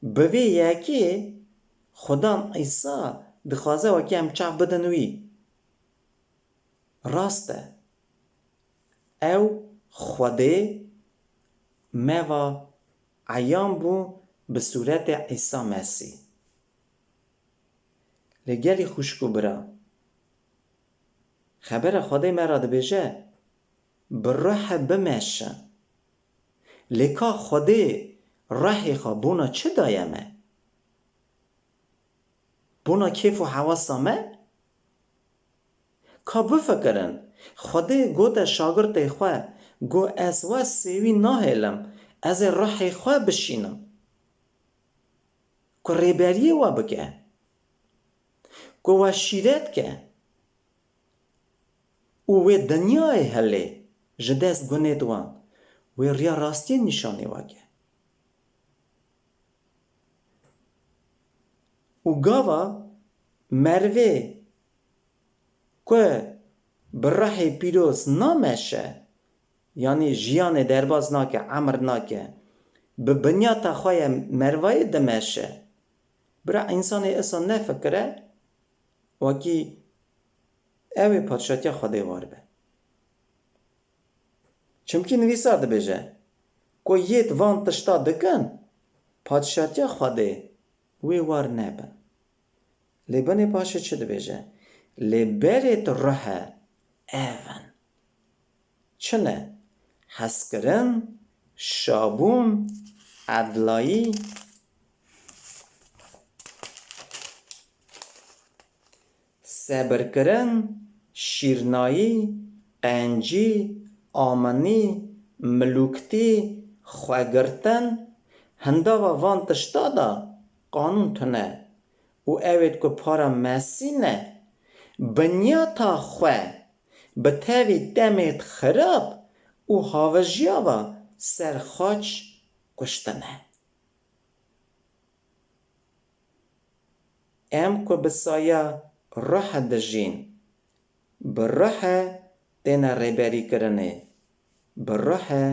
Bi vê yekê Xudan Îsa dixwaze wekî em çav bidin wî. Rast e. Ew Xwedê me va eyan bû bi sûretê Îsa Mesîh. Lê gelî xwişk û bira, xebera Xwedê me re dibêje, bi ruhe bimeşin. Lê ka Xwedê ruhê xwe bona çi daye me? Bona kêf û hewasa me? Ka bifikirin, Xwedê gote şagirtê xwe, got, ez we sêwî nahêlim, Ez ê ruhê xwe bişînim. Ku rêberiyê we bike. Ku we şîret ke. Û wê dinyayê hilê ji dest gunêt wan. Wê riya rastiyê nîşanê we ke. Û gava merivê ku bi ruhê pîroz nameşe, yanî jiyanê derbas nake, emir nake, bi binyata xwe ye merivayê dimeşe. Bira însanê isa nefikire, wekî ew ê padşatiya Xwedê war be. Çimkî nivîsar dibêje, ku yêt van tişta dikin, padşatiya Xwedê wê war nebin. Lê binê paşê çi dibêje? Lê berêt ruhe ev in. Çi ne? Hezkirin, şabûn, edlayî, sebirkirin, şîrnayî, qencî, aminî, milûktî, xwegirtin, hindava van tişta de qanûn tune û ewêt ku para mesîne, binyata xwe bi tevî temêt xirab û havijiya ve ser xaç kuştine. Em ku bi saya ruhe dijîn, bi ruhe têne rêberîkirinê, bi ruhe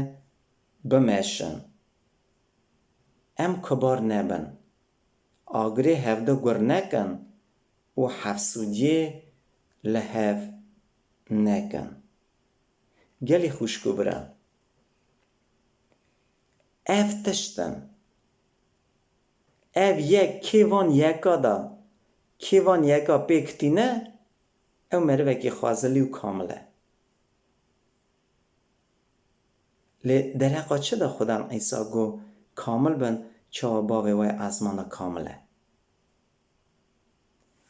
bimeşin. Em kubar nebin, agirê hevdu gur nekin û hevsûdiyê li hev nekin. Gelî xwişk û bira, ev tişt in. Ev yek kê van yeka da, kê van yeka pêk tîne, ew merivekî xwezilî û kamil e. Lê dereqa çi de Xudan Îsa got, kamil bin, çawa bavê we ezmana kamil e?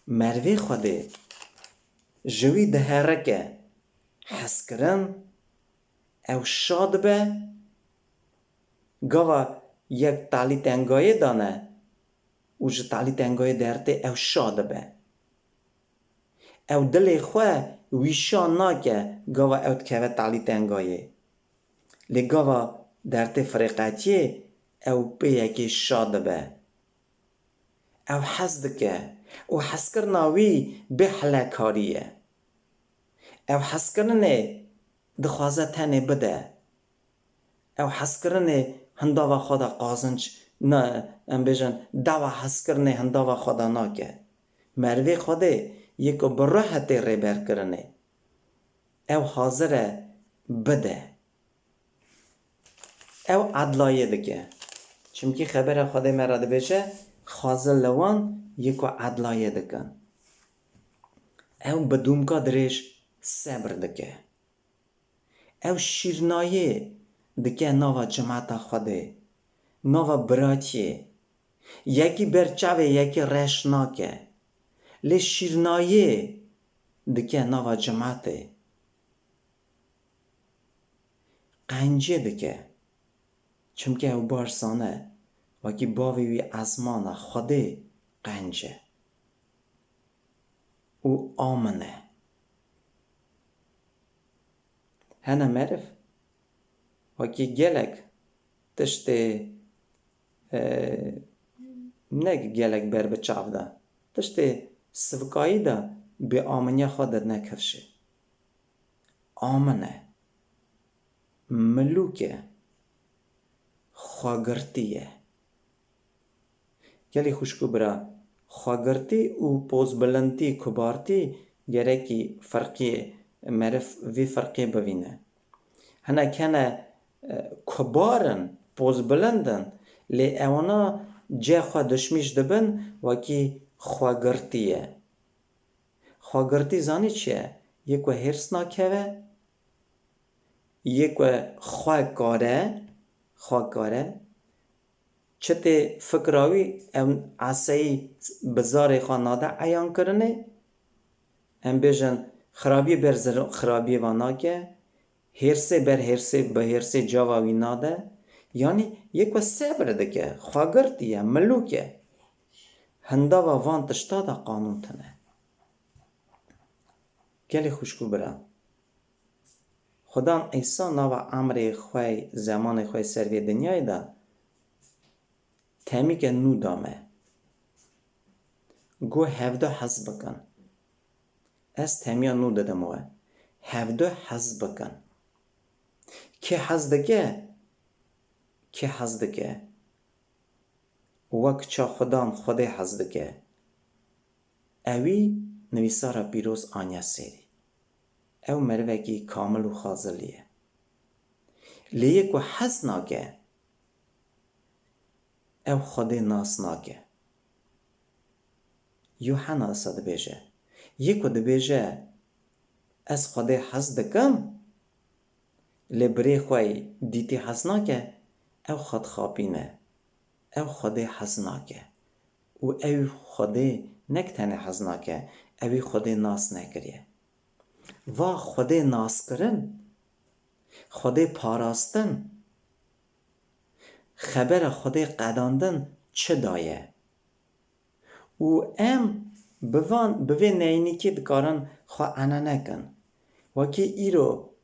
Merivê Xwedê ji wî diherike hezkirin, ew şa dibe, gava yek talî tengayê dane û ji talî tengayê dertê ew şa dibe. Ew dilê xwe wî şa nake, gava ew dikeve talî tengayê. Lê gava dertê firêqetiyê ew pê yekê şa dibe. Ew hez dike û hezkirina wî bê hilekarî ye. Ew hezkirinê dixwaze tenê bide. Ew hezkirinê hindava xwe de qazinc, ne, em bêjin, dawa hezkirinê hindava xwe de nake. Merivê Xwedê yê ku bi ruhe tê rêberkirinê. Ew hazir e bide. Ew edlayê dike. Çimkî xebera Xwedê me re dibêje, xwezil li wan yê ku edlayê dikin. Ew bi dûmka dirêj sebir dike. Ew şîrnayê dike nava cemata Xwedê, nava biratiyê. Yekî ber çavê yekî reş nake. Lê şîrnayê dike nava cematê. Qencê dike. Çimkî ew baş zane, wekî bavê wî ezmana Xwedê qenc e. Û amin e. Hene meriv, wekî gelek tiştê, e, ne gelek ber bi çav de, tiştê sivikayî de bêaminiya xwe didine kifşê. Amin e. Milûk e. Xwegirtî ye. Gelî xwişk û bira, xwegirtî û pozbilindî, kubartî gerekî ferqiyê, meriv vî ferqiyê bivîne. Hinek hene, e, kubar in, pozbilind in, lê ewana cê xwe dişmîş dibin, wekî xwegirtî ye. Xwegirtî zanî çi ye? Yê ku hêrs nakeve, yê ku xwe kare, xwe kare, çi tê fikra wî, ew eseyî bi zarê xwe nade eyankirinê. Em bêjin, xirabiyê ber zir-, xirabiyê ve nake, hêrsê ber hêrsê, bi hêrsê cava wî nade, Yanî yê ku sebir dike, xwegirtî ye, milûk e. Hindava van tişta de qanûn tune. Gelê xwişk û bira, Xudan Îsa nava emrê xwe, zemanê xwe ser vê dinyayê de temîke nû da me. Got hevdu hez bikin. Ez temiya nû didim we. Hevdu hez bikin. Kê hez dike? Kê hez dike? Wek ça Xudan Xwedê hez dike. Ewî nivîsara pîroz aniye serî. Ew merivekî kamil û xazilî ye. Lê yê ku hez nake, ew Xwedê nas nake. Yuhena wisa dibêje, yê ku dibêje, ez Xwedê hez dikim, lê birê xwe yî dîtî hez nake, ew xwe dixapîne. Ew Xwedê hez nake. Û ew Xwedê nek tenê hez nake, ewî Xwedê nas nekiriye. Va Xwedê naskirin, Xwedê parastin, xebera Xwedê qedandin çi daye? Û em bi van, bi vê neynikê dikarin xwe ene nekin. Wekî îro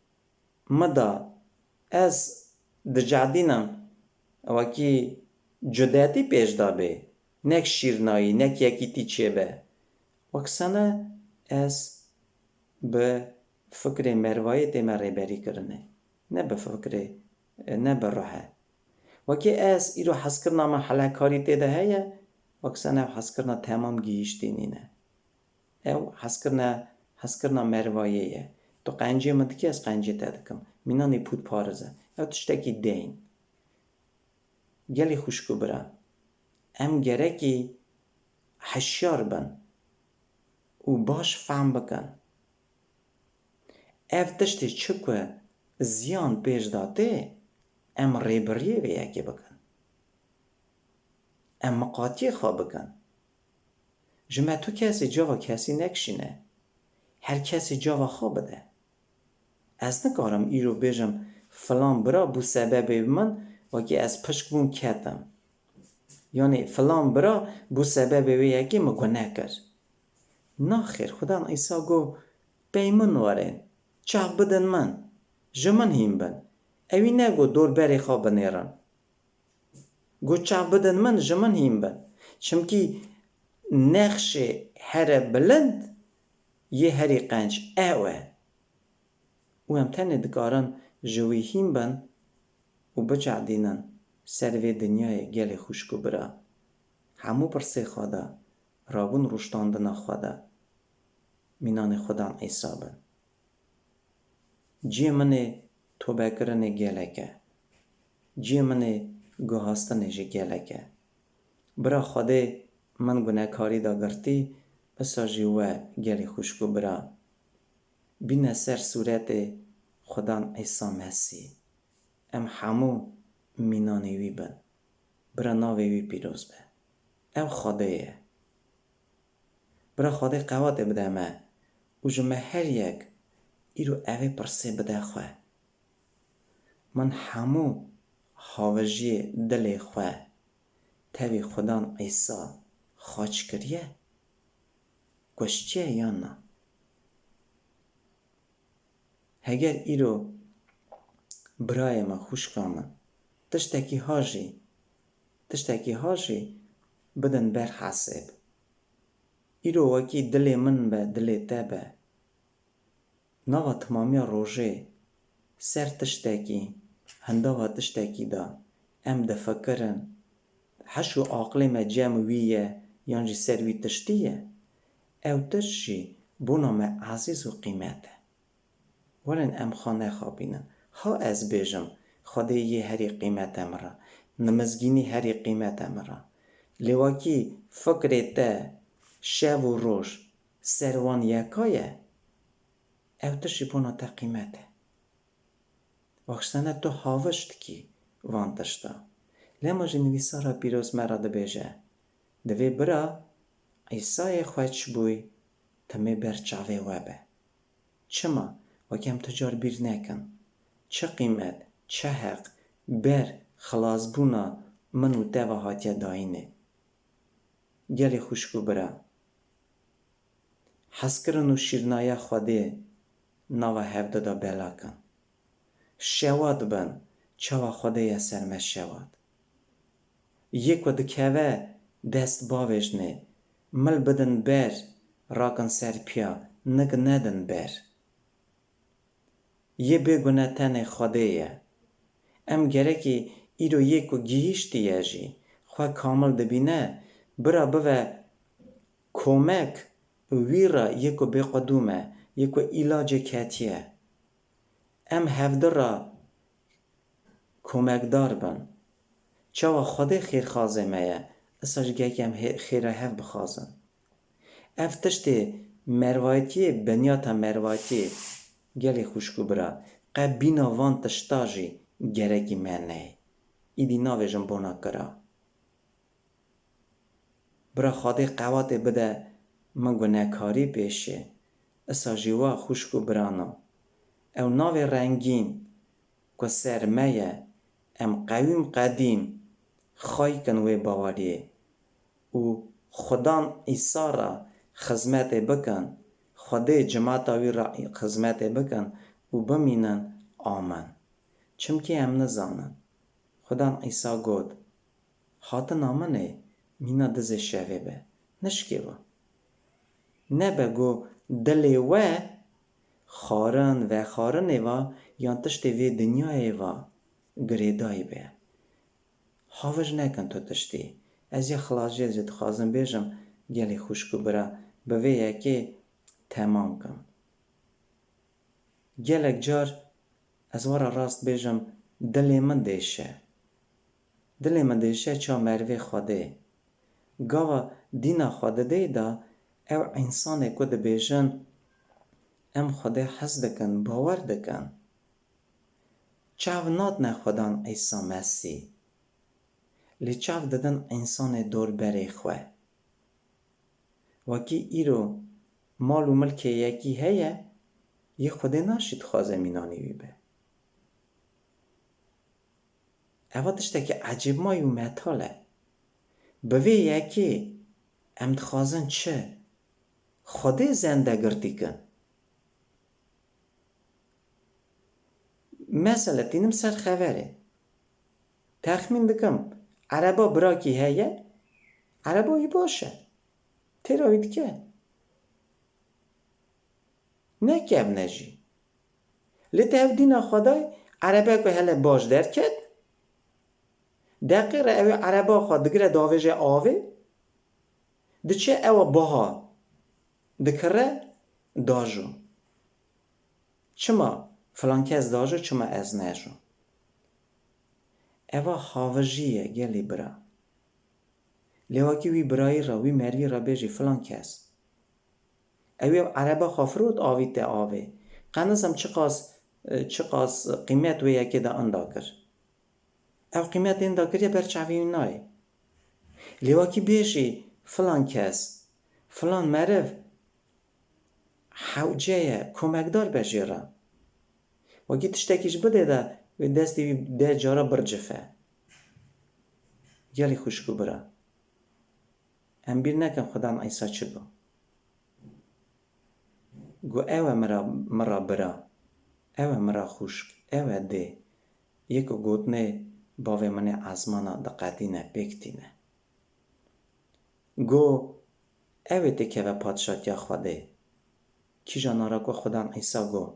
min da ez dicedînim, wekî cudetî pêş de bê, nek şîrnayî, nek yekîtî çêbe. Wek sene ez bi fikrê mervayê tême rêberî kirinê. Ne bi fikrê, ne bi ruhe. Wekî ez îro hezkirina min helekarî tê de heye, wek sene ev hezkirina temam gihîştî nîne. Ew hezkirine, hezkirina mervayê ye. Tu qencê min dikî, ez qencê te dikim. Mînanê pût pariz e. Ew tiştekî deyn. Gelê xwişk û bira, em gerekî hişyar bin û baş fehm bikin. Ev tiştê çi ku ziyan pêş de tê, em rêbiriyê vê yekê bikin. Em miqatiyê xwe bikin. Ji me tu kesê cava kesî nekişîne. Her kesê cava xwe bide. Ez nikarim îro bêjim, filan bira bû sebebê min, wekî ez pişk bûm ketim. Yanî filan bira bû sebebê wê yekê min gune kir. Naxêr, Xudan Îsa got, pey min werin, çav bidin min, ji min hîn bin. Ewî negot dorberê xwe binêrin. Got, çav bidin min, ji min hîn bin. Çimkî nexşê here bilind yê herî qenc ew e. Û em tenê dikarin ji wî hîn bin û bicehdînin ser vê dinyayê gelê xwişk û bira. Hemû pirsê xwe de, rabûn rûştandina xwe de mînanê Xudan Îsa bin. Cihê min ê tobekirinê gelek e. Cihê min ê guhastinê jî gelek e. Bira Xwedê min gunekarî da girtî, wisa jî we gelê xwişk û bira. Bîne ser sûretê Xudan Îsa Mesîh. Em hemû mînanê wî bin. Bira navê wî pîroz be. Ew Xwedê ye. Bira Xwedê qewatê bide me û ji me her yek îro evê pirsê bide xwe. Min hemû havijiyê dilê xwe tevî Xudan Îsa xaç kiriye? Kuştiye yan na? Heger îro birayê min, xwişka min, tiştekî ha jî, tiştekî ha jî bidin ber hesêb. Îro wekî dilê min be, dilê te be. Nava timamiya rojê ser tiştekî, hindava tiştekî de em difikirin, heş û aqilê me cem wî ye yan jî ser wî tiştî ye, ew tişt jî bona me ezîz û qîmet e. Werin em xwe nexapînin. Ha ez bêjim, Xwedê yê herî qîmete min re, nimizgînî herî qîmete min re. Lê wekî fikrê te şev û roj ser wan yeka ye, ew tişt jî bona te qîmet e. Wexştene tu haviş dikî van tişta. Lema jî nivîsara pîroz me re dibêje, divê bira Îsayê xwe çi bûy, timê ber çavê we be. Çima? Weke em tu car bîr nekin. Çi qîmet, çi heq, ber xilasbûna min û te ve hatiye dayînê. Gelê xwişk û bira, hezkirin û şîrnaya Xwedê nava hevdu de bela kin. Şewat bin, çawa Xwedê ye ser me şewat. Yê ku dikeve dest bavêjinê, mil bidin ber, rakin ser piya, nik nedin ber. Yê bêgune tenê Xwedê ye. Em gerekî îro yê ku gihîştiye jî xwe kamil dibîne, bira bive komek wî re yê ku bêqedûm e, yê ku îlacê ketiye. Em hevdi re komekdar bin. Çawa Xwedê xêrxazê me ye, isa jî gerekî em hê-, xêra hev bixwazin. Ev tiştê mervatiyê, binyata mervatiyê, gelê xwişk û bira, qe bîna van tişta jî gerekî me neyê. Îdî navêjin bona kira. Bira Xwedê qewatê bide min gunekarî pêşê, isa jî wa xwişk û birano. Ew navê rengîn ku ser me ye, em qewîm qedîm xay kin wê baweriyê û Xudan Îsa re xizmetê bikin, Xwedê cimata wî re xizmetê bikin û bimînin. Amen. Çimkî em nizanin. Xudan Îsa got, Hatina min ê mîna dizê şevê be, nişkê we. Nebe ku dilê we xwarin, vexwarinê ve yan tiştê vê dinyayê ve girêdayî be. Havij nekin tu tiştî. Ez ya xilasjê jî dixwazim bêjim, gelê xwişk û bira, bi vê yekê temam kim. Gelek car ez we re rast bêjim, dilê min dêşe. Dilê min dêşe ça merivê Xwedê. Gava dîna xwe didê de ew însanê ku dibêjin, em Xwedê hez dikin, bawer dikin. Çav nadine Xudan Îsa Mesîh. Lê çav didin însanê dorberê xwe. Wekî îro mal û milkê yekî heye, yê Xwedê naşî dixwaze mînanî wî be. Eva tiştekî ecêbmayî û metal e. Bi vê yekê em dixwazin çi? Xwedê zende girtî kin. Mesele tînim ser xeverê. Texmîn dikim, ereba birakî heye, ereba wî baş e. Têra wî dike. Nekevne jî. Lê te ev dîna xwe dayî, erebeyeke hele baş derket, deqê re ew ê ereba xwe digire davêje avê, diçe ewa baha dikire dajo. Çima filan kes dajo, çima ez nejo? Eva havijî ye gelê bira. Lê wekî wî birayî re, wî merivî re bêjî filan kes. Ew ê ereba xwe firot avî te avê. Qe nizam çiqas, çiqas qîmet wê yekê de inda kir. Ew qîmetê inda kiriye ber çavê wî nayê. Lê wekî bêjî filan kes, filan meriv hewce ye, komekdar be jê re. Wekî tiştekî ji bidê de wê destê wî deh cara bircife. Gelî xwişk û bira. Em bîr nekin Xudan Îsa çi got. Got, ew e min ra, min ra bira, ew e min ra xwişk, ew e dê. Yê ku gotinê bavê min ê ezmana diqetîne, pêk tîne. Got, ew ê têkeve padşatiya Xwedê. Kîjan ara ku Xudan Îsa got.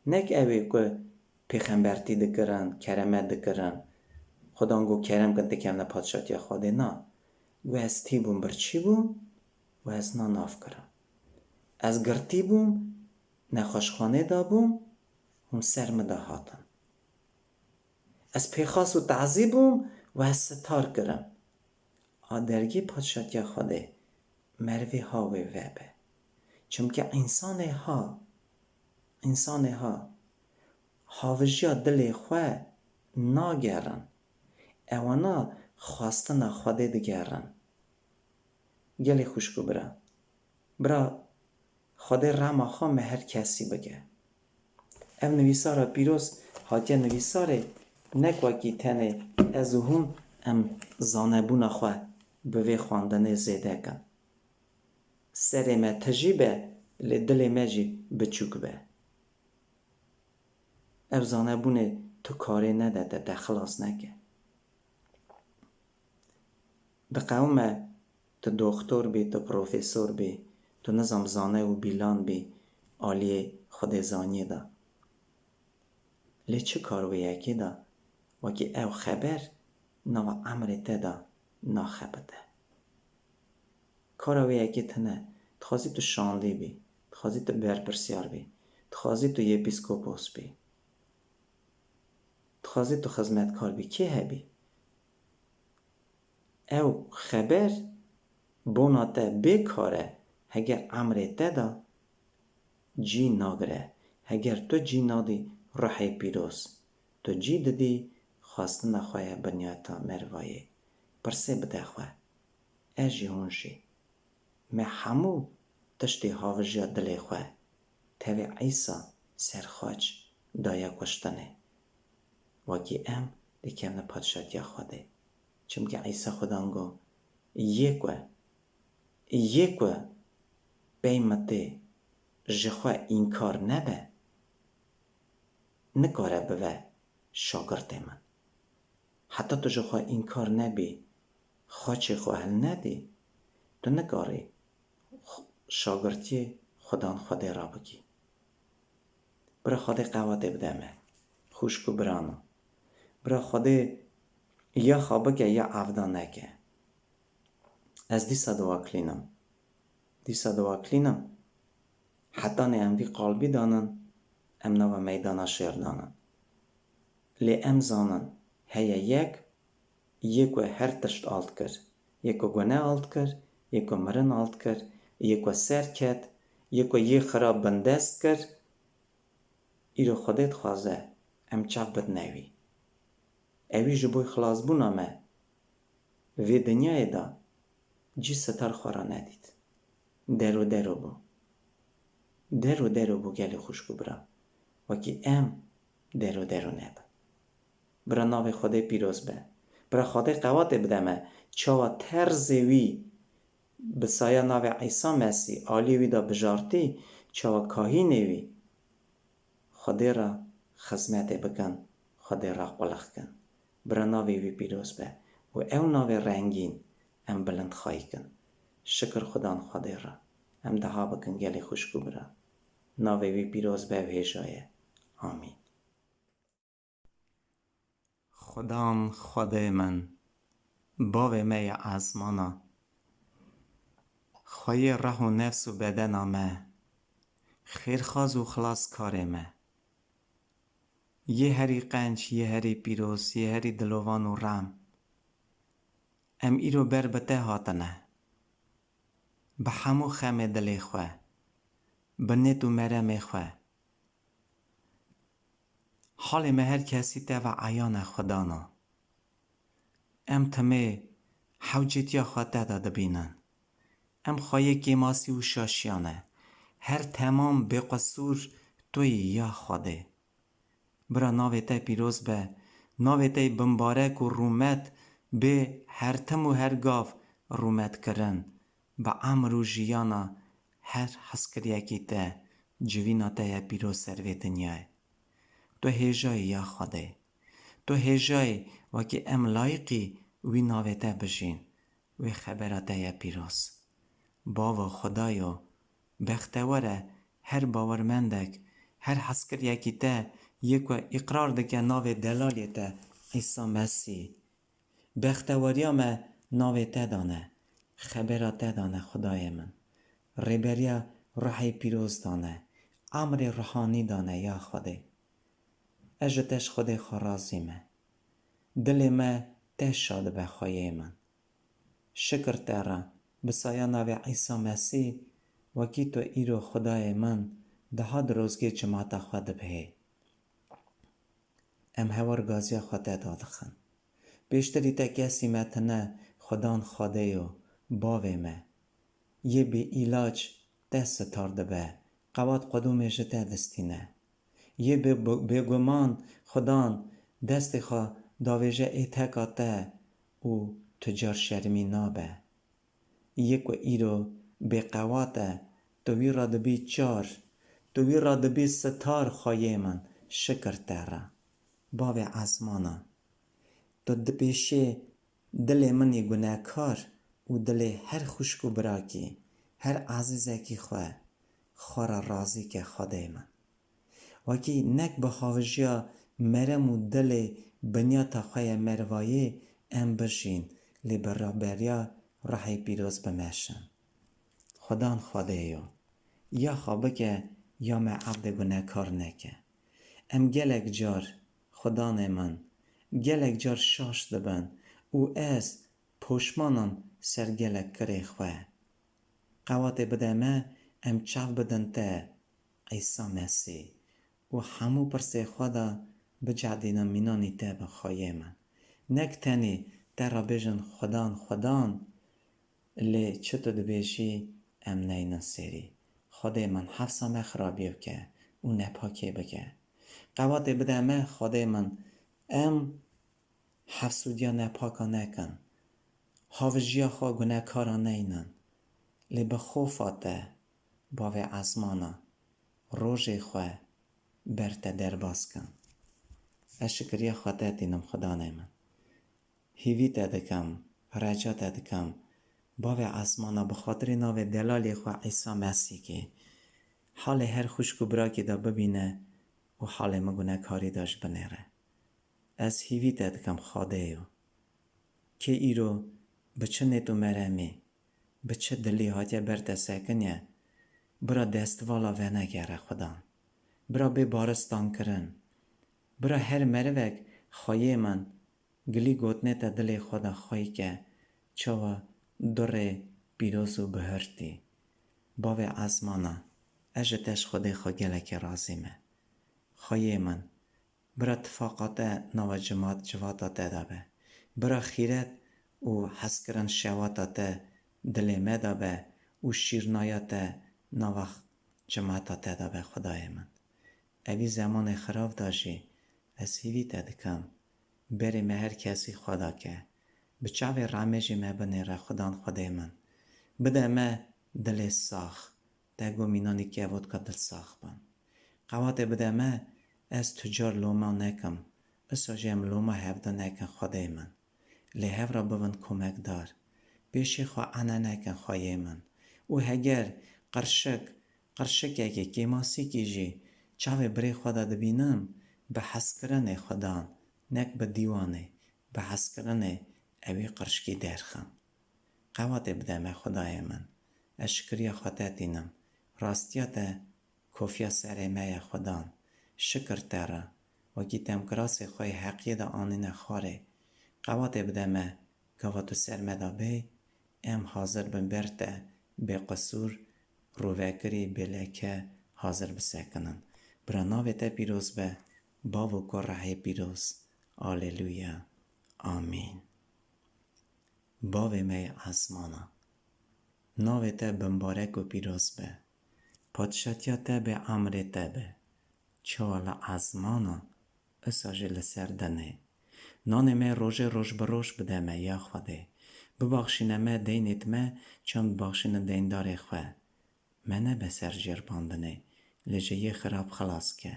Nek ew ê ku pêxembertî dikirin, keremet dikirin. Xudan got, kerem kin têkevne padşatiya Xwedê, na. Got, ez tî bûm, birçî bûm û ez na nav kirim. Ez girtî bûm, nexweşxanê de bûm, hûn ser min de hatin. Ez pêxas û tazî bûm û ez sitar kirim. A dergê padşatiya Xwedê merivê ha wê vebe. Çimkî însanê ha, însanê ha, havijiya dilê xwe nagerin. Ewana xwestina Xwedê digerin. Gelê xwişk û bira. Bira, Xwedê rehma xwe me her kesî bike. Ev nivîsara pîroz hatiye nivîsarê Nek wekî tenê ez û hûn em zanebûna xwe bi vê xwendinê zêde kin. Serê me tijî be, lê dilê me jî biçûk be. Ev zanebûnê tu karê nede te, te xilas neke. Diqewime tu doxtor bî, tu profesor bî, tu nizam zane û bîlan bî aliyê Xwedê zaniyê de. Lê çi kar wê yekê de, wekî ew xeber nava emrê te de naxebite? Kara wê yekê tune, dixwazî tu şandî bî, dixwazî tu berpirsyar bî, dixwazî tu yepîskopos bî, dixwazî tu xizmetkar bî, kê hebî? Ew xeber bona te bê kar e, heger emrê te de cî nagire, heger tu cî nadî ruhê pîroz, tu cî didî xwestina xwe ya binyata mervayê. Pirsê bide xwe. Ez jî hûn jî. Me hemû tiştê havijiya dilê xwe tevî Îsa ser xaç daye kuştinê. Wekî em dikevne padşatiya Xwedê. Çimkî Îsa Xudan got, yê ku, yê ku pey min tê ji xwe înkar nebe, nikare bive şagirtê min. Heta tu ji xwe înkar nebî, xaçê xwe hilnedî, tu nikarî xu-, şagirtiyê Xudan Xwedê re bikî. Bira Xwedê qewatê bide me. Xwişk û birano. Bira Xwedê ya xwe bike ya evda neke. Ez dîsa diwakilînim. Dîsa diwakilînim. Hetanê em vî qalbî danin, em nava meydana şêr danin. Lê em zanin, heye yek, yê ku her tişt alt kir. Yê ku gune alt kir, yê ku mirin alt kir, yê ku ser ket, yê ku yê xirab bindest kir. Îro Xwedê dixwaze em çav bidine wî. Ewî ji bo xilasbûna me vê dinyayê de cî sitar xwe re nedît. Dero dero bû. Dero dero bû gelê xwişk û bira. Wekî em dero dero nebin. Bira navê Xwedê pîroz be. Bira Xwedê qewatê bide me. Çawa terzê wî bi saya navê Îsa Mesîh aliyê wî de bijartî, çawa kahînê wî Xwedê re xizmetê bikin, Xwedê re qulix kin. Bira navê wî pîroz be û ew navê rengîn em bilindxwayî kin. Şikir Xudan Xwedê re. Em deha bikin gelê xwişk û bira. Navê wî pîroz be û hêja ye. Amîn. Xudan Xwedê min, Bavê me yê ezmana, Xweyê reh û nefs û bedena me, xêrxaz û xilaskarê me. Yê herî qenc, yê herî pîroz, yê herî dilovan û rem. Em îro ber bi te hatine. Bi hemû xemê dilê xwe, bi nêt û meremê xwe. Halê me her kesî te ve eyan e Xwedana. Em timê hewcêtiya xwe te de dibînin. Em xweyê kêmasî û şaşiyan e. Her temam bêqesûr tu yî ya Xwedê. Bira navê te pîroz be, navê te yê bimbarek û rûmet bê her tim û her gav rûmetkirin. Bi emr û jiyana her hezkiryekî te, civîna te ye pîroz ser vê dinyayê. Tu hêja yî ya Xwedê. Tu hêja yî wekî em layîqî wî navê te bijîn. Wê xebera te ye pîroz. Bavo Xudayo, bextewar e her bawermendek, her hezkiryekî te yê ku îqrar dike navê delalê te Îsa Mesîh. Bextewariya me navê te dane, xebera te dane Xudayê min. Rêberiya ruhê pîroz dane, emrê ruhanî dane ya Xwedê. Ez ji te ji Xwedê xwe razî me. Dilê me te şa dibe Xweyê min. Şikir te re, bi saya navê Îsa Mesîh, wekî tu îro Xudayê min, diha dirozgê cimata xwe dibihê. Em hewar gaziya xwe te dadixin. Pêştirî te kesî me tine, Xudan Xwedê yo, bavê me. Yê bê îlac te sitar dibe, qewat qudûmê ji te distîne. Yê bê, bêguman Xudan Destê xwe davêje êteka te û tu car şermî nabe. Yê ku îro bêqewat e, tu wî re dibî çar, tu wî re dibî sitar, Xweyê min, şikir te re. Bavê ezmana, tu dipêşê dilê min î gunekar û dilê her xwişk û birakî, her ezîzekî xwe, xwe re razî ke, Xwedê min. Wekî nek bi havijiya merem û dilê binyata xwe ye merivayê em bijîn, lê bi rehberiya Ruhê Pîroz bimeşin. Xudan Xwedê yo. Ya xwe bike, ya me evdê gunekar neke. Em gelek car, Xudanê min, gelek car şaş dibin û ez poşman im ser gelek kirê xwe. Qewatê bide me, em çav bidin te, Îsa Mesîh, û hemû pirsê xwe de bicedînin mînanî te bi, Xweyê min. Nek tenê te re bêjin Xudan, Xudan, lê çi tu dibêjî em neynin sêrî. Xwedê min, hefsa me xirabiyê bike û nepakê bike. Qewatê bide me, Xwedê min, em hefsûdiya nepaka nekin. Havijiya xwe gunekara neynin. Lê bi xofa te, Bavê ezmana, rojê xwe ber te derbas kin. Ez şikiriya xwe te tînim, Xudanê min. Hîvî te dikim, reca te dikim. Bavê ezmana, bi xatirê navê delalê xwe Îsa Mesîkê, halê her xwişk û birakî de bibîne û halê min gunekarî de ji binêre. Ez hîvî te dikim, Xwedê yo. Kê îro bi çi nêt û meremî, bi çi dilî hatiye ber te sekiniye, bira destvala venegere Xudan. Bira bê baristan kirin. Bira her merivek, Xweyê min, gilî gotinê te dilê xwe de xwey ke, çawa durê pîroz û bihurtî. Bavê ezmana, ez ji te ji Xwedê xwe gelekî razî me. Xweyê min, bira tifaqa te nava cimat, civata te de be. Bira xîret û hezkirin şewata te dilê me de be û şîrnaya te nava cimata te de be, Xwedayê min. Evî zemanê xirab de jî ez hîvî te dikim. Berê me her kesî xwe de ke. Bi çavê remê jî me binêre, Xudan Xwedê min. Bide me dilê sax. Te got mînanî kevotka dilsax bin. Qewatê bide me, ez tu car loma nekim. Isa jî em loma hevdî nekin, Xwedê min. Lê hev re bibin komekdar. Pêşê xwe ene nekin, Xweyê min. Û heger qirşik, qirşikekê, kêmasîkî jî çavê birê xwe de dibînim, bi hezkirinê Xudan, nek bi dîwanê, bi hezkirinê ewî qirşikî derxim. Qewatê bide me, Xwedayê min. Ez şikiriya xwe te tînim. Rastiya te kofiya serê me ye, Xudan. Şikir te re. Wekî te em kirasê xwe yê heqiyê de anîne xwarê. Qewatê bide me, gava tu ser me de bêy, em hazir bin ber te bêqisûr, rûvekirî, bêleke hazir bisekinin. Bira navê te pîroz be, Bav û Kur, Rehê Pîroz. Aleluya. Amîn. Bavê me yê ezmana, navê te bimbarek û pîroz be. Padşatiya te be, emrê te be. Çawa li ezmana, isa jî li ser dinê. Nanê me rojê roj bi roj bide me, ya Xwedê. Bibaxşîne me deynêt me, çend baxşîne deyndarê xwe. Me nebe ser jêrbandinê, lê ji yê xirab xilas ke.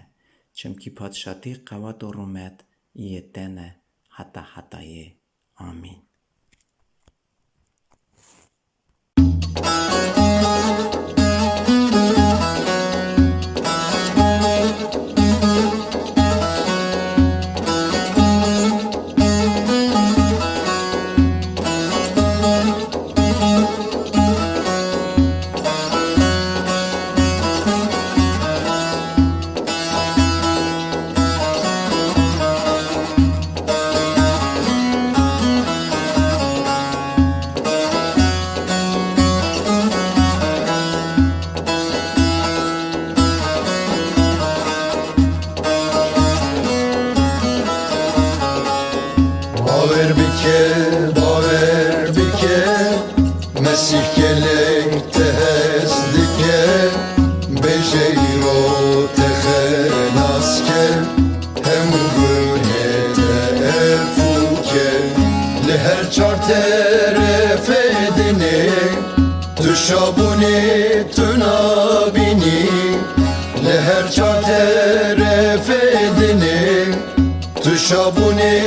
Çimkî padşatî, qewat û rûmet yê te ne heta hetayê. Amîn. Bawer bike, bawer bike, Mesîh gelek te hez dike, bêje îro te xelas ke, hemû gunê te tu nabînî, li her çar terefê dinê tu şabûnê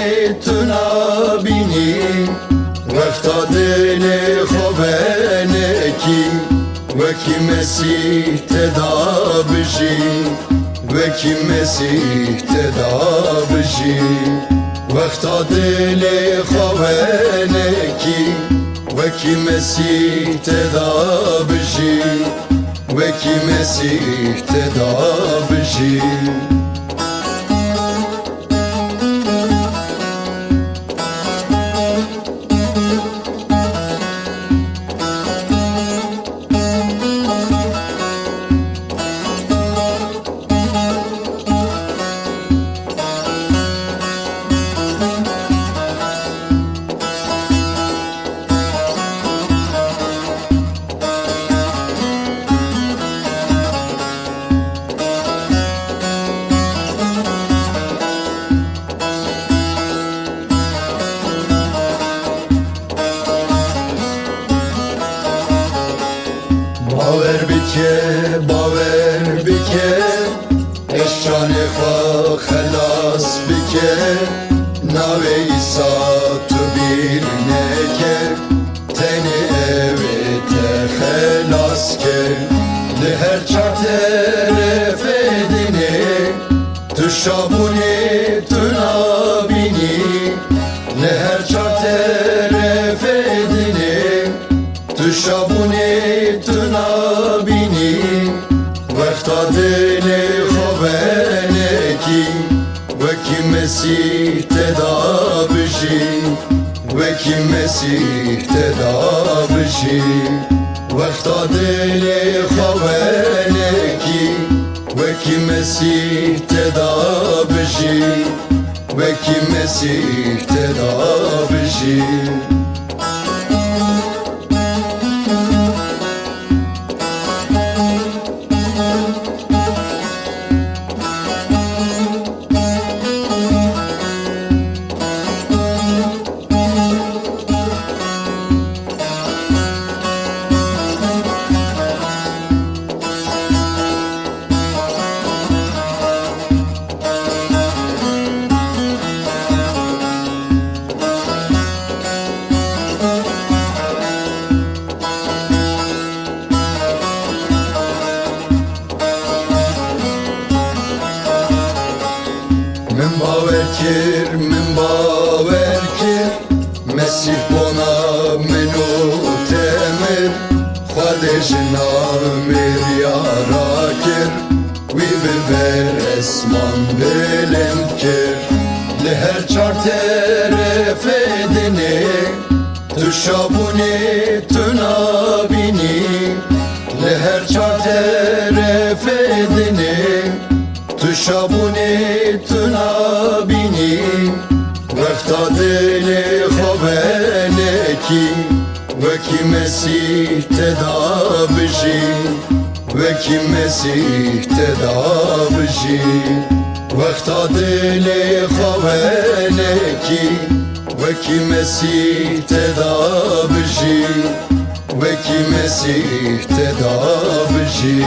tu nabînî. Wexta dilê xwe venekî, wekî Mesîh tê da bijî, wekî Mesîh tê da bijî. Wexta dilê xwe venekî, wekî Mesîh tê da bijî, wekî Mesîh tê da bijî. Bawer bike, bawer bike, ez canê xwe xelas bike, navê Îsa tu bîr neke, tenê ew ê te xelas ke. Li her çar terefê dinê tu şabûnê tu nabînî, li her çar terefê dinê tu şabûnê tu nabînî. Wexta dilê xwe venekî, wekî Mesîh tê da bijî, wekî Mesîh tê da bijî. Wexta dilê xwe venekî, wekî Mesîh tê da bijî, wekî Mesîh tê da bijî. Min bawer kir, min bawer kir, Mesîh bona min û te mir, Xwedê jina miriya rakir, wî bi ber esman bilind kir. Li her çar terefê dinê tu şabûnê tu nabînî. Li her çar terefê dinê tu şabûnê tu nabînî. Wexta dilê xwe venekî, wekî Mesîh tê da bijî, wekî Mesîh tê da bijî. Wexta dilê xwe venekî, wekî Mesîh tê da bijî, wekî Mesîh tê da bijî.